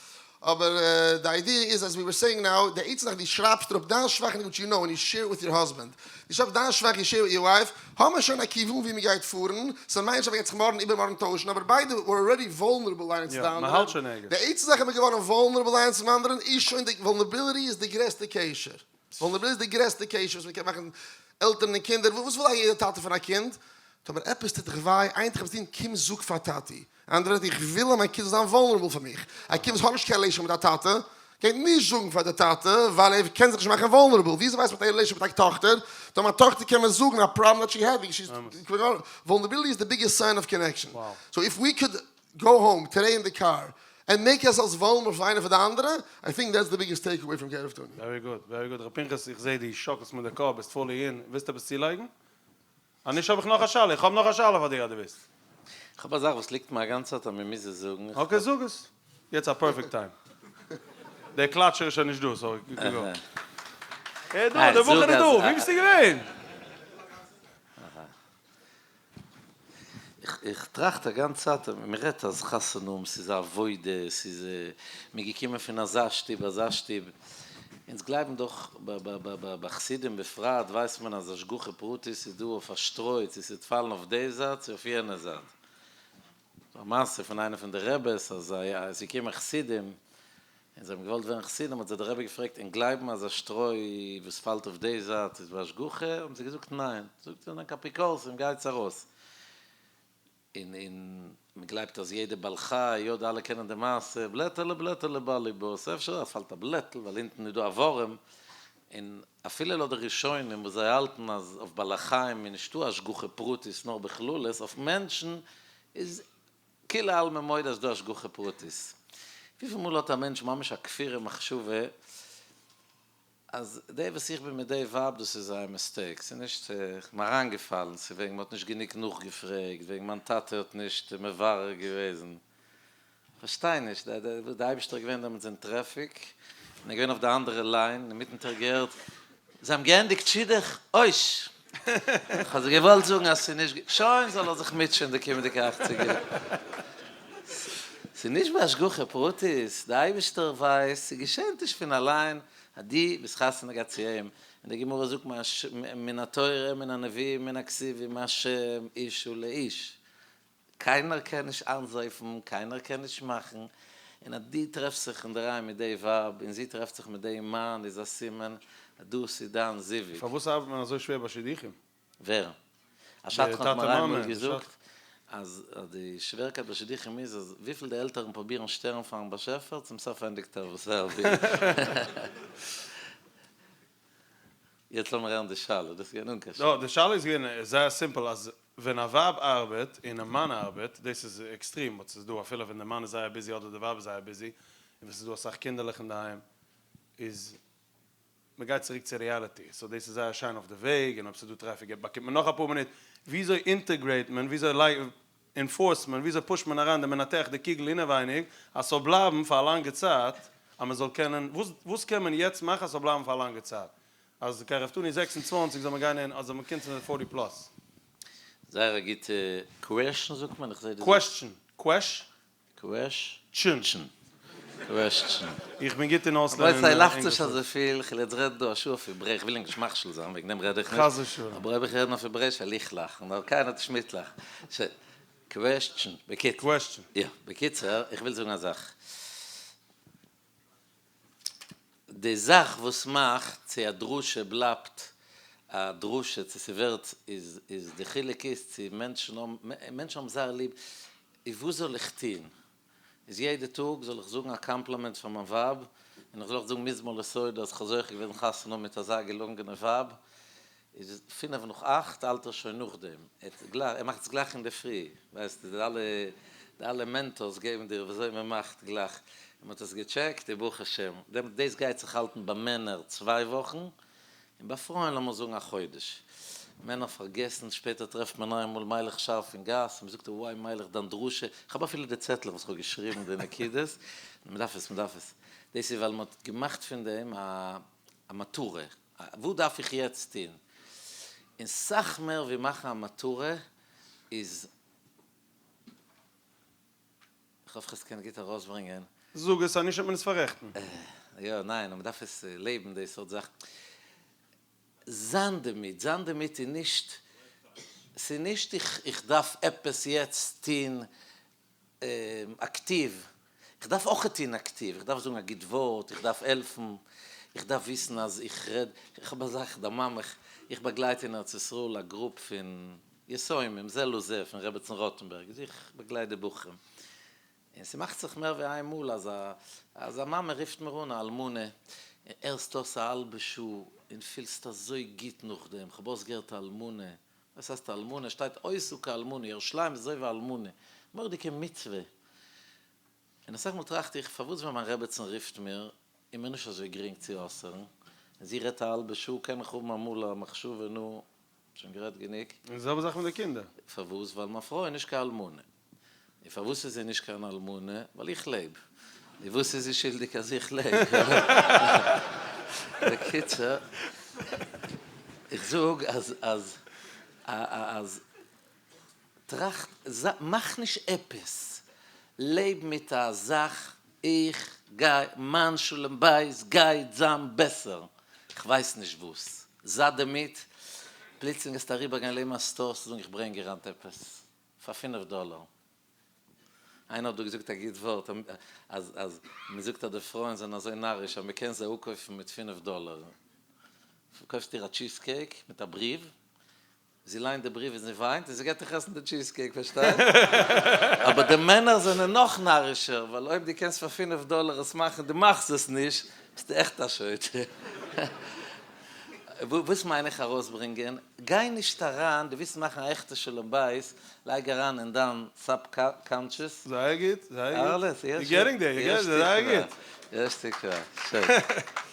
אבער די idea איז as we were saying now, די עצה זאך דו שרייבסט אראפ דיין שוואכע נקודה you know and you share with your husband, דו שרייבסט דיין שוואכע you share with your wife, האמער שוין א כיוון ווי מ'גייט פארן, ס'מיינט נישט אז מ'גייט זיך מארגן איבערמארגן טוישן, אבער ביידע were already vulnerable איינער צו די אנדערע, די עצה זאך אז מ'איז געווארן vulnerable איינער צום אנדערן איז שוין די vulnerability איז די גרעסטע קשר, vulnerability איז די גרעסטע קשר וואס מ'קען מאכן עלטערן און קינדער, וואס וויל א יעדע טאטע פון א קינד? טאמער עפעס טוט דיך וויי, איין טאג וועסטו טון, קום זאג פאר טאטי, אנדערע ווערטער, איך וויל אז מיין קינד זאל זיין vulnerable פאר מיך, א קינד וואס האט נישט קיין relation מיט א טאטע, גייט נישט זאגן פאר די טאטע, ווייל ער קען זיך נישט מאכן vulnerable, וויאזוי ווייסט מען האט א relation מיט א טאכטער? טאמער א טאכטער קען מען זאגן א problem that she having, she vulnerability is the biggest sign of connection, so if we could go home today in the car and make ourselves vulnerable פאר איינער פאר די אנדערע, I think that's the biggest takeaway from קרבתנו. very good, very good, ר' פנחס איך זעה דו שאקלסט מיט די קאפ, ביסט fully in, ווילסט עפעס צולייגן? אז נישט האב איך נאך א שאלה, איך האב נאך א שאלה פאר דיר אז דו ווילסט. איך האב א זאך וואס ליגט מיר א גאנצע צייט אז מען מוז עס זאגן. okay זאג עס, יעצט א perfect time. דער קלאטשער איז שוין נישט דא so you can go. ער איז דא, דער בחור איז דא, ווי ביסטו געווען? איך טראכט א גאנצע צייט אז מען רעדט אז חתונה האבן ס'איז א עבודה, ס'איז מען איז געקומען פון אזא שטוב אזא שטוב, אונז גלייבן דאך ביי חסידים בפרט ווייסט מען אז השגחה פרטית איז דא אויף א שטרוי צו ס'וועט פאלן אויף די זייט צו אויף יענע זייט. א מעשה פון איינע פון די רעבעס אז עס איז געקומען חסידים און זיי האבן געוואלט ווערן חסידים האט זיי דער רבי געפרעגט און גלייבן אז א שטרוי וואס פאלט אויף די זייט איז בהשגחה האבן זיי געזאגט ניין זאגט ער זענען אפיקורסים גייטס ארויס און און מען גלייבט אז יעדע בעל חי יא די אלע קענען די מעשה בלעטעלע בלעטעלע בא לי בו ס'אפשר אז פאלט א בלעטל ווייל אונטן איז דא א ווארעם און אפילו לויט די ראשונים וואס זיי האלטן אז אויף בעלי חיים איז נישטא השגחה פרטית נאר בכללות אויף מענטשן איז כולי עלמא מודה אז דא השגחה פרטית. וויפיל מאל האט א מענטש ממש א כפירה מחשבה אז די וואס איך בין מיט די ווייב דאס איז א mistake, ס'איז נישט איך בין אריינגעפאלן, ס'איז וועגן מ'האט נישט גענוג נאכגעפרעגט, וועגן מיין טאטע האט נישט מברר געוועזן. כ'פארשטיי נישט, די אייבישטער איז געווען דעמאלטס אין טרעפיק, און ער איז געווען אויף די אנדערע line, אינמיטן האט ער געהערט זיי האבן געענדיגט שידוך, אויש! כ'האב זיי געוואלט זאגן אז ס'איז נישט, שוין זאל ער זיך מוטשען די קומענדיגע אכציג יאר. ס'איז נישט בהשגחה פרטית, די אייבישטער ווייסט, ס'געשענט נישט פון אליין אז דו ביסט חתונה געהאט צו אים, און די גמרא זאגט מן התורה מן הנביאים מן הכתובים השם אשה לאיש, קיינער קען נישט איינזויפן, קיינער קען נישט מאכן, און אז דו טרעפסט זיך אינדערהיים מיט די ווייב און זי טרעפט זיך מיט די מאן איז א סימן אז דאס איז דיין זיווג. פארוואס ארבעט מען אזוי שווער ביי שידוכים? ווער? א שדכן האט מיר איינמאל געזאגט אז די שווערקייט ביי שידוכים איז אז וויפיל די עלטערן פרובירן שטערן פארן באשעפער, צום סוף ענדיגט ער וואס ער וויל. יעצט לאמיר הערן די שאלה, דאס איז געווען אן קיין שאלה. די שאלה איז געווען זייער simple אז ווען א ווייב ארבעט און א מאן ארבעט, דאס איז extreme but ס'איז דא אפילו ווען די מאן איז זייער busy אדער די ווייב איז זייער busy און ווען ס'איז דא אסאך קינדערלעך אינדערהיים איז מ'גייט צוריק צו reality so דאס איז זייער שיין אויף די וועג און אויב ס'איז דא טרעפיק באקומט מען נאך אפאר מינוט, וויאזוי integrate מען וויאזוי enforce ט מען, וויאזוי push ט מען אריין די מנתח די קוגל אינעווייניג אז ס'זאל בלייבן פאר א לאנגע צייט, אז מ'זאל קענען, וואס וואס קען מען יעצט מאכן אז ס'זאל בלייבן פאר א לאנגע צייט? אז קרבתנו 26 זאל מען גיין אין, אז מען קומט צו די forty plus. זייער א גוטע question זאגט מען, איך זעה די. question, קוועש. קוועשטשן. קוועשטשן. איך בין גוט אין אויסלערנען רבותי לאכטס נישט אזויפיל, איך וועל יעצט רעדן דא א שעה אויף העברעיש, איך וויל ענק נישט מכשיל זיין וועגן דעם רעד איך נישט, חס ושלום. אבער אויב איך רעד אויף העברעיש וועל איך לאכן, נאר קיינער וועט נישט מיטלאכן. קוועשטשן. בקיצור. קוועשטשן. יא. בקיצור, איך וויל זאגן א זאך. די זאך וואס מאכט צו א דרשה בלייבט א דרשה צו ס'ווערט איז איז די חילוק איז צו מענטשן האבן מענטשן האבן זייער ליב איז וואס זאל איך טון איז יעדע טאג זאל איך זאגן א קאמפלימענט פאר מיין ווייב און איך זאל אויך זאגן מזמור לתודה אז כ'האב זוכה געווען חתונה האבן מיט אזא געלונגענע ווייב. איז פינף נאך אכט האלט ער שוין נאכדעם, ער גלייך ער מאכט עס גלייך אינדערפרי, ווייסט די אלע די אלע מענטארס געבן דיר וויאזוי מען מאכט גלייך, און מען האט עס געטשעקט און ברוך השם, דאס גייט זיך האלטן ביי מענער צוויי וואכן, און ביי פרויען לאמיר זאגן א חודש. מענער פארגעסן, שפעטער טרעפט מען איינמאל מיילעך שארף אין גאס, און מען זאגט אים וואי מיילעך דיין דרשה, איך האב אפילו די צעטלעך וואס איך האב געשריבן די נקודות, מען דארף עס מען דארף עס, דאס איז ווייל מען האט געמאכט פון דעם א מטרה, וואס דארף איך יעצט טון? און סאך מער ווי מאכן א מטרה איז, איך האף כ'עס קען גוט ארויסברענגען. זאג עס, אנישט וועט מען עס פאררעכטן. יא, ניין, אבער מ'דארף עס לעבן די סארט זאך. זיין דערמיט, זיין דערמיט איז נישט, ס'איז נישט איך דארף עפעס יעצט טון אקטיוו, איך דארף אויכעט טון אקטיוו, איך דארף זאגן א גוט ווארט, איך דארף העלפן, איך דארף וויסן אז איך רעד, איך האב א זאך, דערמאן מיך, איך באגלייט אין ארץ ישראל א group פון יתומים, זה לזה, פון רעבעצן ראטענבערג, איך באגלייט די בחורים, און ס'מאכט זיך מער ווי איין מאל אז א אז א מאמע רופט מיר אן, א אלמנה, הערסט אויס א האלבע שעה און פילסט אזוי גוט נאכדעם, כ'האב אויסגעהערט א אלמנה, וואס הייסט אלמנה? שטייט אותה כאלמנה, ירושלים איז אזוי ווי אלמנה, מורא'דיגע מצוה, און אסאך מאל טראכט איך פארוואס ווען מיין רעבעצן רופט מיר איז מיר נישט אזוי גרינג צו אסר'ן, און זי רעדט א האלבע שעה קען איך האבן אמאל א מחשבה נו שוין גערעדט גענוג. און די זעלבע זאך מיט די קינדער. פארוואס? ווייל מיין פרוי איז נישט קיין אלמנה. און פארוואס איז זי נישט קיין אלמנה? ווייל איך לעב. און וואס איז זי שולדיג אז איך לעב? בקיצור, איך זאג אז אז אז טראכט, מאך נישט עפעס, לעב מיט א זאך, איך גיי, מיין שלום בית גייט זיין בעסער, כ'ווייס נישט וואס, זיי דערמיט, פלוצלינג וועסטו אריבערגיין לעבן א store, זאגן איך ברענג איר היינט עפעס. פאר פינף דאלער. איינער האט דא געזאגט א גוט ווארט אז אז מען זאגט אז די פרויען זענען אזוי נאריש אז מען קען זיי אפקויפן מיט פינף דאלער. קויפסט איר א cheese cake מיט א בריוו, זי ליינט די בריוו און זי וויינט און זי געט דיך עסן די cheese cake, פארשטייסט? אבער די מענער זענען נאך נארישער, ווייל אויב דו קענסט פאר פינף דאלער עס מאכן, דו מאכסט עס נישט, ביסטו עכט א שוטה. וואס מיין איך ארויסברענגען? גיי נישט אריין, דו ווילסט מאכן א עכטע שלום בית, לייג אריין אין דיין subconscious. זייער גוט, זייער גוט, you're getting there, you're getting there, זייער גוט. יש תקווה, שוין.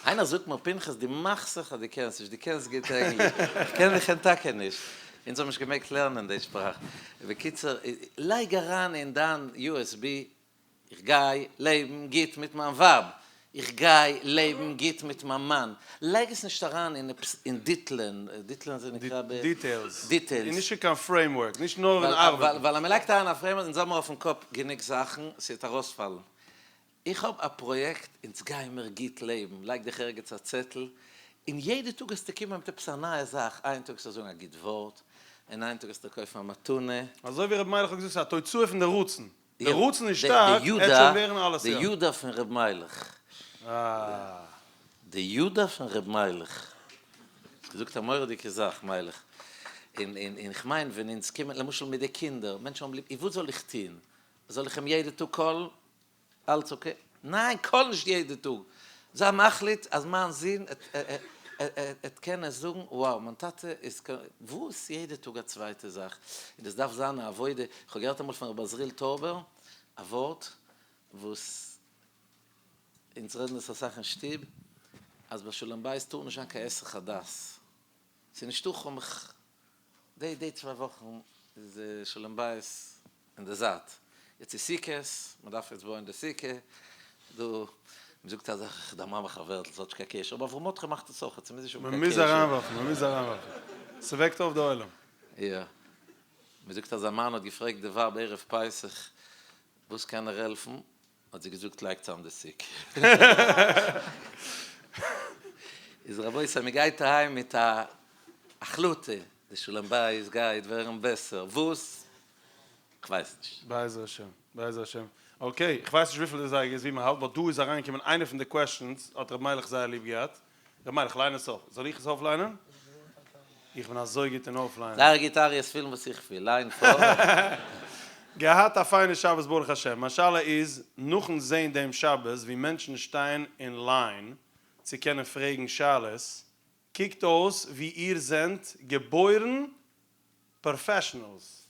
איינער זאגט מיר פנחס דו מאכסט זיך אז דו קענסט נישט, דו קענסט גוט ענגליש, איך קען איך קען טאקע נישט, אונז האבן נישט געמעגט לערנען די שפראך. בקיצור, לייג אריין אין דיין USB איך גיי לעבן גוט מיט מיין ווייב, איך גיי לעבן גוט מיט מיין מאן, לייג עס נישט אריין אין עפעס אין דיטלען, דיטלען זה נקרא ב. details. details. און נישט אין קיין framework, נישט נאר אין ארבעטן. ווייל אז מען לייגט אריין א framework, אונז האבן אויפן קאפ גענוג זאכן, ס'וועט ארויספאלן. איך האב א פראיעקט, אונז גיימער גוט לעבן, לייג דיך ערגעץ א צעטל, און יעדע טאג וועסטו קומען מיט עפעס א נייע זאך, איין טאג וועסטו זאגן א גוט ווארט, און איין טאג וועסטו קויפן א מתנה. אזוי ווי רבי מיילעך האט געזאגט, ס'איז א תוצאה פון די רצון. די רצון איז שטארק, עט שוין ווערן אלעס יא. די יודע פון ר' מיילעך. די יודע פון ר' מיילעך. האסט געזאגט א מורא'דיגע זאך מיילעך. און און און כ'מיין ווען אונז קומען למשל מיט די קינדער, מענטשן האבן ליב, און וואס זאל איך טון? זאל איך אים יעדע טאג call ן? אלץ okay? ניין call נישט יעדע טאג. זיי מחליט אז מיין זון עט קענען זאגן wow מיין טאטע איז וואס? יעדע טאג א צווייטע זאך און דאס דארף זיין א עבודה, איך האב געהערט אמאל פון רבי עזריאל טויבער א ווארט וואס אונז רעדן עס אסאך אין שטוב אז ביי שלום בית טאר נישט זיין קיין היסח הדעת, ס'איז נישטא כ'האב מיך די די צוויי וואכן איז שלום בית אין די זייט, יעצט איז סוכות, מען דארף יעצט בויען די סוכה, דא, מען זאגט אז איך דערמאן מיך א ווערטל, ס'האט נישט קיין קשר, אבער אברהם מרדכי מאכט עס אויך, ס'מוז נישט האבן קיין קשר. מען מוז אריינווארפן, מען מוז אריינווארפן, ס'וועקט אויף די עולם. יא, מען זאגט אז א מאן האט געפרעגט די ווייב ערב פסח וואס קען ער העלפן, האט זי געזאגט לייג צאם די סוכה. איז רבותי מען גייט אהיים מיט א החלטה, די שלום בית גייט ווערן בעסער, וואס? כ'ווייס נישט. בעזר השם, בעזר השם. okay, כ'ווייס נישט וויפיל די זייגער איז ווי מ'האלט, but דא איז אריינגעקומען איינע פון די questions, האט ר' מיילעך זייער ליב געהאט. ר' מיילעך ליין עס אויף. זאל איך עס אויפליינען? איך בין אזוי גוט אין אויפליינען. זייער גוט ארי, עס פילן וואס איך פיל, ליין פאר. געהאט א פיינע שבת ברוך השם. מיין שאלה איז, נאכן זעהן דעם שבת ווי מענטשן שטייען אין line צו קענען פרעגן שאלות. קוקט אויס ווי איר זענט געבוירן פראפעשענעלס.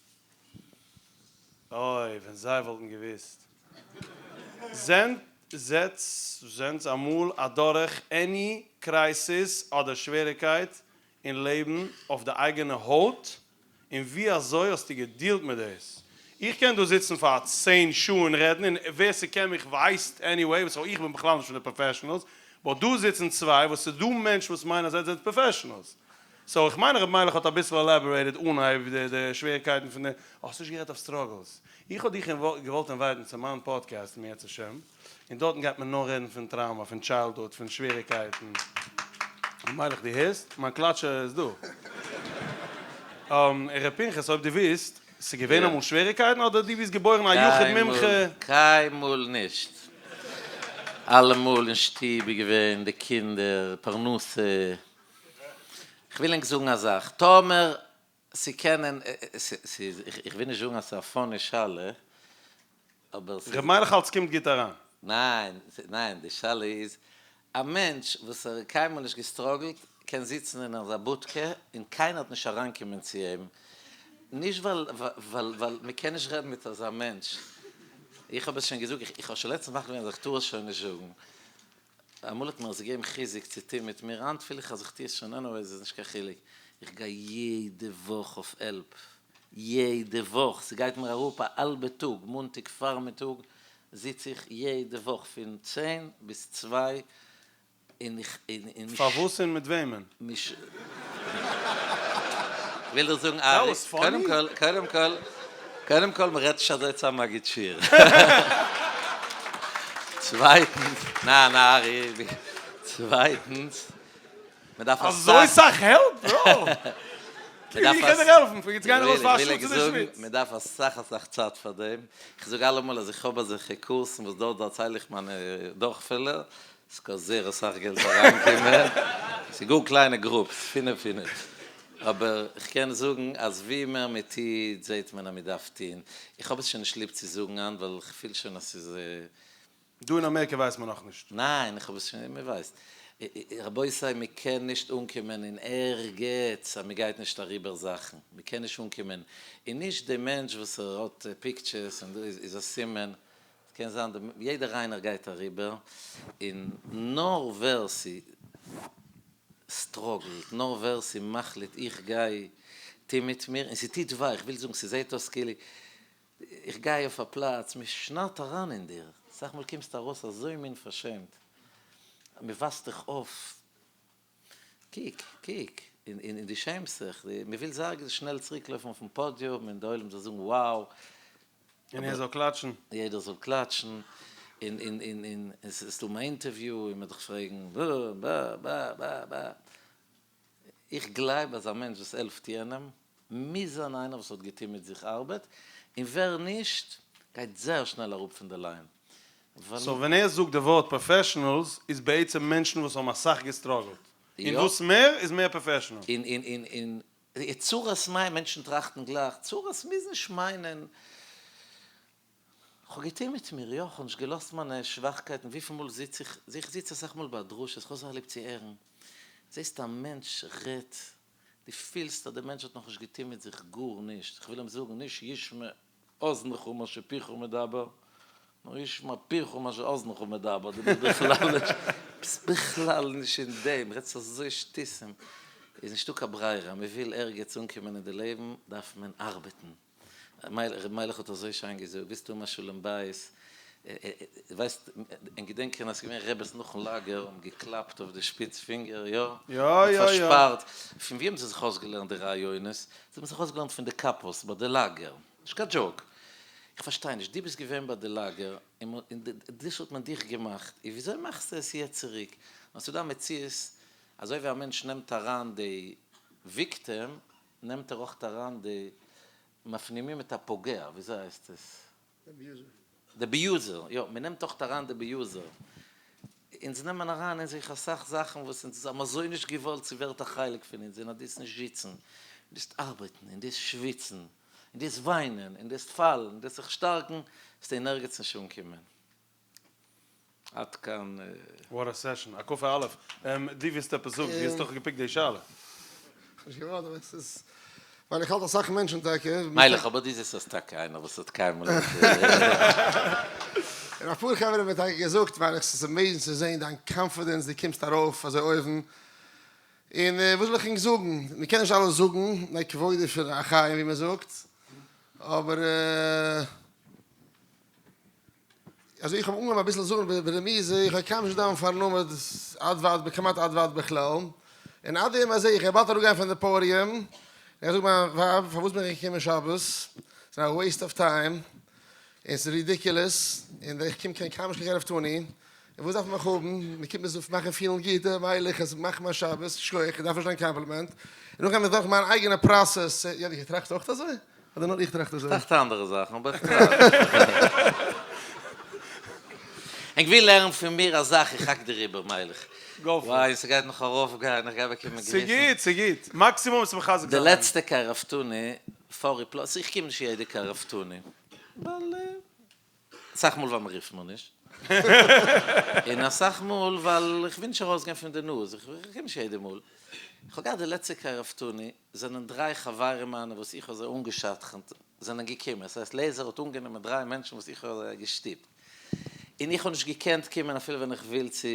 אוי ווען זיי וואלטן געוואוסט. זענט זעטס זענטס אמאל אדורך עני קרייסיס אדער שוועריקייט אין לעבן אויף די אייגענע הויט און ווי אזוי האסטו געדילט מיט דאס? איך קען דא זיצן פאר צען שעה און רעדן און ווער ס'קען מיך ווייסט anyway וואס איך בין בכלל נישט פון די professionals but דא זיצן צוויי וואס ס'דא מענטשן וואס מיינען אז זיי זענען professionals so איך מיין ר' מיילעך האט אביסל elaborated אנהייב די די שוועריקייטן פון די האסט נישט גערעדט אויף struggles איך האב דיך געוואלט invite ן צו מיין פאדקעסט אם ירצה השם און דארטן גייט מען נאר רעדן פון trauma, פון childhood, פון שוועריקייטן. ר' מיילעך דו הערסט? מיין קלאטשע איז דא. ר' פנחס אויב דו ווילסט, ס'איז געווען אמאל שוועריקייטן אדער דו ביסט געבוירן א יחיד מומחה? קיינמאל נישט. אלעמאל אין שטוב איז געווען די קינדער, פרנסה. כ'וויל ענק זאגן א זאך, טאמער ס'קענען, ס'איז, איך וויל נישט זאגן אז ס'איז א funny שאלה, אבער ס'איז. ר' מיילעך אלץ קומט גוט אריין. ניין, ניין, די שאלה איז, א מענטש וואס ער האט קיינמאל נישט גע struggle ט, קען זיצן אין אזא בודקע און קיינער האט נישט אריינקומען צו אים, נישט ווייל ווייל ווייל מ'קען נישט רעדן מיט אזא מענטש, איך האב עס שוין געזאגט, איך האב שוין לעצטנס מחליט געווען אז איך טאר עס שוין נישט זאגן, אמאל האט מען עס געגעבן חיזוק צו טון מיט מיר, היינט פיל איך אז איך טו עס שוין anyways איז נישט קיין חילוק, איך גיי יעדע וואך אויף העלפ, יעדע וואך, ס'גייט מיר אראפ א האלבע טאג, מאנטאג פארמיטאג זיץ איך יעדע וואך פון צען ביז צוויי און איך און פארוואס און מיט וועמען? מיש כ'וויל דיר זאגן ארי, קודם כל קודם כל קודם כל מ'רעדט נישט אזוי צו א מגיד שיעור. צווייטנס, ניין ארי, צווייטנס, מ'דארף אסאך. אזוי סאך העלפ bro! ווי קען איך העלפן? יעצט גיין ארויס פאר א שעה צו די שוויץ. מ'דארף אסאך אסאך צייט פאר דעם, כ'זאג אלעמאל אז איך האב אזעלכע קורסן וואס דארט דערצייל איך מיינע דורכפעלער, ס'קאסט זייער אסאך געלט אריינקומען, ס'איז גאר קליינע groups, פינף פינף, אבער כ'קען זאגן אז ווי מער מ'טוט זעהט מען אז מ'דארף טוהן, איך האב עס שוין נישט ליב צו זאגן היינט ווייל כ'פיל שוין אז ס'איז. דא אין אמעריקע ווייסט מען נאכנישט. ניין איך האב עס שוין, מ'ווייסט. רבותי מ'קען נישט אנקומען אין ערגעץ אז מ'גייט נישט אריבער זאכן, מ'קען נישט אנקומען, און נישט די מענטש וואס ער האט pictures און דא איז א סימן ס'קען זיין די יעדער איינער גייט אריבער און נאר ווער ס'struggle ט נאר ווער ס'מחליט איך גיי טוהן מיט מיר און ס'טוט וויי איך וויל זאגן ס'זעהט אויס כאילו איך גיי אויף א פלאץ מ'שניידט אריין אין דיר אסאך מאל קומסטו ארויס אזוי מין פארשעמט מ'ווייזט דיך אויף קוק קוק און דו שעמסט זיך מ'וויל זייער שנעל צוריק לויפן אויפן פאדיום און די עולם זאל זאגן wow. און ער זאל קלאטשן. יעדער זאל קלאטשן, און און און און עס איז דא מיין אינטערוויו און מען וועט דיך פרעגן ב ב ב ב ב. איך גלייב אז א מענטש וואס העלפט יענעם מוז זיין איינער וואס האט געטון מיט זיך ארבעט, און ווער נישט גייט זייער שנעל אראפ פון די line. ווייל. so ווען ער זאגט די ווארט professionals איז בעצם מענטשן וואס האבן אסאך גע struggle ט, און וואס מער איז מער professional. און און און און צרות מיינען, מענטשן טראכטן גלייך, צרות מוז נישט מיינען, כ'האב געטון מיט מיר, יא, כ'האב נישט געלאזט מיינע שוואכקייטן, וויפיל מאל זיץ איך, איך זיץ אסאך מאל ביי דרשות, כ'האב זייער ליב צו הערן, זעסט א מענטש רעדט, דו פילסט אז דער מענטש האט נאכנישט געטון מיט זיך גארנישט, כ'וויל אים זאגן, נישט ישמע אזנך מה שפיך מדבר, נאר ישמע פיך מה שאזנך מדבר, דו ביסט בכלל נישט, ביסט בכלל נישט אין דעם, רעדסט אזוי שטותים, איז נישטא קיין ברירה, מען וויל ערגעץ אנקומען אין די לעבן דארף מען ארבעטן, ר' מיילעך האט אזוי שיין געזאגט, ווילסט האבן א שלום בית, ווייסט, און געדענקען אז ס'איז געווען רעבעס נאכן לאגער האבן געקלאפט אויף די שפיץ פינגער, יא? יא יא יא. פארשפארט, פון ווי האבן זיי זיך אויסגעלערנט די רעיונות? זיי האבן זיך אויסגעלערנט פון די קאפאס ביי די לאגער. נישט קיין joke. איך פארשטיי נישט, דו ביסט געווען ביי די לאגער און דאס האט מען דיך געמאכט, און וויאזוי מאכסטו עס יעצט צוריק? נאר ס'איז דא א מציאות, אזוי ווי א מענטש נעמט אריין די victim, נעמט ער אויך אריין די מפנימים את הפוגע, וויאזוי הייסט עס? די abuser, יא, מען נעמט אויך אריין די abuser. אונז נעמען אריין אין זיך אסאך זאכן וואס אונז האבן אזוי נישט געוואלט, ס'ווערט א חלק פון אונז, און אז דו וועסט נישט זיצן, דו וועסט ארבעטן, און דו וועסט שוויצן, און דו וועסט וויינען, און דו וועסט פאלן, און דו וועסט זיך שטארקן, וועסטו אין ערגעץ נישט אנקומען. עד כאן. What a session. הקפה א'. דו ווילסט עפעס זאגן? דו האסט דאך געפיקט די שאלה. כ'האב נישט געוואלט אבער ס'איז ווייל איך האלט אסאך מענטשן טאקע. מיילעך אבער דו זעסט אויס טאקע איינער וואס האט קיינמאל נישט. און אפאר חברה האבן מיר טאקע געזאגט ווייל איך ס'איז amazing צו זען דיין confidence דו קומסט ארויף אזוי אויבן און וואס זאל איך ענק זאגן מ'קען נישט אלעס זאגן מפני כבודו של החיים ווי מ'זאגט אבער. אזוי איך האב אנגעהויבן אביסל זאגן ברמיזה, איך האב קיינמאל נישט געדאווענט פארן עמוד עד ועד כמעט עד ועד בכלל, און עד היום הזה איך גיי באלד אראפגיין פון די podium, און איך זאג מיין ווייב פארוואס בין איך געקומען שבת, ס'איז א waste of time, און ס'איז ridiculous, און איך קום קיין קיינמאל נישט קיין קרבתנו, און וואס דארף מען מיך האבן, מען קומט מיר זיך מאכן פילן גוט, מילא איך מאך מיין שבת, שכוח, איך דארף נישט דיין קאמפלימענט, און נאכדעם איז דורך מיין אייגענע process, יא דו טראכסט אויך אזוי? אדער נאר איך טראכט אזוי? איך טראכט אנדערע זאכן, אבער איך טראכט. ענק וויל לערנען פון מיר א זאך, איך האק דיר איבער מיילעך. Go for it. וואי, ס'גייט נאך ארויף גיין, איך גיי באקומען גריסן. ס'גוט, ס'גוט. מאקסימום איז מחזק די זיין. לעצטע קרבתנו, פארי plus, איך קום נישט יעדע קרבתנו, ווייל אסאך מאל ווייל מ'רופט מיר נישט, און אסאך מאל ווייל איך וויל נישט ארויסגיין פון די נאז, איך קום נישט יעדע מאל. איך האב געהאט די לעצטע קרבתנו, זענען דריי חברים מיינע וואס איך האב זיי אנגעשדכנט זענען געקומען, ס'הייסט לעזער האט אנגענומען דריי מענטשן וואס איך האב זיי געשטופט, און איך האב נישט געקענט קומען אפילו ווען איך וויל צו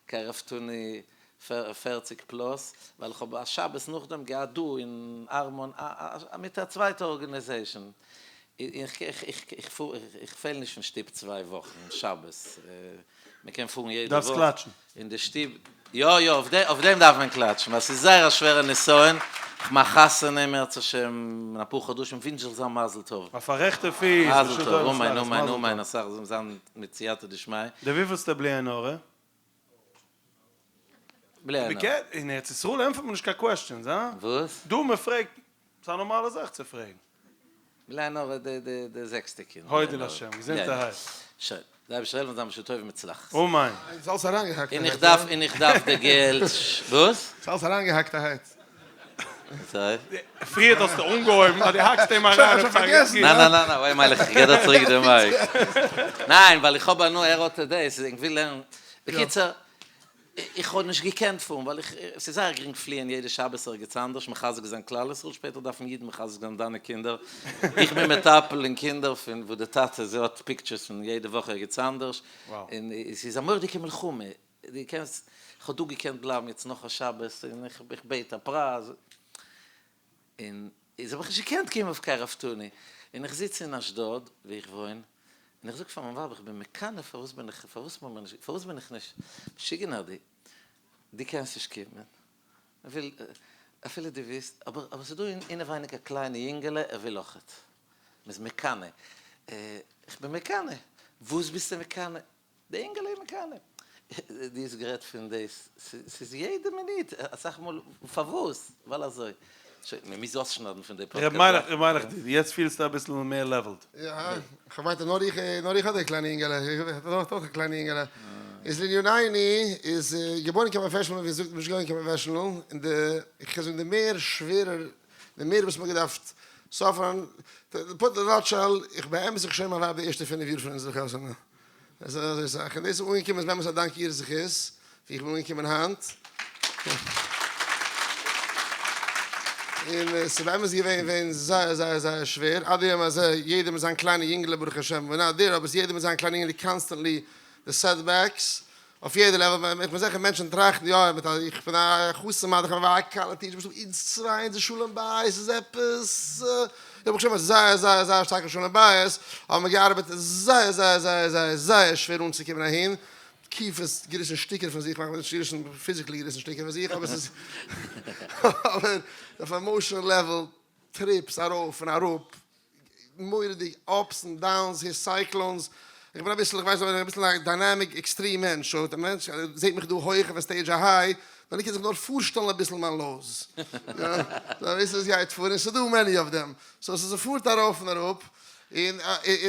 קרבתנו 40 plus, ווייל איך האב א שבת נאכדעם געהאט דא אין ארמון מיט א צווייטע organization, איך פעל נישט פון שטוב צוויי וואכן שבת, מען קען פארן יעדע דארפסט וואך קלאטשן. אין די שטוב, יא יא אויף דעם דארף מען קלאטשן ווייל ס'איז זייער א שווערע נסיון, כ'מאך חתונה אם ירצה השם אין אפאר חדשים ווינטש איך זיי מזל טוב. אויף א רעכטע פיס, מזל טוב, אמן אמן אמן, אסאך זאל זיין מיט סייעתא דשמיא. די וויפילסטע בלי עין הרע? בלי עין הרע. אין ארץ ישראל ענטפערט מען נישט קיין questions, הא? וואס? דא מען פרעגט, ס'איז א נארמאלע זאך צו פרעגן. בלי עין הרע די זעקסטע קינד. הודי להשם, געזונטערהייט. שוין, די אייבערשטער העלפן זיין בשעה טובה ומוצלחת. אמן. ס'איז אלס אריינגעהאקטערהייט. און איך דארף און איך דארף די געלט. וואס? ס'איז אלס אריינגעהאקטערהייט. וואס הייסט? פריערט האסטו אנגעהויבן אז דו האקסט אים אריין שוין פארגעסן. ניין ניין ניין וויי מיילעך איך געב דיר צוריק די mic. ניין ווייל איך האב הנאה ער האט דאס איך וויל לערנען. בקיצור איך האב נישט געקענט פארן ווייל איך ס'איז זייער גרינג פליען יעדע שבת ערגעץ אנדערש מחזק זיין כלל ישראל שפעטער דארפן אידן מחזק זיין דיינע קינדער איך בין מטפל אין קינדער פון וואו די טאטע איז האט pictures פון יעדע וואך ערגעץ אנדערש און ס'איז א מורא'דיגע מלחמה דו קענסט איך האב דא געקענט בלייבן יעצט נאך א שבת און איך בעט א פרייז און איז האב איך נישט געקענט קומען אויף קרבתנו, און איך זיץ אין אשדוד וואו איך וואוין, און איך זאג פאר מיין ווייב איך בין מקנא פארוואס בין איך פארוואס בין איך פארוואס בין איך נישט משוגענער דו דו קענסט נישט קומען וויל אפילו דו ווילסט אבער אבער ס'איז דא אינעווייניג א קליינע יונגעלע ער וויל אויכעט מ'איז מקנא איך בין מקנא וואס ביסטו מקנא די אינגעלע איז מקנא. דו האסט גערעדט פון דאס, ס'איז יעדע מינוט, אסאך מאל, פארוואס? ווייל אזוי. שוין, מען מוז אויסשניידן פון די פאדקעסט. ר' מיילעך, ר' מיילעך, יעצט פילסטו אביסל מער leveled? יא, כ'האב געמיינט אז נאר איך, נאר איך האב די קליינע אינגעלע, איך האב אויך א קליינע אינגעלע. איז לענינינו, איז געבוירן קיין professional, ווי זאגט מען נישט געבוירן קיין professional, און די, איך קען זאגן די מער שווערער, די מער וואס מ'האט געדארפט suffer ן, put in nutshell, איך באמת איך שוין מיין ווייב די ערשטע פינף יאר פון אונזער חתונה. עס איז אזוי סאך, און דאס איז אנגעקומען איז באמת א דאנק איר זכות ווי איך בין אנגעקומען היינט, און עס איז באמת געווען געווען זייער זייער זייער שווער, עד היום הזה יעדער מיט זיין קליינע יונגעלע ברוך השם, we're not there, אבער עס איז יעדער מיט זיין קליינע יונגעלע constantly די setbacks, אויף יעדע level, איך בין זיכער מענטשן טראכטן יא מיט א איך בין א חתן מאן איך האב א כלה teacher ביסט אונז צוויי אונזער שלום בית איז עפעס איך האב שוין זייער זייער זייער שטארקע שלום בית האבן מיר געארבעט זייער זייער זייער זייער זייער שווער אנצוקומען אהין תקופות געריסן שטיקער פון זיך נישט געריסן physically געריסן שטיקער פון זיך אבער ס'איז אבער אויף emotional level trips ארויף און אראפ מורא'דיג ups און downs, here cyclones, איך בין אביסל, איך ווייס נישט, אביסל א dynamic extreme מענטש, so א מענטש זעט מיך דא הויך אויפן stage א high, דאן קען זיך נאר פארשטעלן אביסל מיין lows, יא, ווייסט וואס גייט פאר, און ס'דא many of them, so ס'פארט ארויף און אראפ, און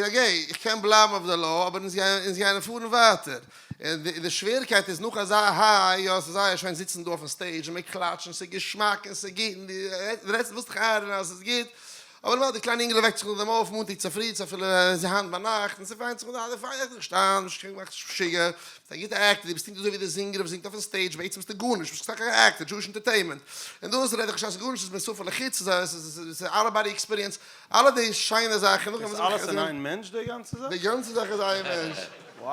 okay, איך קען בלייבן אויף די low, אבער אונז גייען פארן ווייטער, און די שווערקייט איז נאך אזא high, יא, ס'איז זייער שיין זיצן דא אויפן stage און מ'קלאטשט און ס'איז געשמאק און ס'איז גוט, און דו רעדסט, ווילסט דיך איינרעדן אז ס'איז גוט. אבער למעשה די קליינע אינגעלע וועקט זיך נאכדעם אויף מאנטאג צופרי צו אפילו היינט ביינאכט און ס'וויינט זיך און די נישט איין נישט געמאכט משוגע, ביסט א גוטע actor, דו ביסט פונקט אזוי ווי די זינגער וואס זינגט אויפן stage, בעצם ביסטו גארנישט, ביסט סך הכל א actor, Jewish entertainment, און דאס רעד איך נישט אז ס'איז גארנישט, ס'איז מסוף לחוץ, ס'איז out of body experience, אלע די שיינע זאכן, נאכדעם איז אלעס אין איין מענטש די גאנצע זאך? די גאנצע זאך איז איין מענטש. Wow.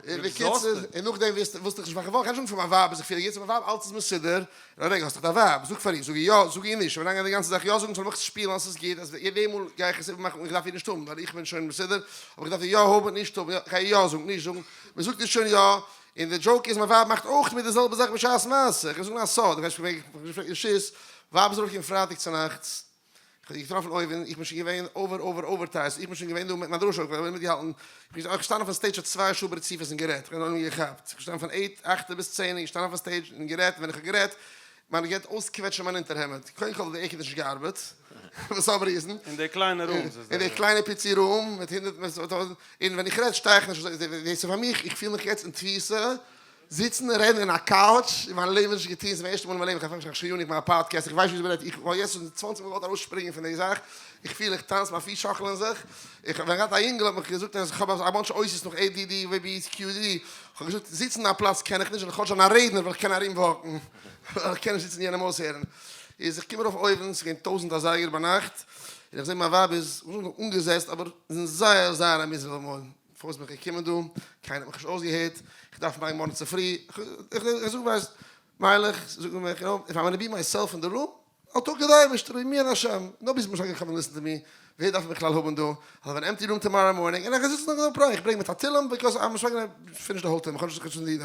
און בקיצור, און נאכדעם ווילסטו דיך נישט מאכן וואך, קענסט זאגן פאר מיין ווייב אז איך פיל גוט, מיין ווייב אלץ איז מסודר, און רגע האסט דאך דיין ווייב, זאג פאר איר, זאג איר יא, זאג איר נישט, און ווען די גאנצע זאך יא זאגן זאל מיך שפילן אז ס'איז גוט, אז יעדע מאל גיי איך עס איבערמאכן און איך דארף איר נישט האבן ווייל איך בין שוין מסודר, אבער איך דארף איר יא האבן, נישט האבן, יא, כ'גיי איר יא זאגן, נישט זאגן, מען זאגט איר שוין יא, און די joke איז מיין ווייב מאכט אויך מיט די זעלבע זאך בשעת מעשה, איך וועל זאגן א סוד, איך ווייס נישט פון וועם רשות, ווייב איז ארויפגעקומען פרייטאג צונאכטס, איך האב איר געטראפן אויבן, איך בין שוין געווען over over over tired, איך בין שוין געווען דא מיט מיין דרשה, איך האב מיטגעהאלטן, איך בין געשטאנען אויפן stage פאר צוויי שעה ברציפות און גערעדט, איך האב נאר געכאפט, איך בין געשטאנען פון eight, אכטע ביז צען, איך געשטאנען אויפן stage און גערעדט, ווען איך האב גערעדט, מיין געהערט אויסקוועטשן מיין אונטערהעמד, קודם כל האט די air נישט געארבעט, for some reason. אין די קליינע rooms איז אין די קליינע פיצי room מיט הונדערט, און ווען איך רעד שטיי איך נישט אזוי, דאס איז פאר מיך, איך פיל מיך יעצט אין תפיסה, זיצן און רעדן אין א couch, אין מיין לעבן נישט געטון, ס'איז מיין ערשטע מאל אין מיין לעבן, איך האב שוין יארן איך מאך א פאדקעסט, איך ווייס נישט וויאזוי מ'רעדט, איך וואלט יעצט שוין צוואנציג מאל געוואלט ארויסשפרינגען פון די זאך, איך פיל איך טאנץ, מיין פיס שאקלען זיך, איך ווען געהאט א אינגל האט מיך געזאגט אז איך האב א bunch אותיות נאך A D D V B Q D, איך האב געזאגט זיצן אין א פלאץ קען איך נישט, זאל איך כאטש זיין א רעדנער ווייל איך קען ארום walk ן, ווייל איך קען נישט זיצן יענעם אויסהערן, איז איך קום ארויף אויבן, ס'איז געווען טויזנט אזייגער ביינאכט, און איך זע מיין ווייב איז אנגעזעצט אבער זייער זייער א miserable mood. פארוואס בין איך געקומען דא? קיינער האט מיך נישט אויסגעהערט, איך דארף מארגן מארגן צופרי, איך זאג ווייסט, מיילעך, זאג מיך, יו נאו, if I'm gonna be myself in the room, I'll talk to די אייבערשטער, me and השם, nobody's gonna come listen to me, ווער דארף מיך בכלל האבן דא, I'll have an empty room tomorrow morning, און איך זיץ נאך דא פריי, איך ברענג מיט א תהלים, because I'm not gonna finish the whole תהלים, איך האב נישט קיין שום די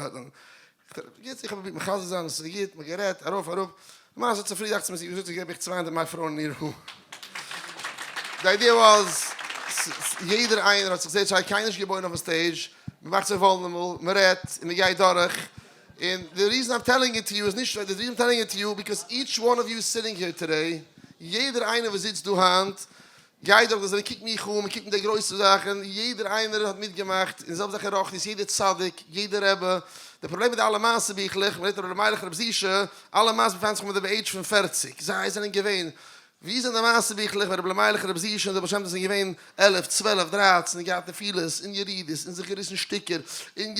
יעצט איך האב פרובירט מחזק זיין עס איז גוט, מ'האט גערעדט ארויף אראפ, למעשה צופרי דאכט זיך מיר זי האט געזאגט געב איך 200 מיין פרוי אין איר room. די idea was יעדער איינער האט זיך זעהט שוין קיינער נישט געבוירן אויפן stage, מ'מאכט זיך vulnerable, מ'רעדט און מ'גייט דורך, און די reason I'm telling it to you איז נישט, די reason I'm telling it to you because each one of you sitting here today, יעדער איינער וואס זיצט דא היינט גייט דורך דאס, מען קוקט מיך אן, מען קוקט מיט די גרויסע זאכן, יעדער איינער האט מיטגעמאכט, און זעלבע זאך אין רוחניות, יעדער צדיק, יעדער רבי, די פראבלעם מיט די אלע מעשה ביכלעך, מען רעדט רבי מיילעך רבי זישע, אלע מעשה באפאנגט זיך מיט די עידזש פון פערציג, זיי זענען געווען, ווי זענען די מעשה ביכלעך ווען רבי מיילעך רבי זישע און די בעל שם טוב זענען געווען עלף, צוועלף, דרייצן, און געהאט נפילות, און ירידות, און זיך געריסן שטיקער, און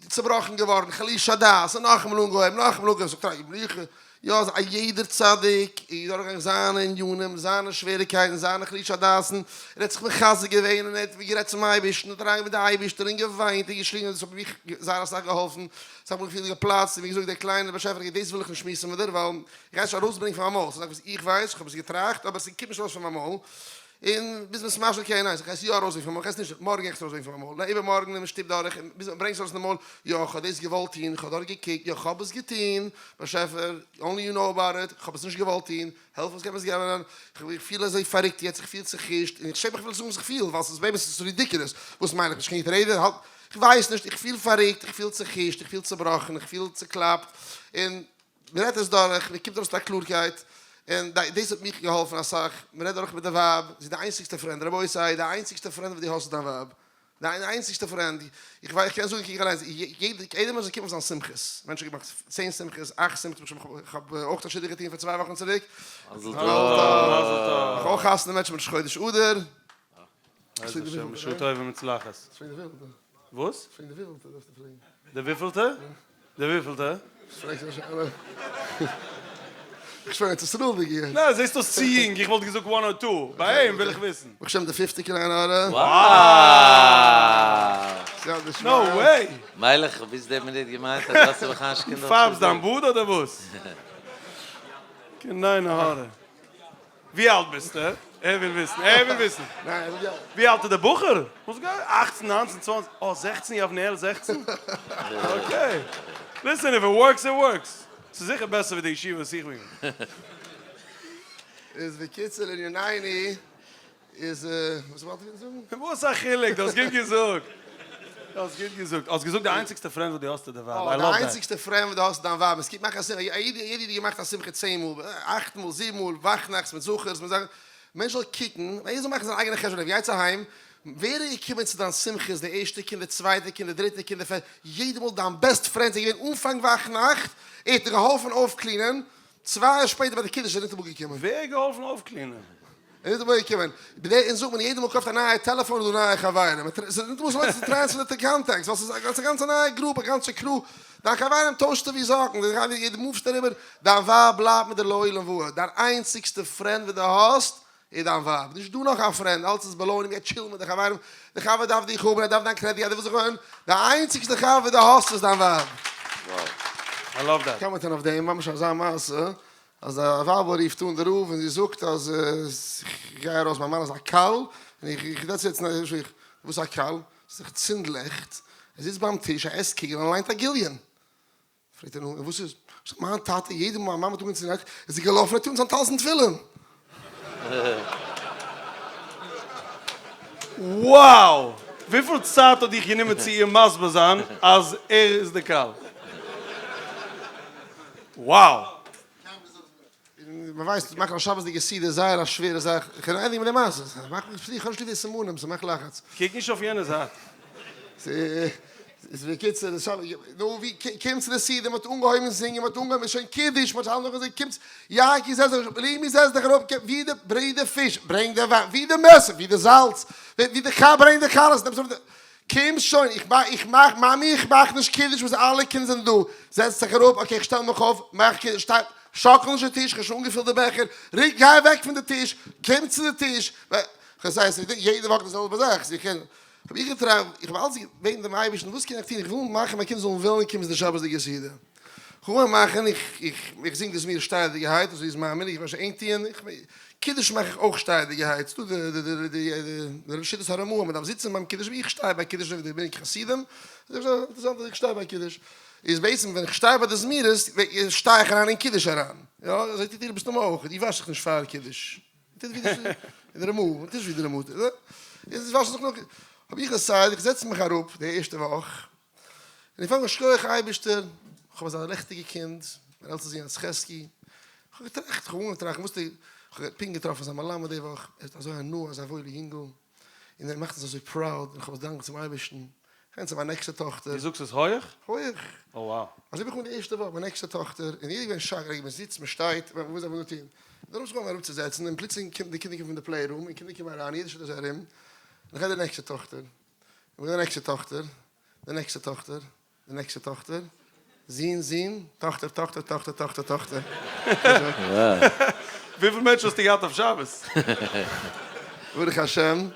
צובראכן געווארן, חליש הדעת, און נאכאמאל אנגעהויבן, נאכאמאל אנגעהויבן, זאגט רבי מיכל, יא, אז א יעדער צדיק איז דורכגעגאנגען זיינע ענינים, זיינע שוועריקייטן, זיינע חלישת הדעת'ן, ער האט זיך מחזק געווען און ער האט גערעדט צום אייבערשטן, האט אריינגעבעטן די אייבערשטער און געוויינט און געשריגן, און דאס האט מיך זייער אסאך געהאלפן, עס האט מיר געפילט געפלאצט און ווי געזאגט דער קליינער באשעפער, דאס וויל איך נישט שמועסן מיט דיר ווייל איך גיי עס נישט ארויסברענגען פון מיין מויל, ס'איז א זאך וואס איך ווייס, איך האב עס געטראכט, אבער עס קומט נישט ארויס פון מיין מויל, און ביז מ'איז משל קען איך עס יא ארויסברענגען פון מויל, איך עס נישט, מארגן גיי איך עס ארויסברענגען פון מיין מויל, ניין איבערמארגן און מ'שטופט דורך, און ביז מ'ברענגט עס ארויס פון די מויל, יא איך האב דאס געוואלט טון, איך האב דארט געקוקט, יא כ'האב עס געטון, באשעפער, only you know about it, כ'האב עס נישט געוואלט טון, העלף איך קען עס געבן, איך פיל אזוי פארריקט יעצט, איך פיל צוחישט, און איך שעם מיך אפילו צו זאגן וואס איך פיל, ווייל ס'איז באמת ס'איז ridiculous, וואס מיין איך, נישט קיין גוטע רעדער, האלט, כ'ווייס נישט, איך פיל פארריקט, איך פיל צוחישט, איך פיל צובראכן, איך פיל צוקלאפט, און מ'רעדט עס דורך, מ'קומט ארויס מיט א קלארקייט, און דאס האט מיך געהאלפן אסאך, מ'רעדט דורך מיט די ווייב, זי איז די איינציגסטע friend, רבותי, די איינציגסטע friend וואס דו האסט איז דיין ווייב, דיין איינציגסטע friend, איך ווייס, איך קען זאגן קוק אליינס, יעדער מענטש זאל קומען אויף זיין שמחות, מענטש האט געמאכט צען שמחות, אכט שמחות, איך האב אויך א שידוך געטון פאר צוויי וואכן צוריק, מזל טוב, מזל טוב, איך האב אויך חתונה מענטש מיט ראש חודש אדר. בעזר השם בשעה טובה ומוצלחת. פרעג די וויפלטע. וואס? פרעג די וויפלטע דארפסטו פרעגן. די וויפלטע? די וויפלטע? פרעגסט א שאלה. איך שוין ארץ ישראל'דיג יעצט. נע, זעסט אויס צו יונג, איך וואלט געזאגט one or two, ביי אים וויל איך וויסן. ברוך השם די פיפטע קיין עין הרע. Wow! No way! מיילעך, איך האב ביז די מינוט געמיינט אז דו האסט בכלל נישט קינדער. פארבסט דיין בארד אדער וואס? קיין עין הרע. ווי אלט ביסטו? ער וויל וויסן, ער וויל וויסן. ווי אלט איז דער בחור? וואס גייט? אכצן, ניינצן, צוואנציג, אה זעכצן, יבנאל זעכצן? Okay. Listen, if it works, it works. ס'איז זיכער בעסער ווי די ישיבה וואס איך בין געווען. איז בקיצור לענינינו איז וואס וואלט איך זאגן? וואס א חילוק, דו האסט גוט געזאגט. דו האסט גוט געזאגט. האסט געזאגט די איינציגסטע friend וואס דו האסט איז די ווייב. I love that. די איינציגסטע friend וואס דו האסט איז דיין ווייב. עס קומט מאכן א שמחה. א איד יעדער איד האט געמאכט א שמחה צען מאל, אכט מאל, זיבן מאל, וואכנאכטס מיט זכר'ס מיט זאכן. מענטש זאל קוקן, יעדער זאל מאכן זיין אייגענע חשבון. גייטס אהיים, ווער איז געקומען צו דיין שמחות, די ערשטע קינד, די צווייטע קינד, די דריטע קינד, די פערטע, יעדע מאל דיין best friend איז געווען אנפאנג וואכנאכט, ער האט דיר געהאלפן אויפקלינען, צוויי יאר שפעטער ביי די קידוש איז ער ניטאמאל געקומען. ווער האט געהאלפן אויפקלינען? און ניטאמאל געקומען. בדי אונז זאגט מען יעדע מאל קויפט א נייע טעלעפאן איז דא נייע חברים. ס'איז ניטאמאל ס'לוינט זיך צו טרענספערן די contacts ווייל ס'איז א גאנצע נייע group א גאנצע crew. דיין חברים טוישסטו ווי זאקן, דו מופסט אריבער, דיין ווייב בלייבט מיט דיר לעולם ועד. דיין איינציגסטע friend וואס דו האסט איז דיין ווייב. נישט דא נאך א friend, אלץ איז baloney, מ'גייט טשילן מיט די חברים, די חבר דארף דיך האבן, ער דארף דיין credit card, ער וויל זיך אויך, די איינציגסטע חבר וואס דו האסט איז דיין ווייב. I love that. קאמענטען אויף דעם, ממש אזא מעשה, אז א ווייבל רופט אן די רב און זי זאגט אז איך גיי ארויס מיין מאן איז א קל, און איך איך רעד יעצט וואס א קל? זיך צינד לעכט, ער זיצט ביים טיש ער עסט קוגל און ליינט א גיליון. פרעגט ער נו און וואס איז? זאגט מיין טאטע יעדע מאל מיין מאמע האט אנגעצינדן לעכט איז ער געלאפן ער האט אן זיין טלית און תפילין. Wow! וויפיל צייט האט דיך גענומען צו איר מסביר זיין אז ער איז די קל? Wow! מען ווייסט מאכן א שבת'דיגע סעודה איז זייער א שווערע זאך, איך קען ענדיגן מיט די מעשה, מאך מיך פרי, איך האב נישט ליב די סימנים, ס'מאכט לחץ. קוק נישט אויף יענע זייט. ס'איז בקיצור, נו ווי קומט צו די סעודה, מ'האט אנגעהויבן זינגען, מ'האט אנגעהויבן, איז שוין קידוש, מ'האט אלע נאך געזינגען, קומטס, יענקי זעץ דיך, לימי זעץ דיך אראפ, ווי די ברענג די פיש, ברענג די וויין, ווי די מעסער, ווי די זאלץ, ווי די ברענג די חלות, נעם די. קום שוין, איך מאך, איך מאך, מאמי איך מאך נישט קידוש ביז אלע קינדער זענען דא, זעץ זיך אראפ, okay איך שטעל מיך אויף, מאך קידוש, שטיי, שאקל נישט די טיש, כ'האב שוין אנגעפילט די בעכער, ריק, גיי אוועק פון די טיש, קום צו די טיש, כ'זע ס'איז יעדע וואך די זעלבע זאך, זיך קען, האב איך געטראכט, איך האב אלץ געבעטן דעם אייבערשטן וואס קען איך טון, איך וויל מאכן מיין קינדער זאלן וועלן קומען צו די שבת'דיגע סעודה, כ'וויל מאכן, איך, איך, איך זינג די זמירות שטייעדיגערהייט, אזוי איז מיין מנהג, איך ווייס נישט ענק טוען, איך, קידוש מאך איך אויך שטייעדיגערהייט, ס'דא די די די די די שיטת הרמ"א אז מ'דארף זיצן ביים קידוש, איך שטיי ביי קידוש אזוי ווי די מנהג חסידים, אינטערעסאנט אז איך שטיי ביי קידוש, איז בעצם ווען איך שטיי ביי די זמירות שטיי איך אריין אין קידוש אריין, יא אזוי טוט איר מסתמא אויך, איר וואשט זיך נישט פאר קידוש, טוט ווי די רמ"א, טוט נישט ווי די רמ"א, איז וואשט זיך נאך, האב איך decided איך זעץ מיך אראפ די ערשטע וואך, און איך פאנג אן שכוח אייבערשטער, איך האב אזא לעכטיגע קינד, מיין עלטסטע זון חזקי, איך האב געטראכט, איך האב אנגעהויבן טראכטן, וואס די, איך האב פונקט געטראפן זיין מלמד די וואך, ער האט אזוי הנאה, אזא וואוילע יונגל, און ער מאכט אונז אזוי proud, און איך האב עס דאנקען צום אייבערשטן, איך גיי צו מיין נעקסטע טאכטער. דו זאגסט עס הויעך? הויעך. Oh wow. אזוי בין איך אן די ערשטע וואך, מיין נעקסטע טאכטער, און יעדער געווען shocked, רגע, מען זיצט, מען שטייט, וואס דארף מען דא טון? דאן האב איך זיך אנגעהויבן אראפצוזעצן, און פלוצלינג קומט די קינדער קומען פון די play room, און קינדער קומען אריין, יעדער שטייט אזוי ארום, און איך גיי די נעקסטע טאכטער, און די נעקסטע טאכטער, די נעקסטע טאכטער, די נעקסטע טאכטער, זון, זון, טאכטער, טאכטער, טאכטער, טאכטער, טאכטער. וויפיל מענטשן האסטו געהאט אויף שבת? ברוך השם.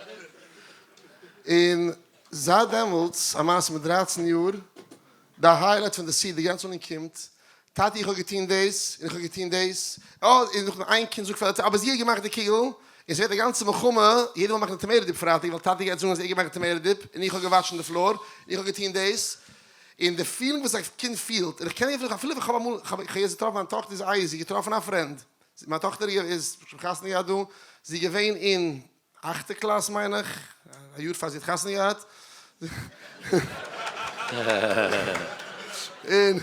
און זייט דעמאלטס, א מעשה מיט דרייצן יאר, די highlight פון די סעודה, די גאנצע עולם קומט, טאטי איך האב געטון דאס, און איך האב געטון דאס, אה, און נאכדעם איין קינד זאגט פאר די אבער זי האט געמאכט די קוגל, און ס'ווערט א גאנצע מלחמה, יעדער וויל מאכן די tomato dip פרייטאג, ווייל טאטי גייט זאגן אז ער האט געמאכט די tomato dip, און איך האב געוואשן די floor, און איך האב געטון דאס, און די feeling וואס א קינד פילט, און איך קען אפילו, אפילו איך האב אמאל, איך האב יעצט געטראפן מיין טאכטער איז איי זי געטראפן א friend, מיין טאכטער איז שוין חתונה געהאט דא, זי איז געווען אין אכטע קלאס מיין איך, א יאר פאר זי האט חתונה געהאט, און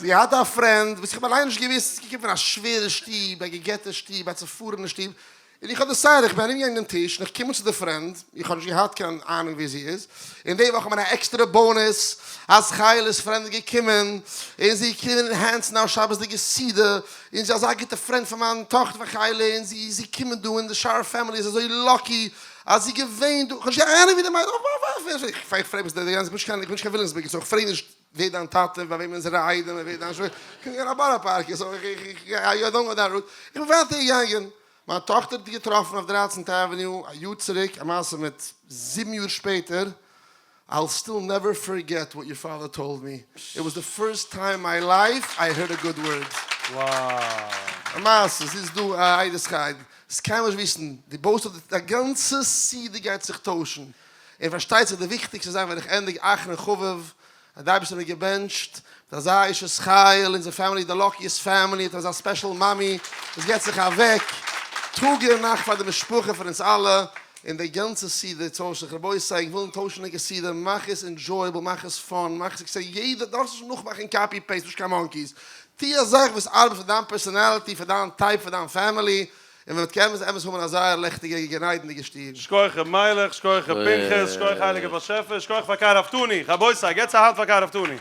זי האט א friend וואס איך האב אליין נישט געוואוסט, זי איז געקומען פון א שווערע שטוב, א גע'גט'ע שטוב, א צופארענע שטוב, און איך האב decided, איך בין ארומגעגאנגען דעם טיש, און איך קום אן צו די friend, איך האב נישט געהאט קיין אהנונג ווער זי איז, און די וואך האט מען א עקסטערע bonus, אז חיילה'ס friend איז געקומען, און זי איז געקומען enhance ן א שבת'דיגע סעודה, און זי איז אזא גוטע friend פון מיין טאכטער פון חיילע, און זי זי קומען דא, און די שאר family איז אזוי lucky אז זי געווען דא, כ'האב נישט קיין אהנונג ווי די מיידל, איך פרעג מיך די גאנצע, איך בין נישט קיין וויליאמסבורגער, so איך פרעג נישט ווער דיין טאטע, ביי וועמען איז ער א איידעם, און ווער דיין שווער, איך בין א בארא פארקער, so איך I don't go that route, איך בין ווייטער געגאנגען, מיין טאכטער האט געטראפן אויף דרייצנטע avenue א יאר צוריק, א מעשה מיט זיבן יאר שפעטער, I'll still never forget what your father told me, it was the first time in my life I heard a good word. Wow. א מעשה, זי איז דא א עדות חי, עס קיינמאל נישט וויסן, די בויסט אויף די גאנצע סעודה גייט זיך טוישן, און פארשטייט זיך די וויכטיגסטע זאך ווען איך ענדיג אחרון חביב, אז די אייבערשטער האט מיר געבענטשט מיט אזא אשת חיל, אונזער family איז די luckiest family, האט אזא special מאמי וואס געבט זיך אוועק טאג און נאכט פאר די משפחה פאר אונז אלע, און די גאנצע סעודה טוישט זיך, רבותי איך וויל טוישן ענקער סעודה, מאך עס enjoyable, מאך עס fun, מאך עס exciting, יעדער דארף נישט נאכמאכן copy paste, נישט קיין monkeys, טו א זאך וואס ארבעט פאר דיין personality, פאר דיין type, פאר דיין family, און מען וועט באמת אמת האבן א זייער לעכטיגע גן עדן'דיגע שטוב. שכוח ר' מיילעך, שכוח ר' פנחס, שכוח הייליגער באשעפער, שכוח פאר קרבתנו, רבותי געטס א האנט פאר קרבתנו.